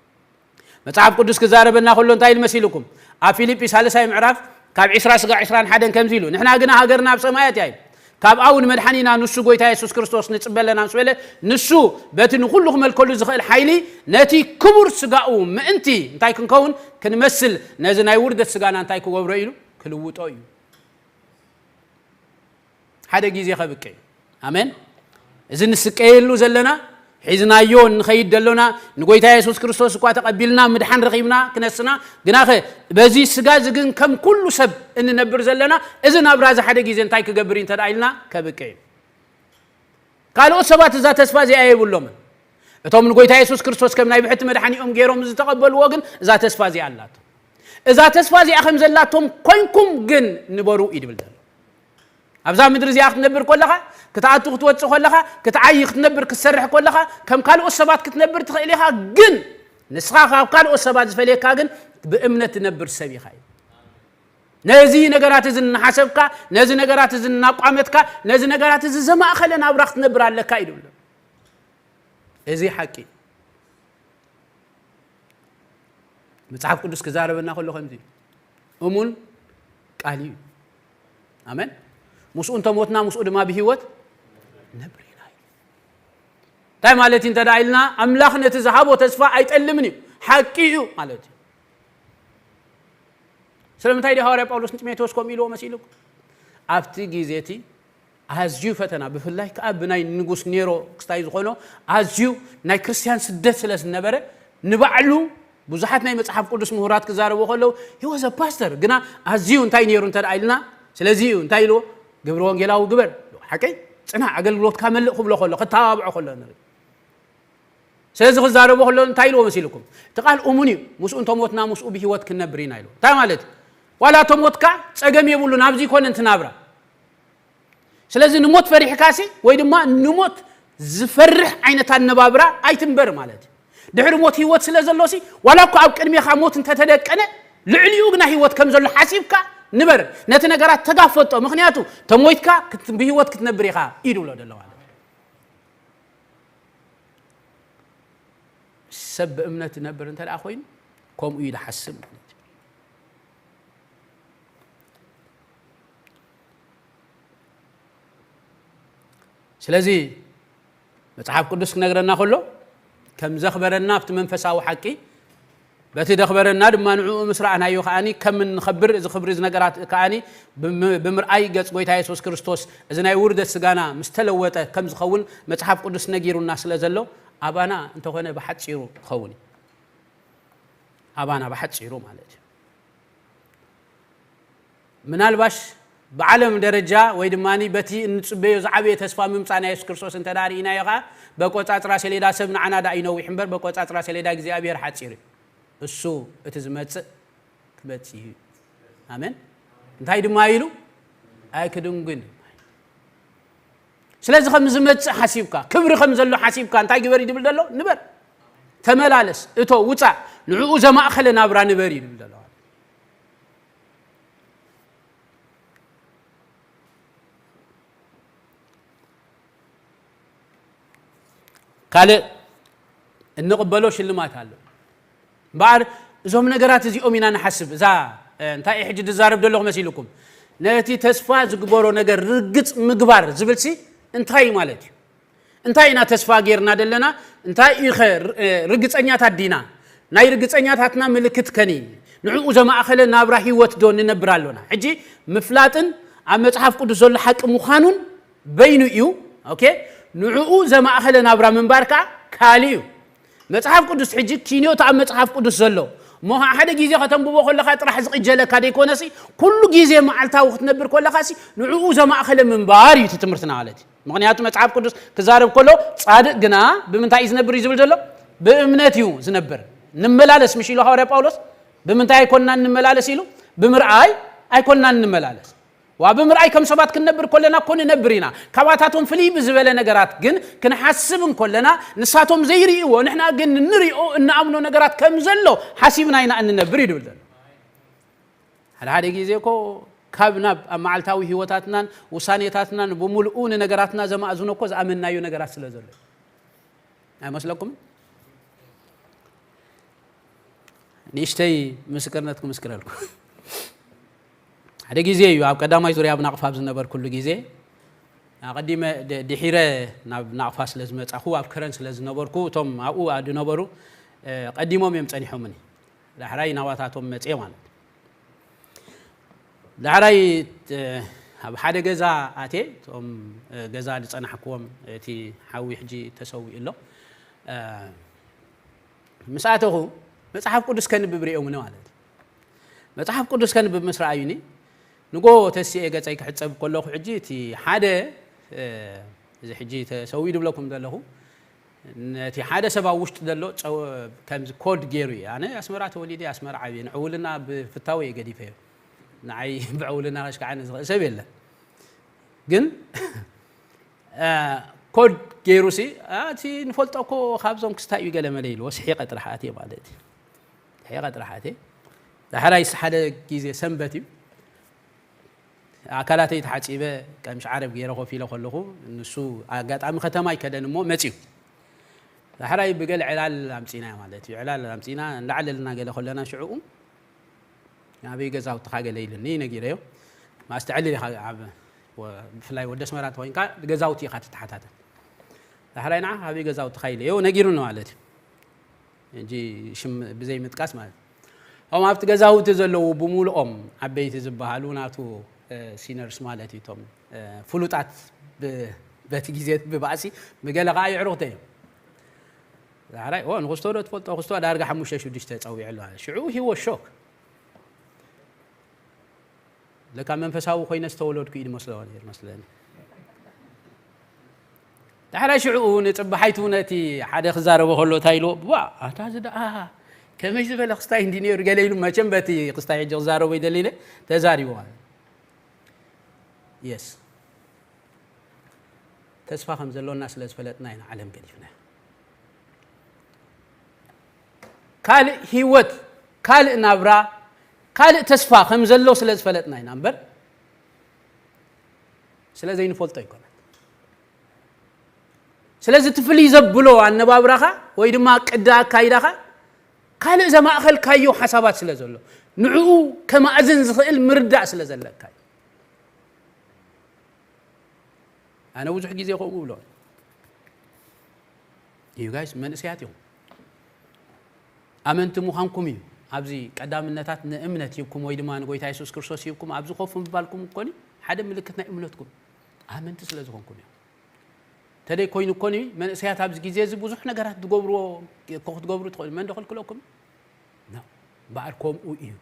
መጽሓፍ ቅዱስ ክዛረበና ከሎ እንታይ ኢሉ መሲልኩም? ኣብ ፊልጲ ሳልሳይ ምዕራፍ ካብ ዕስራ ስጋዕ ዕስራን ሓደን ከምዚ ኢሉ፣ ንሕና ግና ሃገርና ኣብ ሰማያት እያ ኢሉ። ካብኣ እውን መድሓኒና ንሱ ጎይታ የሱስ ክርስቶስ ንጽበ ኣለና ምስ በለ፣ ንሱ በቲ ንኹሉ ክመልከሉ ዝኽእል ሓይሊ ነቲ ክቡር ስጋኡ ምእንቲ እንታይ ክንከውን? ክንመስል፣ ነዚ ናይ ውርደት ስጋና እንታይ ክገብሮ ኢሉ? ክልውጦ እዩ። ሓደ ግዜ ከብቂ እዩ። ኣሜን። እዚ ንስቀየሉ ዘለና፣ ሒዝናዮ ንኸይድ ደሎና፣ ንጎይታ የሱስ ክርስቶስ እኳ ተቐቢልና ምድሓን ረኺብና ክነስና፣ ግናኸ በዚ ስጋ እዚ ግን ከም ኩሉ ሰብ እንነብር ዘለና፣ እዚ ናብራ እዚ ሓደ ግዜ እንታይ ክገብር እዩ እንተ ደኣ ኢልና ከብቂ እዩ። ካልኦት ሰባት እዛ ተስፋ እዚኣ የብሎምን። እቶም ንጎይታ የሱስ ክርስቶስ ከም ናይ ብሕቲ መድሓኒኦም ገይሮም ዝተቐበልዎ ግን እዛ ተስፋ እዚኣ ኣላቶም። እዛ ተስፋ እዚኣ ከም ዘላቶም ኮይንኩም ግን ንበሩ እዩ ድብል ዘሎ። ኣብዛ ምድሪ እዚኣ ክትነብር ከለኻ፣ ክትኣቱ ክትወጽእ ከለኻ፣ ክትዓዪ ክትነብር ክትሰርሕ ከለኻ፣ ከም ካልኦት ሰባት ክትነብር ትኽእል ኢኻ፣ ግን ንስኻ ካብ ካልኦት ሰባት ዝፈልየካ ግን ብእምነት ትነብር ሰብ ኢኻ እዩ። ነዚ ነገራት እዚ እናሓሰብካ፣ ነዚ ነገራት እዚ እናቋመትካ፣ ነዚ ነገራት እዚ ዘማእኸለ ናብራ ክትነብር ኣለካ እዩ ድብል ዘሎ። እዚ ሓቂ። መጽሓፍ ቅዱስ ክዛረበና ከሎ ከምዚ እዩ። እሙን ቃል እዩ። ኣሜን። ምስኡ እንተሞትና ምስኡ ድማ ብህይወት ነብር ኢና እዩ። እንታይ ማለት እዩ እንተ ደኣ ኢልና፣ ኣምላኽ ነቲ ዝሃቦ ተስፋ ኣይጠልምን እዩ። ሓቂ እዩ ማለት እዩ። ስለምንታይ ድዩ ሃዋርያ ጳውሎስ ንጢሞቴዎስ ከምኡ ኢልዎ መሲሉ? ኣብቲ ግዜ እቲ ኣዝዩ ፈተና፣ ብፍላይ ከኣ ብናይ ንጉስ ኔሮ ክስታይ ዝኾኖ ኣዝዩ ናይ ክርስትያን ስደት ስለ ዝነበረ፣ ንባዕሉ ብዙሓት ናይ መጽሓፍ ቅዱስ ምሁራት ክዛረቡ ከለዉ፣ he was a pastor፣ ግና ኣዝዩ እንታይ ነይሩ እንተ ደኣ ኢልና፣ ስለዚ እዩ እንታይ ኢልዎ? ግብረ ወንጌላዊ ግበር፣ ሓቀይ ጽናዕ፣ ኣገልግሎትካ መልእ ክብሎ ከሎ፣ ክተባብዖ ከሎ ንርኢ። ስለዚ ክዛረቦ ከሎ እንታይ ኢልዎ መሲልኩም? እቲ ቃል እሙን እዩ። ምስኡ እንተሞትና ምስኡ ብህይወት ክንነብር ኢና ኢልዎ። እንታይ ማለት እዩ? ዋላ እቶ ሞትካ ጸገም የብሉን፣ ኣብዚ ይኮነ እቲ ናብራ። ስለዚ ንሞት ፈሪሕካሲ ወይ ድማ ንሞት ዝፈርሕ ዓይነት ኣነባብራ ኣይትንበር ማለት እዩ። ድሕሪ ሞት ህይወት ስለ ዘሎሲ፣ ዋላ እኮ ኣብ ቅድሜኻ ሞት እንተተደቀነ፣ ልዕሊኡ ግና ህይወት ከም ዘሎ ሓሲብካ ንበር፣ ነቲ ነገራት ተጋፈጦ። ምኽንያቱ ተሞይትካ ክት- ብህይወት ክትነብር ኢኻ እዩ ዝብሎ ዘሎ ማለት እዩ። ሰብ ብእምነት ዝነብር እንተ ደኣ ኮይኑ ከምኡ እዩ ዝሓስብ ማለት እዩ። ስለዚ መጽሓፍ ቅዱስ ክነግረና ከሎ ከም ዘኽበረና ኣብቲ መንፈሳዊ ሓቂ፣ በቲ ዘኽበረና ድማ ንዕኡ ምስ ረኣናዮ ከኣኒ ከም እንኸብር፣ እዚ ክብሪ እዚ ነገራት ከኣኒ ብም- ብምርኣይ ገጽ ጎይታ የሱስ ክርስቶስ እዚ ናይ ውርደት ስጋና ምስ ተለወጠ ከም ዝኸውን መጽሓፍ ቅዱስ ነጊሩና ስለ ዘሎ ኣባና እንተኾነ ብሓጺሩ ክኸውን እዩ። ኣባና ብሓጺሩ ማለት እዩ። ምናልባሽ ብዓለም ደረጃ ወይ ድማ በቲ እንጽበዮ ዝዓበየ ተስፋ ምምጻእ ናይ የሱስ ክርስቶስ እንተ ደኣ ርኢናዮ ኸኣ በቆጻጽራ ሰሌዳ ሰብ ንዓና ደኣ ይነዊሕ እምበር በቆጻጽራ ሰሌዳ እግዚኣብሔር ሓጺር እዩ። እሱ እቲ ዝመጽእ ክመጽእ እዩ። ኣሜን። እንታይ ድማ ኢሉ ኣይክድንጉን። ስለዚ ከም ዝመጽእ ሓሲብካ ክብሪ ከም ዘሎ ሓሲብካ እንታይ ግበር ይድብል ዘሎ ንበር። ተመላለስ፣ እቶ፣ ውጻእ፣ ንዕኡ ዘማእኸለ ናብራ ንበር ይድብል ዘሎ። ካልእ እንቕበሎ ሽልማት ኣሎ። እምበኣር እዞም ነገራት እዚኦም ኢና ንሓስብ። እዛ እንታይ እየ ሕጂ ዝዛረብ ዘለኹ መሲልኩም? ነቲ ተስፋ ዝግበሮ ነገር ርግጽ ምግባር ዝብልሲ እንታይ ማለት እዩ? እንታይ ኢና ተስፋ ጌርና ዘለና? እንታይ እዩ ኸ ር- ርግጸኛታት ዲና? ናይ ርግጸኛታትና ምልክት ከኒ ንዕኡ ዘማእኸለ ናብራ ህይወት ዶ ንነብር ኣሎና? ሕጂ ምፍላጥን ኣብ መጽሓፍ ቅዱስ ዘሎ ሓቂ ምዃኑን በይኑ እዩ። ኦኬ፣ ንዕኡ ዘማእኸለ ናብራ ምንባር ከኣ ካልእ እዩ። መጽሓፍ ቅዱስ ሕጂ ኪንዮት ኣብ መጽሓፍ ቅዱስ ዘሎ እሞ ከዓ ሓደ ግዜ ከተንብቦ ከለኻ ጥራሕ ዝቕጀለካ ደይኮነሲ ኩሉ ግዜ መዓልታዊ ክትነብር ከለኻሲ ንዕኡ ዘማእኸለ ምንባር እዩ እቲ ትምህርትና ማለት እዩ። ምኽንያቱ መጽሓፍ ቅዱስ ክዛረብ ከሎ ጻድቅ ግና ብምንታይ እዩ ዝነብር እዩ ዝብል ዘሎ? ብእምነት እዩ ዝነብር። ንመላለስ ምሽ ኢሉ ሃዋርያ ጳውሎስ ብምንታይ ኣይኮንናን ንመላለስ ኢሉ ብምርኣይ ኣይኮንናን ንመላለስ። ዋ ብምርኣይ ከም ሰባት ክንነብር ከለና እኮ ንነብር ኢና። ካባታቶም ፍልይ ብዝበለ ነገራት ግን ክንሓስብ እንከለና ንሳቶም ዘይርእይዎ ንሕና ግን ንሪኦ እንኣምኖ ነገራት ከም ዘሎ ሓሲብና ኢና እንነብር እዩ ዝብል ዘሎ። ሓደ ሓደ ግዜ እኮ ካብ ናብ ኣብ መዓልታዊ ህይወታትናን ውሳኔታትናን ብምልኡ ንነገራትና ዘማእዝኖ እኮ ዝኣመንናዮ ነገራት ስለ ዘሎ። ኣይመስለኩምን? ንእሽተይ ምስክርነት ክምስክረልኩ። ሓደ ግዜ እዩ ኣብ ቀዳማይ ዙርያ ኣብ ናቕፋ ኣብ ዝነበርኩሉ ግዜ ኣቐዲመ ድ- ድሒረ ናብ ናቕፋ ስለ ዝመጻኹ ኣብ ከረን ስለ ዝነበርኩ እቶም ኣብኡ ዝነበሩ ቀዲሞም እዮም ጸኒሖምኒ። ዳሕራይ ናባታቶም መጽየ ማለት እዩ። ዳሕራይ ኣብ ሓደ ገዛ ኣትየ እቶም ገዛ ዝጸናሕክዎም እቲ ሓዊ ሕጂ ተሰዊኡ ኣሎ። ምስ ኣተኹ መጽሓፍ ቅዱስ ከንብብ ርእዮምኒ ማለት እዩ። መጽሓፍ ቅዱስ ከንብብ ምስ ረኣዩኒ ንጎ ተሲኤ ገጸይ ክሕጸብ ከለኹ ሕጂ እቲ ሓደ እዚ ሕጂ ተሰዊኡ ዝብለኩም ዘለኹ ነቲ ሓደ ሰብ ኣብ ውሽጢ ዘሎ ከምዚ ኮድ ገይሩ እዩ። ኣነ ኣስመራ ተወሊደ ኣስመራ ዓብየ ንዕውልና ብፍታወ እየ ገዲፈዮ። ንዓይ ብዕውልና ከሽካዓኒ ዝኽእል ሰብ የለን። ግን ኮድ ገይሩ ሲ እቲ ንፈልጦ እኮ ካብዞም ክስታይ እዩ ገለ መለ ኢልዎ ስሒቐ ጥራሕ ኣትየ ማለት እዩ። ስሒቐ ጥራሕ ኣትየ። ዳሕራይ ሓደ ግዜ ሰንበት እዩ። ኣካላተይ ተሓፂበ ቀምሽ ዓረብ ገይረ ኮፍ ኢለ ከለኹ ንሱ ኣጋጣሚ ከተማ ኣይከደን እሞ መፅዩ። ዳሕራይ ብገለ ዕላል ኣምፂና ማለት እዩ። ዕላል ኣምፂና እንዳዕለልና ገለ ከለና ሽዕኡ ናበይ ገዛውትኻ ገለ ኢሉኒ ነጊረዮ። ማስተዕልል ኢኻ ኣብ ብፍላይ ወደ ኣስመራ ተኮይንካ ገዛውቲ ኢኻ ትተሓታተል። ዳሕራይ ንዓ ካበይ ገዛውትኻ ኢለዮ ነጊሩኒ ማለት እዩ። ሕጂ ሽም ብዘይ ምጥቃስ ማለት እዩ። እቶም ኣብቲ ገዛውቲ ዘለዉ ብምሉኦም ዓበይቲ ዝበሃሉ ናቱ ሲነርስ ማለት እዩ። እቶም ፍሉጣት በቲ ግዜ ብባእሲ ብገለ ከዓ ይዕሩኽተ እዮም። ዳሕራይ ንክስቶ ዶ ትፈልጦ ክስቶ ዳርጋ ሓሙሽተ ሽዱሽተ ፀዊዑ ኣሎ። ሽዑ ሂዎ ሾክ ለካ መንፈሳዊ ኮይነ ዝተወለድኩ እዩ ዝመስሎ ነይሩ መስለኒ። ዳሕራይ ሽዕኡ ንፅባሓይቱ ነቲ ሓደ ክዛረቦ ከሎ እንታይ ኢልዎ ዋ ኣታ እዚ ደኣ ከመይ ዝበለ ክስታይ እንዲ ነይሩ ገለ ኢሉ መቸም በቲ ክስታይ ሕጂ ክዛረቦ ይደሊ ኢለ ተዛሪቡ ማለት የስ ተስፋ ከም ዘሎና ስለ ዝፈለጥና ኢና ዓለም ገዲፍና ካልእ ህይወት ካልእ ናብራ ካልእ ተስፋ ከም ዘሎ ስለ ዝፈለጥና ኢና እምበር ስለ ዘይንፈልጦ ኣይኮነን። ስለዚ እቲ ፍልይ ዘብሎ ኣነባብራኻ ወይ ድማ ቅዲ ኣካይዳኻ ካልእ ዘማእኸልካዮ ሓሳባት ስለ ዘሎ ንዕኡ ከማእዝን ዝኽእል ምርዳእ ስለ ዘለካ እዩ። ኣነ ብዙሕ ግዜ ከምኡ ብሎ እዩ ጋይስ መንእሰያት እዮም ኣመንቲ ምዃንኩም እዩ ኣብዚ ቀዳምነታት ንእምነት ይብኩም ወይ ድማ ንጎይታ የሱስ ክርስቶስ ይብኩም ኣብዚ ኮፍ ምባልኩም እኮኒ ሓደ ምልክት ናይ እምነትኩም ኣመንቲ ስለ ዝኾንኩም እዮም ተደይ ኮይኑ እኮኒ መንእሰያት ኣብዚ ግዜ እዚ ብዙሕ ነገራት ትገብርዎ እኮ ክትገብሩ ትኽእሉ መን ዶ ክልክለኩም ነው በዓል ከምኡ እዩ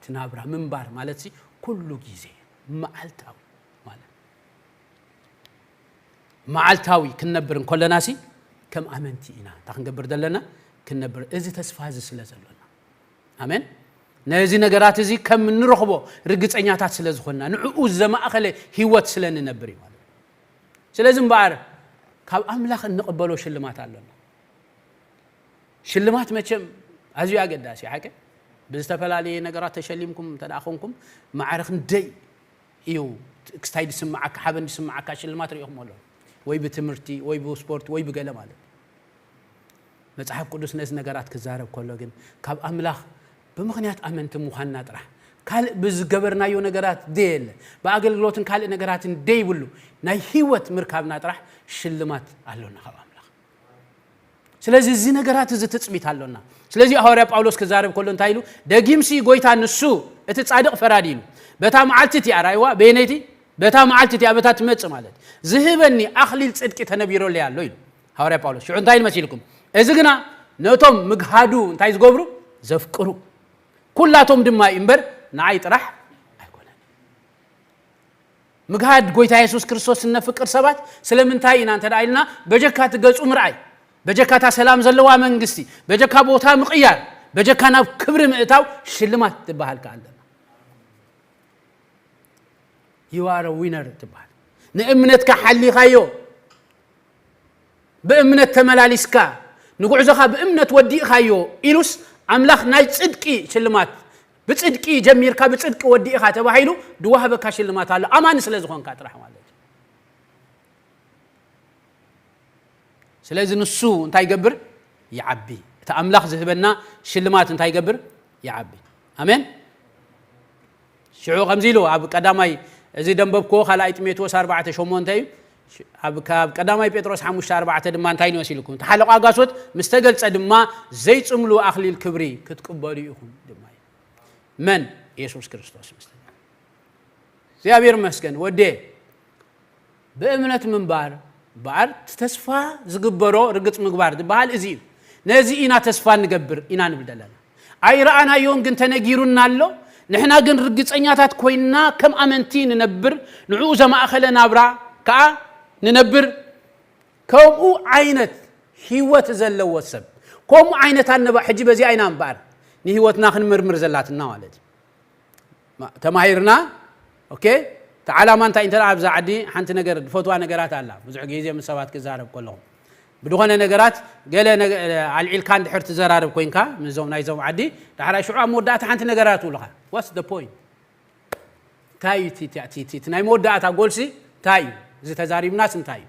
ትናብራ ምንባር ማለት ሲ ኩሉ ግዜ መዓልታዊ ማለት መዓልታዊ ክንነብር እንከለና ሲ ከም ኣመንቲ ኢና እንታ ክንገብር ዘለና ክንነብር እዚ ተስፋ እዚ ስለ ዘሎና ኣሜን ነዚ ነገራት እዚ ከም እንረኽቦ ርግፀኛታት ስለ ዝኾንና ንዕኡ ዘማእኸለ ህይወት ስለ ንነብር እዩ ማለት ስለዚ እምበኣር ካብ ኣምላኽ እንቕበሎ ሽልማት ኣሎና ሽልማት መቸም ኣዝዩ ኣገዳሲ ሓቂ ብዝተፈላለየ ነገራት ተሸሊምኩም እንተ ደኣ ኾንኩም ማዕረ ክንደይ እዩ ክስታይ ዝስምዓካ ሓበን ዝስምዓካ ሽልማት ርኢኹም ኣሎ ወይ ብትምህርቲ ወይ ብስፖርት ወይ ብገለ ማለት መጽሓፍ ቅዱስ ነዚ ነገራት ክዛረብ ከሎ ግን ካብ ኣምላኽ ብምኽንያት ኣመንቲ ምዃንና ጥራሕ ካልእ ብዝገበርናዮ ነገራት ደየለ ብኣገልግሎትን ካልእ ነገራትን ደይብሉ ናይ ህይወት ምርካብና ጥራሕ ሽልማት ኣሎና ካብ ኣምላኽ ስለዚ እዚ ነገራት እዚ ትፅቢት ኣሎና ስለዚ ሃዋርያ ጳውሎስ ክዛረብ ከሎ እንታይ ኢሉ ደጊምሲ ጎይታ ንሱ እቲ ፃድቕ ፈራዲ ኢሉ በታ መዓልቲ እቲኣ ራእይዋ በየነይቲ በታ መዓልቲ እቲኣ በታ ትመፅእ ማለት ዝህበኒ ኣኽሊል ፅድቂ ተነቢሮለይ ኣሎ ኢሉ ሃዋርያ ጳውሎስ ሽዑ እንታይ ኢሉ መሲልኩም እዚ ግና ነቶም ምግሃዱ እንታይ ዝገብሩ ዘፍቅሩ ኩላቶም ድማ እዩ እምበር ንዓይ ጥራሕ ኣይኮነን ምግሃድ ጎይታ የሱስ ክርስቶስ እነፍቅር ሰባት ስለምንታይ ኢና እንተ ኢልና በጀካ ትገጹ ምርኣይ በጀካ እታ ሰላም ዘለዋ መንግስቲ በጀካ ቦታ ምቕያር በጀካ ናብ ክብሪ ምእታው ሽልማት ትበሃል ከኣለና you are a winner ትበሃል ንእምነትካ ሓሊኻዮ ብእምነት ተመላሊስካ ንጉዕዞኻ ብእምነት ወዲእኻዮ ኢሉስ ኣምላኽ ናይ ጽድቂ ሽልማት ብጽድቂ ጀሚርካ ብጽድቂ ወዲእኻ ተባሂሉ ድዋህበካ ሽልማት ኣሎ ኣማኒ ስለ ዝኾንካ ጥራሕ ማለት እዩ ስለዚ ንሱ እንታይ ይገብር ይዓቢ እቲ ኣምላኽ ዝህበና ሽልማት እንታይ ይገብር ይዓቢ ኣሜን ሽዑ ከምዚ ኢሉ ኣብ ቀዳማይ እዚ ደንበብክዎ ካልኣይ ጢሞቴዎስ ኣርባዕተ ሸሞንተ እዩ ኣብ ካብ ቀዳማይ ጴጥሮስ ሓሙሽተ ኣርባዕተ ድማ እንታይ ንመሲልኩም እቲ ሓለቓ ጋሶት ምስ ተገልጸ ድማ ዘይጽምሉ ኣኽሊል ክብሪ ክትቅበሉ ኢኹም ድማ እዩ መን የሱስ ክርስቶስ ምስ እግዚኣብሔር መስገን ወዴ ብእምነት ምንባር በዓል ተስፋ ዝግበሮ ርግጽ ምግባር ዝበሃል እዚ እዩ ነዚ ኢና ተስፋ ንገብር ኢና ንብል ዘለና ኣይረኣናዮን ግን ተነጊሩና ኣሎ ንሕና ግን ርግጸኛታት ኮይንና ከም ኣመንቲ ንነብር ንዕኡ ዘማእኸለ ናብራ ከዓ ንነብር ከምኡ ዓይነት ህይወት ዘለዎ ሰብ ከምኡ ዓይነት ኣነባ ሕጂ በዚኣ ኢና እምበኣር ንህይወትና ክንምርምር ዘላትና ማለት እዩ ተማሂርና ኦኬ ተዓላማ እንታይ እንተ ኣብዛ ዓዲ ሓንቲ ነገር ዝፈትዋ ነገራት ኣላ ብዙሕ ግዜ ምስ ሰባት ክዛረብ ከለኹም ብድኾነ ነገራት ገለ ኣልዒልካ እንድሕር ትዘራርብ ኮይንካ ምስዞም ናይዞም ዓዲ ዳሕራይ ሽዑ ኣብ መወዳእታ ሓንቲ ነገራት ትብሉኻ what's the point እንታይ እዩ እቲ ናይ መወዳእታ ጎልሲ እንታይ እዩ እዚ ተዛሪብናስ እንታይ እዩ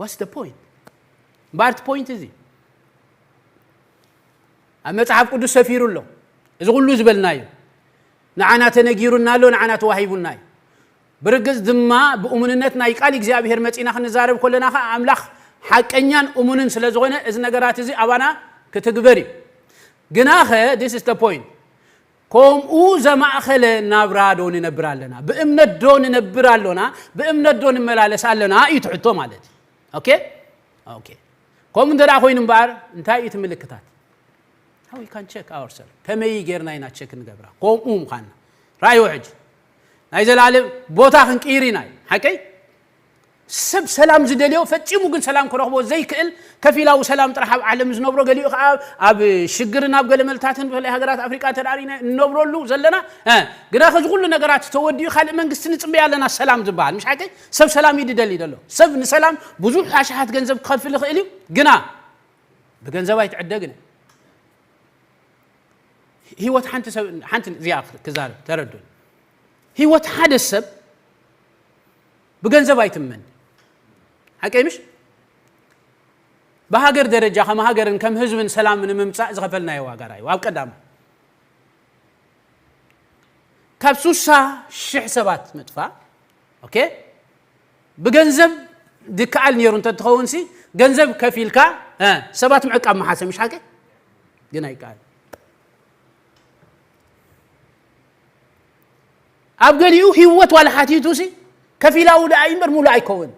what's the point እምበኣር እቲ point እዚ ኣብ መጽሓፍ ቅዱስ ሰፊሩ ኣሎ እዚ ኩሉ ዝበልናዮ ንዓና ተነጊሩና ኣሎ ንዓና ተዋሂቡና እዩ ብርግጽ ድማ ብእሙንነት ናይ ቃል እግዚኣብሔር መጺና ክንዛረብ ከለና ከዓ ኣምላኽ ሓቀኛን እሙንን ስለ ዝኾነ እዚ ነገራት እዚ ኣባና ክትግበር እዩ ግናኸ this is the point ከምኡ ዘማእኸለ ናብራ ዶ ንነብር ኣለና ብእምነት ዶ ንነብር ኣሎና ብእምነት ዶ ንመላለስ ኣለና እዩ ትሕቶ ማለት እዩ okay okay ከምኡ እንተ ኮይኑ እምበኣር እንታይ እዩ ትምልክታት how we can check ourselves ከመይ ጌርና ኢና ቸክ ንገብራ ከምኡ ምዃንና ራእይዎ ሕጂ ናይ ዘላለም ቦታ ክንቅይር ኢና ሓቀይ ሰብ ሰላም ዝደልዮ ፈጺሙ ግን ሰላም ክረኽቦ ዘይክእል ከፊላዊ ሰላም ጥራሕ ኣብ ዓለም ዝነብሮ ገሊኡ ከዓ ኣብ ሽግርን ኣብ ገለ መልታትን ብፍላይ ሃገራት ኣፍሪቃ ተዳሪና እንነብረሉ ዘለና ግና ከዚ ኩሉ ነገራት ተወዲኡ ካልእ መንግስቲ ንፅበያ ኣለና ሰላም ዝበሃል ምሽ ሓቂ ሰብ ሰላም እዩ ድደሊ ዘሎ ሰብ ንሰላም ብዙሕ ኣሽሓት ገንዘብ ክኸፍል ይኽእል እዩ ግና ብገንዘብ ኣይትዕደግን ህይወት ሓንቲ ሰብ ሓንቲ እዚኣ ክዛረብ ተረዱን። ህይወት ሓደ ሰብ ብገንዘብ ኣይትመን። ሓቀይ ምሽ? ብሃገር ደረጃ ከም ሃገርን ከም ህዝብን ሰላም ንምምጻእ ዝኸፈልናዮ ዋጋ ራዩ ኣብ ቀዳማ ካብ ሱሳ ሽሕ ሰባት ምጥፋእ። ኦኬ፣ ብገንዘብ ድከኣል ነይሩ እንተትኸውን ሲ ገንዘብ ከፊልካ ሰባት ምዕቃብ መሓሰ ምሽ ሓቂ ግን ኣይከኣል። ኣብ ገሊኡ ህይወት ዋላ ሓቲቱ ሲ ከፊላዊ ደኣ እምበር ሙሉእ ኣይከውን።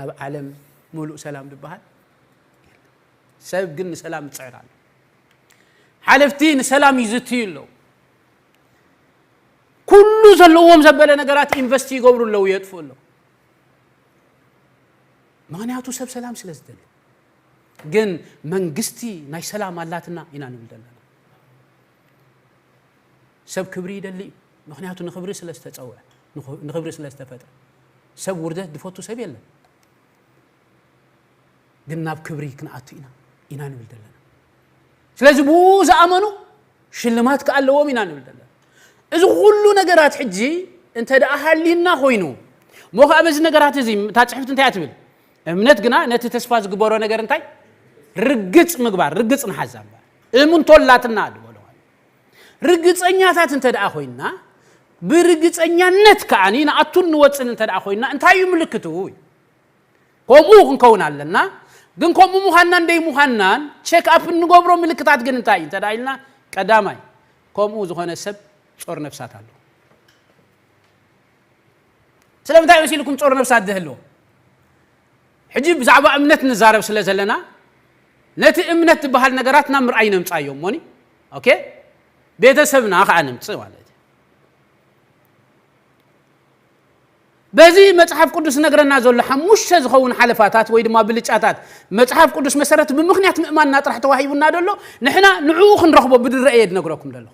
ኣብ ዓለም ሙሉእ ሰላም ዝበሃል ሰብ ግን ንሰላም ይፅዕር ኣሎ። ሓለፍቲ ንሰላም ይዝትዩ ኣለዉ። ኩሉ ዘለዎም ዘበለ ነገራት ኢንቨስት ይገብሩ ኣለዉ፣ የጥፉ ኣለዉ። ምክንያቱ ሰብ ሰላም ስለ ዝደሊ። ግን መንግስቲ ናይ ሰላም ኣላትና ኢና ንብል ዘለና። ሰብ ክብሪ ይደሊ እዩ። ምክንያቱ ንክብሪ ስለ ዝተፀውዐ፣ ንክብሪ ስለ ዝተፈጥረ። ሰብ ውርደት ዝፈቱ ሰብ የለን። ግን ናብ ክብሪ ክንኣቱ ኢና ኢና ንብል ዘለና። ስለዚ ብኡ ዝኣመኑ ሽልማት ከኣለዎም ኢና ንብል ዘለና። እዚ ኩሉ ነገራት ሕጂ እንተ ደኣ ሃሊና ኮይኑ እሞ ከዓ በዚ ነገራት እዚ እታ ፅሕፍቲ እንታይ እያ ትብል? እምነት ግና ነቲ ተስፋ ዝግበሮ ነገር እንታይ ርግፅ ምግባር፣ ርግፅ ንሓዛ እምበር እምንቶ ኣላትና ዝበሎ። ርግፀኛታት እንተ ደኣ ኮይንና፣ ብርግፀኛነት ከዓኒ ንኣቱን ንወፅን እንተ ደኣ ኮይንና እንታይ እዩ ምልክቱ? ከምኡ ክንከውን ኣለና። ግን ከምኡ ምዃንናን ደይ ምዃንናን ቸክ ኣፕ እንገብሮ ምልክታት ግን እንታይ እዩ እንተ ደኣ ኢልና፣ ቀዳማይ ከምኡ ዝኾነ ሰብ ጾር ነፍሳት ኣሎ። ስለምንታይ መሲልኩም ጾር ነፍሳት ዝህልዎ? ሕጂ ብዛዕባ እምነት ንዛረብ ስለ ዘለና ነቲ እምነት ዝበሃል ነገራት ናብ ምርኣይ ነምጻዮ እሞኒ። ኦኬ፣ ቤተሰብና ከዓ ነምጽእ ማለት እዩ። በዚ መጽሓፍ ቅዱስ ነግረና ዘሎ ሓሙሽተ ዝኸውን ሓለፋታት ወይ ድማ ብልጫታት መጽሓፍ ቅዱስ መሰረት ብምኽንያት ምእማንና ጥራሕ ተዋሂቡና ዘሎ ንሕና ንዕኡ ክንረኽቦ ብድረአ እየ ዝነግረኩም ዘለኹ።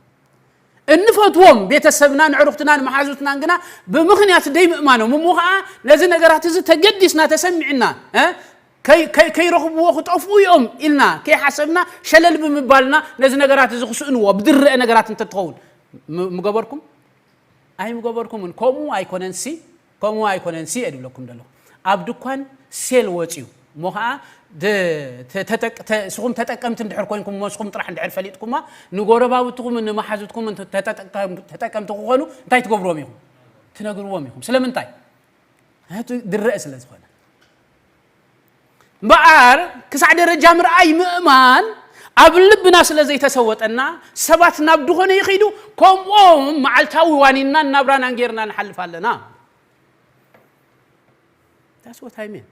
እንፈትዎም ቤተሰብና፣ ንዕሩኽትና፣ ንመሓዙትናን ግና ብምኽንያት ደይምእማኖም እሞ ኸዓ ነዚ ነገራት እዚ ተገዲስና ተሰሚዕና፣ እ፣ ከይ-፣ ከይ-፣ ከይረኽብዎ ክጠፍኡ እዮም ኢልና ከይሓሰብና ሸለል ብምባልና ነዚ ነገራት እዚ ክስእንዎ ብድረአ ነገራት እንተትኸውን ም-፣ ምገበርኩም? ኣይምገበርኩምን። ከምኡ ኣይኮነንሲ፣ ከምኡ ኣይኮነንሲ እየ ድብለኩም ዘለኹ። ኣብ ድኳን ሴል ወፅዩ እሞ ኸዓ ድ-፣ ተ-፣ ተጠቅ-፣ ተ-፣ ስኹም ተጠቀምቲ እንድሕር ኮይንኩም እሞ ስኹም ጥራሕ እንድሕር ፈሊጥኩማ ንጎረባብትኹምን ንመሓዙትኩምን ተ-፣ ተጠቀም-፣ ተጠቀምቲ ክኾኑ እንታይ ትገብርዎም ኢኹም? ትነግርዎም ኢኹም። ስለምንታይ? እቲ ድረአ ስለ ዝኾነ። እምበኣር ክሳዕ ደረጃ ምርኣይ ምእማን ኣብ ልብና ስለ ዘይተሰወጠና ሰባት ናብ ድኾነ ይኸይዱ። ከምኦም መዓልታዊ ዋኒንናን ናብራናን ጌርና ንሓልፍ ኣለና። That's what I mean።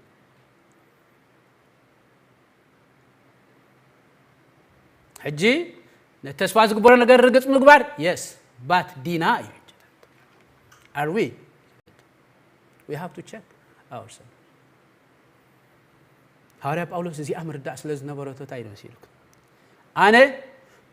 ሕጂ ነቲ ተስፋ ዝግበሮ ነገር ርግጽ ምግባር የስ ባት ዲና እዩ። Are we? We have to check ourselves። ሃዋርያ ጳውሎስ እዚኣ ምርዳእ ስለ ዝነበረቶ እንታይ ኢሉ መሲልኩም? ኣነ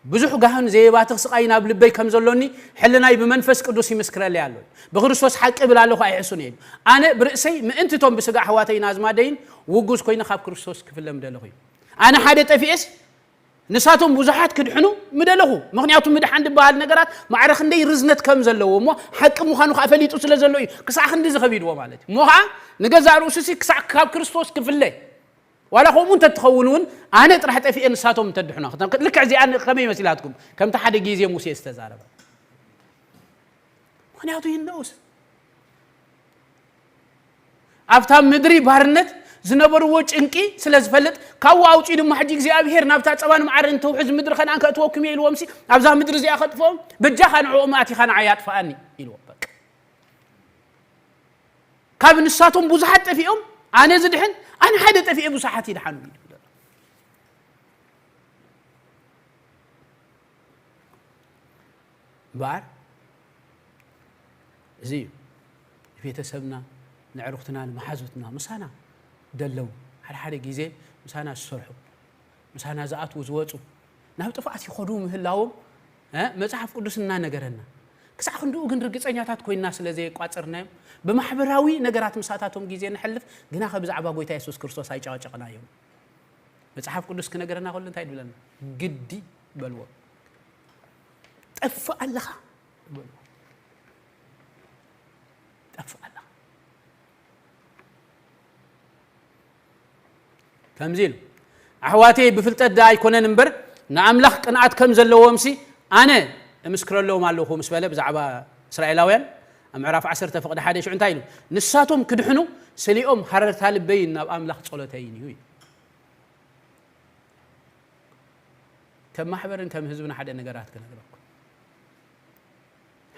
ብዙሕ ጋህን ዘየባትኽ ስቓይ ናብ ልበይ ከም ዘሎኒ ሕልናይ ብመንፈስ ቅዱስ ይምስክረለይ ኣሎ። ብክርስቶስ ሓቂ እብል ኣለኹ ኣይሕሱን እየ ኢሉ። ኣነ ብርእሰይ ምእንቲ እቶም ብስጋ ኣሕዋተይን ኣዝማደይን ውጉዝ ኮይነ ካብ ክርስቶስ ክፍለ ምደለኹ እዩ። ኣነ ሓደ ጠፊኤስ ንሳቶም ብዙሓት ክድሕኑ ምደለኹ። ምኽንያቱ ምድሓን ዝበሃል ነገራት ማዕረ ክንደይ ርዝነት ከም ዘለዎ እሞ ሓቂ ምዃኑ ከዓ ፈሊጡ ስለ ዘሎ እዩ ክሳዕ ክንዲ ዝኸቢድዎ ማለት እዩ። እሞ ከዓ ንገዛእ ርእሱሲ ክሳዕ ካብ ክርስቶስ ክፍለ ዋላ ከምኡ እንተትኸውን እውን ኣነ ጥራሕ ጠፊኤ ንሳቶም እንተድሕኖ። ልክዕ እዚኣ ከመይ መሲላትኩም? ከምቲ ሓደ ግዜ ሙሴ ዝተዛረበ። ምኽንያቱ ይነውስ ኣብታ ምድሪ ባርነት ዝነበርዎ ጭንቂ ስለ ዝፈልጥ ካብኡ ኣውፅኡ ድማ ሕጂ እግዚኣብሄር ናብታ ፀባን ማዕርን ትውሕዝ ምድሪ ከነኣን ከእትወኩም እየ ኢልዎም ሲ ኣብዛ ምድሪ እዚኣ ከጥፍኦም በጃኻ ንዕኦም ኣቲኻ ንዓይ ኣጥፍኣኒ ኢልዎም። በቃ ካብ ንሳቶም ብዙሓት ጠፊኦም ኣነ ዝድሕን ኣነ ሓደ ጠፊኤ ብዙሓት ይድሓኑ። እምበኣር እዚ እዩ ንቤተሰብና ንዕሩኽትና ንመሓዙትና ምሳና ደለዉ ሓደ ሓደ ግዜ ምሳና ዝሰርሑ ምሳና ዝኣትዉ ዝወፁ ናብ ጥፍኣት ይኸዱ ምህላዎም መፅሓፍ ቅዱስ እናነገረና ክሳዕ ክንድኡ ግን ርግፀኛታት ኮይንና ስለ ዘየቋፀርናዮም ብማሕበራዊ ነገራት ምሳታቶም ግዜ ንሕልፍ ግና ከብዛዕባ ጎይታ የሱስ ክርስቶስ ኣይጨቐጨቕናዮም። መፅሓፍ ቅዱስ ክነገረና ከሎ እንታይ ድብለና? ግዲ በልዎ። ጠፍእ ኣለኻ በልዎ። ጠፍእ ኣለኻ። ከምዚ ኢሉ፣ ኣሕዋተይ፣ ብፍልጠት ደኣ ኣይኮነን እምበር፣ ንኣምላኽ ቅንኣት ከም ዘለዎምሲ ኣነ እምስክረሎም ኣለኹ ምስ በለ፣ ብዛዕባ እስራኤላውያን ኣብ ምዕራፍ ዓሰርተ ፍቕዲ ሓደ ሽዑ እንታይ ኢሉ? ንሳቶም ክድሕኑ ስሊኦም ሃረርታ ልበይን ናብ ኣምላኽ ጸሎተይን እዩ። ከም ማሕበርን ከም ህዝብን ሓደ ነገራት ክነግረኩም።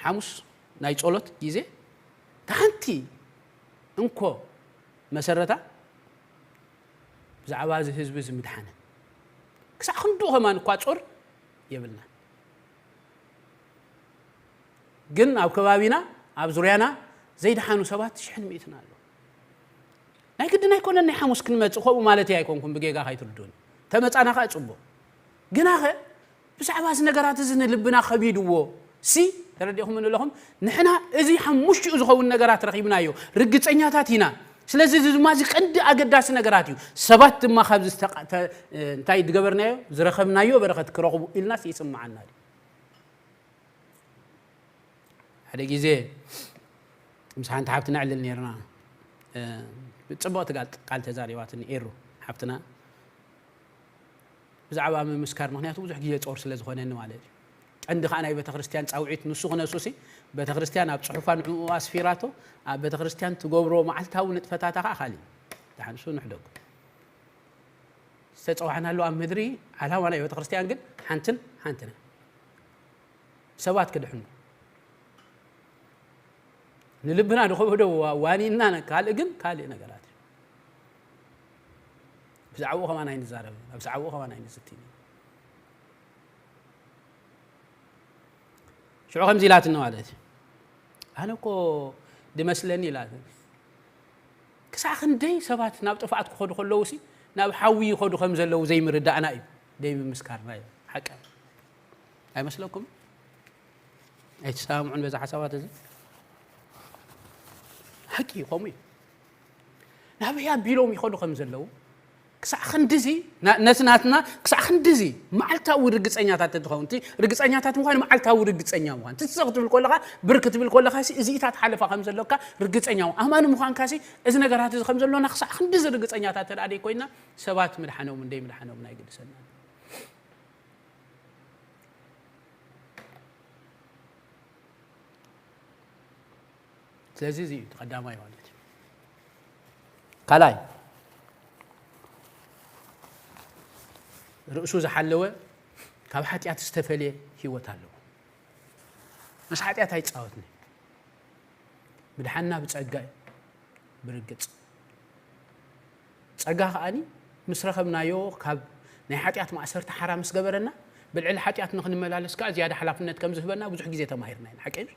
ሓሙስ ናይ ጸሎት ግዜ፣ እታ ሓንቲ እንኮ መሰረታ ብዛዕባ እዚ ህዝቢ እዚ ምድሓነ። ክሳዕ ክንድኡ ከማን እኳ ጾር የብልና። ግን ኣብ ከባቢና፣ ኣብ ዙርያና ዘይደሓኑ ሰባት ሽሕን ሚእትን ኣለዉ። ናይ ግድን ኣይኮነን ናይ ሓሙስ ክንመጽእ፣ ከምኡ ማለተይ ኣይኮንኩን፣ ብጌጋ ከይትርድኡኒ። ተመጻና ከኣ ጽቡቕ። ግናኸ ብዛዕባ እዚ ነገራት እዚ ንልብና ከቢድዎ ሲ፣ ተረዲእኹም ኣለኹም? ንሕና እዚ ሓሙሽቲኡ ዝኸውን ነገራት ረኺብናዮ፣ ርግጸኛታት ኢና። ስለዚ እዚ ድማ እዚ ቀንዲ ኣገዳሲ ነገራት እዩ። ሰባት ድማ ካብዚ ዝተቐ-፣ ተ-፣ እንታይ ዝገበርናዮ፣ ዝረኸብናዮ በረኸት ክረኽቡ ኢልናስ ይስምዓና ድዩ? ሓደ ግዜ ምስ ሓንቲ ሓብቲ ነዕልል ነይርና። እ፣ ጽቡቕቲ ቃል፣ ቃል ተዛሪባትኒ ኤሩ ሓብትና። ብዛዕባ ምምስካር፣ ምኽንያቱ ብዙሕ ግዜ ጾር ስለ ዝኾነኒ ማለት እዩ። ቀንዲ ከኣ ናይ ቤተክርስትያን ጻውዒት ንሱ ክነሱሲ፣ ቤተክርስትያን ኣብ ጽሑፋ ንዕኡ ኣስፊራቶ፣ ኣብ ቤተክርስትያን ትገብሮ መዓልታዊ ንጥፈታታ ከኣ ካልእ እዩ። ደሓን እሱ ንሕደጎ። ዝተጸዋዕናሉ ኣብ ምድሪ ዓላማ ናይ ቤተክርስትያን ግን ሓንትን ሓንትን እያ። ሰባት ክድሕኑ። ንልብና ድኸብዶ ዋ-፣ ዋኒንና ነ-፣ ካልእ ግን ካልእ ነገራት እዩ። ብዛዕባኡ ከማን ኣይንዛረብን፣ ብዛዕባኡ ከማን ኣይንዝትን። ሽዑ ከምዚ ኢላትኒ ማለት እዩ። ኣነ እኮ ድመስለኒ ኢላትኒ። ክሳዕ ክንደይ ሰባት ናብ ጥፍኣት ክኸዱ ከለዉ ሲ፣ ናብ ሓዊ ይኸዱ ከም ዘለዉ ዘይምርዳእና እዩ። ደይ ምምስካርና እዩ። ሓቂ ኣይመስለኩም? ኣይትሰማምዑን በዛ ሓሳባት እዚ? ሓቂ እዩ፣ ከምኡ እዩ። ናበይ ኣቢሎም ይኸዱ ከም ዘለዉ ክሳዕ ክንድዚ፣ ና-፣ ነቲ ናትና ክሳዕ ክንድዚ መዓልታዊ ርግጸኛታት እንተኸውን፣ እቲ ርግጸኛታት ምዃን መዓልታዊ ርግጸኛ ምዃን፣ እቲ ስቕ ክትብል ከለኻ፣ ብር ክትብል ከለኻ ሲ፣ እዚኢታት ሓለፋ ከም ዘሎካ ርግጸኛ ምዃን፣ ኣማኒ ምዃንካ ሲ፣ እዚ ነገራት እዚ ከም ዘሎና ክሳዕ ክንድዚ ርግጸኛታት እንተ ደኣ ደይኮይንና፣ ሰባት ምድሓኖምን ደይምድሓኖምን ኣይግድሰናን። ስለዚ እዚ እዩ እቲ ቀዳማይ ማለት እዩ። ካልኣይ፣ ርእሱ ዝሓለወ ካብ ሓጢኣት ዝተፈልየ ህይወት ኣለዎ። ምስ ሓጢኣት ኣይጻወትን እዩ። ምድሓንና ብጸጋ እዩ፣ ብርግጽ። ጸጋ ከኣኒ ምስ ረኸብናዮ፣ ካብ ናይ ሓጢኣት ማእሰርቲ ሓራ ምስ ገበረና፣ ብልዕሊ ሓጢኣት ንኽንመላለስ ከኣ ዝያዳ ሓላፍነት ከም ዝህበና ብዙሕ ግዜ ተማሂርና ኢና። ሓቂ እዩ?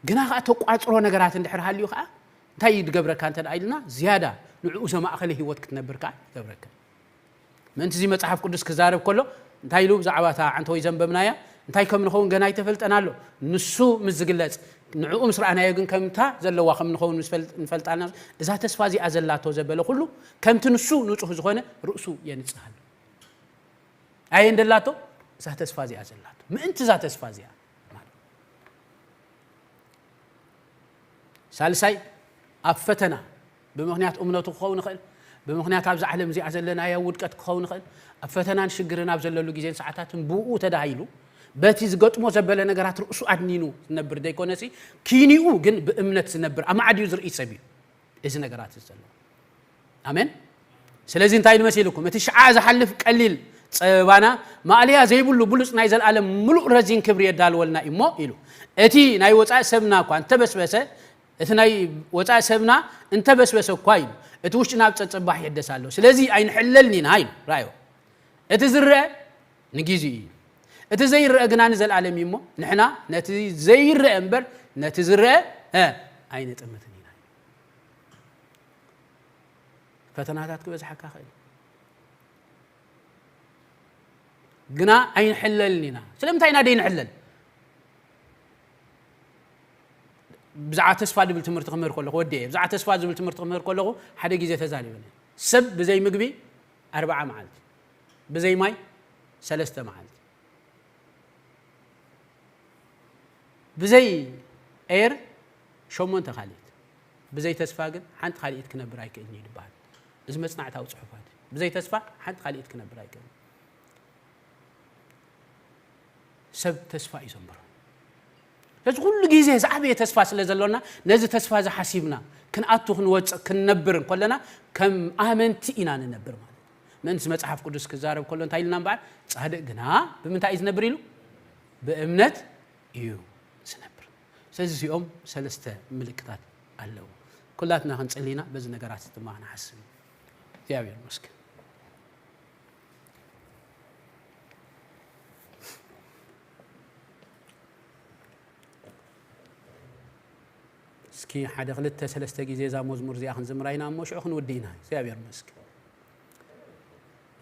ግና ከኣ ተቋጽሮ ነገራት እንድሕር ሃልዩ ከኣ እንታይ እዩ ዝገብረካ እንተ ደኣ ኢልና፣ ዝያዳ ንዕኡ ዘማእኸለ ህይወት ክትነብር ከኣ ይገብረካ። ምእንቲ እዚ መጽሓፍ ቅዱስ ክዛረብ ከሎ እንታይ ኢሉ ብዛዕባ እታ ዓንተወይ ዘንበብናያ እንታይ ከም ንኸውን ገና ኣይተፈልጠን ኣሎ። ንሱ ምስ ዝግለጽ፣ ንዕኡ ምስ ረኣናዮ ግን ከምታ ዘለዋ ከም ንኸውን ምስ ፈል-፣ ንፈልጣና። እዛ ተስፋ እዚኣ ዘላቶ ዘበለ ኩሉ ከምቲ ንሱ ንጹህ ዝኾነ ርእሱ የንጽህ ኣሎ። ኣየ እንደላቶ እዛ ተስፋ እዚኣ ዘላቶ። ምእንቲ እዛ ተስፋ እዚኣ ማለት። ሳልሳይ፣ ኣብ ፈተና ብምኽንያት እምነቱ ክኸውን ይኽእል፣ ብምኽንያት ኣብዛ ዓለም እዚኣ ዘለናዮ ውድቀት ክኸውን ይኽእል። ኣብ ፈተናን ሽግርን ኣብ ዘለሉ ግዜን ሰዓታትን ብኡ ተዳሂሉ፣ በቲ ዝገጥሞ ዘበለ ነገራት ርእሱ ኣድኒኑ ዝነብር ዘይኮነሲ፣ ኪኒኡ ግን ብእምነት ዝነብር ኣማዕድዩ ዝርኢ ሰብ እዩ። እዚ ነገራት እዚ ዘሎ። ኣሜን። ስለዚ እንታይ ኢሉ መሲልኩም? እቲ ሽዓ ዝሓልፍ ቀሊል ጸበባና ማእለያ ዘይብሉ ብሉጽ ናይ ዘልኣለም ምሉእ ረዚን ክብሪ የዳልወልና እዩ እሞ ኢሉ። እቲ ናይ ወጻኢ ሰብና እኳ እንተበስበሰ፣ እቲ ናይ ወጻኢ ሰብና እንተበስበሰ እኳ ኢሉ፣ እቲ ውሽጥና ብጸጸባሕ ይሕደስ ኣሎ። ስለዚ ኣይንሕለልን ኢና ኢሉ። ራእዮ። እቲ ዝረአ ንጊዜኡ እዩ። እቲ ዘይረአ ግና ንዘልኣለም እዩ እሞ፣ ንሕና ነቲ ዘይረአ እምበር ነቲ ዝረአ፣ እ፣ ኣይንጥምትን ኢና። ፈተናታት ክበዝሓካ ይኽእል። ግና ኣይንሕለልን ኢና። ስለምንታይ ኢና ደይንሕለል? ብዛዕባ ተስፋ ዝብል ትምህርቲ ክምህር ከለኹ፣ ወዲ እየ፣ ብዛዕባ ተስፋ ዝብል ትምህርቲ ክምህር ከለኹ፣ ሓደ ግዜ ተዛሪበ ነይረ። ሰብ ብዘይ ምግቢ ኣርብዓ መዓልቲ፣ ብዘይ ማይ ሰለስተ መዓልቲ። ብዘይ ኤር ሸሞንተ ካልኢት። ብዘይ ተስፋ ግን ሓንቲ ካልኢት ክነብር ኣይክእልን እዩ ዝበሃል። እዚ መጽናዕታዊ ጽሑፋት እዩ። ብዘይ ተስፋ ሓንቲ ካልኢት ክነብር ኣይክእልን። ሰብ ተስፋ እዩ ዘንብሮ። ስለዚ ኩሉ ግዜ ዝዓበየ ተስፋ ስለ ዘሎና፣ ነዚ ተስፋ እዚ ሓሲብና ክንኣቱ፣ ክንወጽእ፣ ክንነብር እንከለና ከም ኣመንቲ ኢና ንነብር ማለት እዩ። ምእንቲ መጽሓፍ ቅዱስ ክዛረብ ከሎ እንታይ ኢልና እምበኣር? ጻድቅ ግና ብምንታይ እዩ ዝነብር ኢሉ? ብእምነት እዩ ዝነብር። ስለዚ እዚኦም ሰለስተ ምልክታት ኣለዉ። ኩላትና ክንጽሊ ኢና፣ በዚ ነገራት ድማ ክንሓስብ እዩ። እግዚኣብሔር ይመስገን። እስኪ ሓደ ክልተ ሰለስተ ግዜ እዛ መዝሙር እዚኣ ክንዝምራ ኢና እሞ ሽዑ ክንውዲ ኢና። እግዚኣብሔር ይመስገን።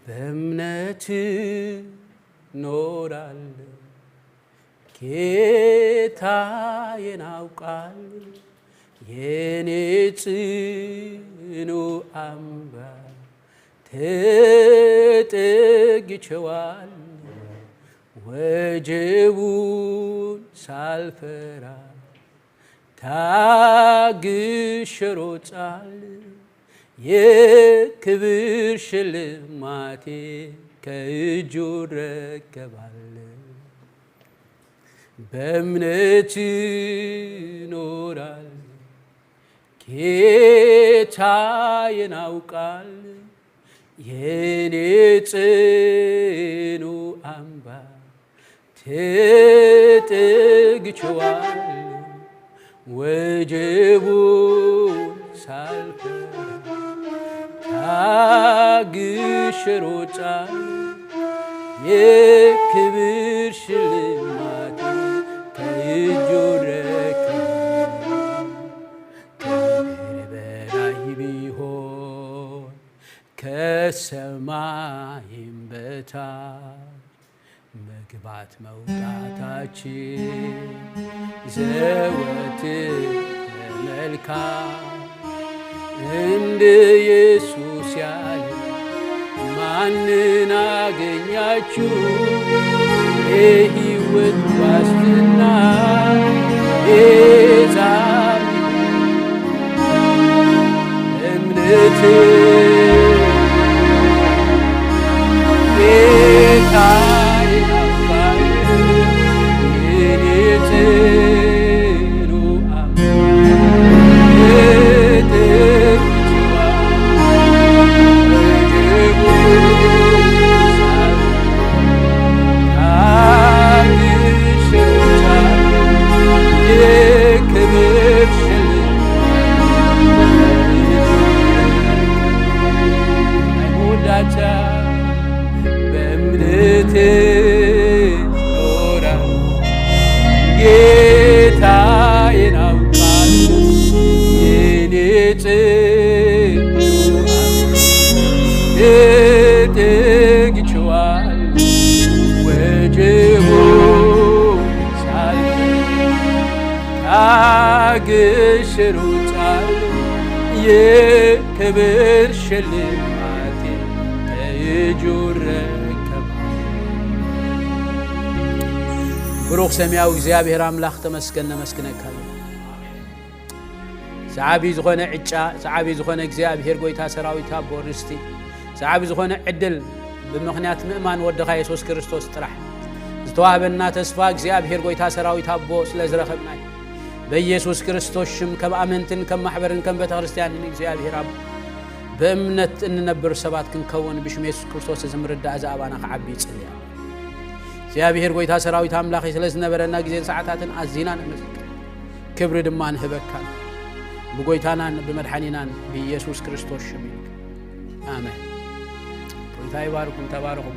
በእምነት እኖራለሁ፣ ጌታዬን አውቃለሁ፣ የኔ ጽኑ አምባ ተጠግቼዋለሁ፣ ወጀቡን ሳልፈራ ታግሼ ሮጣለሁ፣ የክብር ሽልማቴ ከእጁ እረከባለሁ። በእምነት እኖራለሁ፣ ጌታዬን አውቃለሁ፣ የኔ ጽኑ አምባ ተጠግቼዋለሁ፣ ወጀቡን ሳልፈራ ታግሼ ሮጣለሁ፣ የክብር ሽልማት ከእጁ እረከባለሁ። ከምድር በላይ ቢሆን ከሰማይም በታች መግባት መውጣታችን ዘወትር መልካም። እንደ ኢየሱስ ያለ ማንን አገኛችሁ? የሕይወት ዋስትና ቤዛ እምነት ጌታዬ ናፍቃኝ የኔ ጽኑ አምላክ። በእምነት ኖራ ጌታዬን አውቃለሁ የኔ ጽኑ አምላክ። ተጠግቼዋለሁ ወጀቡን ሳልፈራ ታግሼ ሮጫለሁ የክብር ሽልማቴ ከእጁ እረከባለሁ። ብሩኽ ሰማያዊ እግዚኣብሔር ኣምላኽ ተመስገን ነመስግነካ ኣለና። ሰዓቢ ዝኾነ ዕጫ፣ ሰዓቢ ዝኾነ እግዚኣብሔር ጐይታ ሰራዊት ኣቦ ርስቲ፣ ሰዓቢ ዝኾነ ዕድል ብምኽንያት ምእማን ወድኻ የሱስ ክርስቶስ ጥራሕ ዝተዋህበና ተስፋ እግዚኣብሔር ጐይታ ሰራዊት ኣቦ ስለ ዝረኸብና እዩ። በኢየሱስ ክርስቶስ ሽም ከም ኣመንትን ከም ማሕበርን ከም ቤተ ክርስቲያንን እግዚኣብሔር ኣቦ ብእምነት እንነብር ሰባት ክንከውን ብሽም የሱስ ክርስቶስ እዚ ምርዳእ እዚ ኣባና ክዓቢ ይጽልያ። እግዚኣብሔር ጐይታ ሰራዊት ኣምላኽ ስለ ዝነበረና ግዜን ሰዓታትን ኣዚና ነመስግን። ክብሪ ድማ ንህበካ። ብጐይታናን ብመድሓኒናን ብኢየሱስ ክርስቶስ ሽም እዩ። ኣሜን። ጐይታ ይባርኩም። ተባረኹ።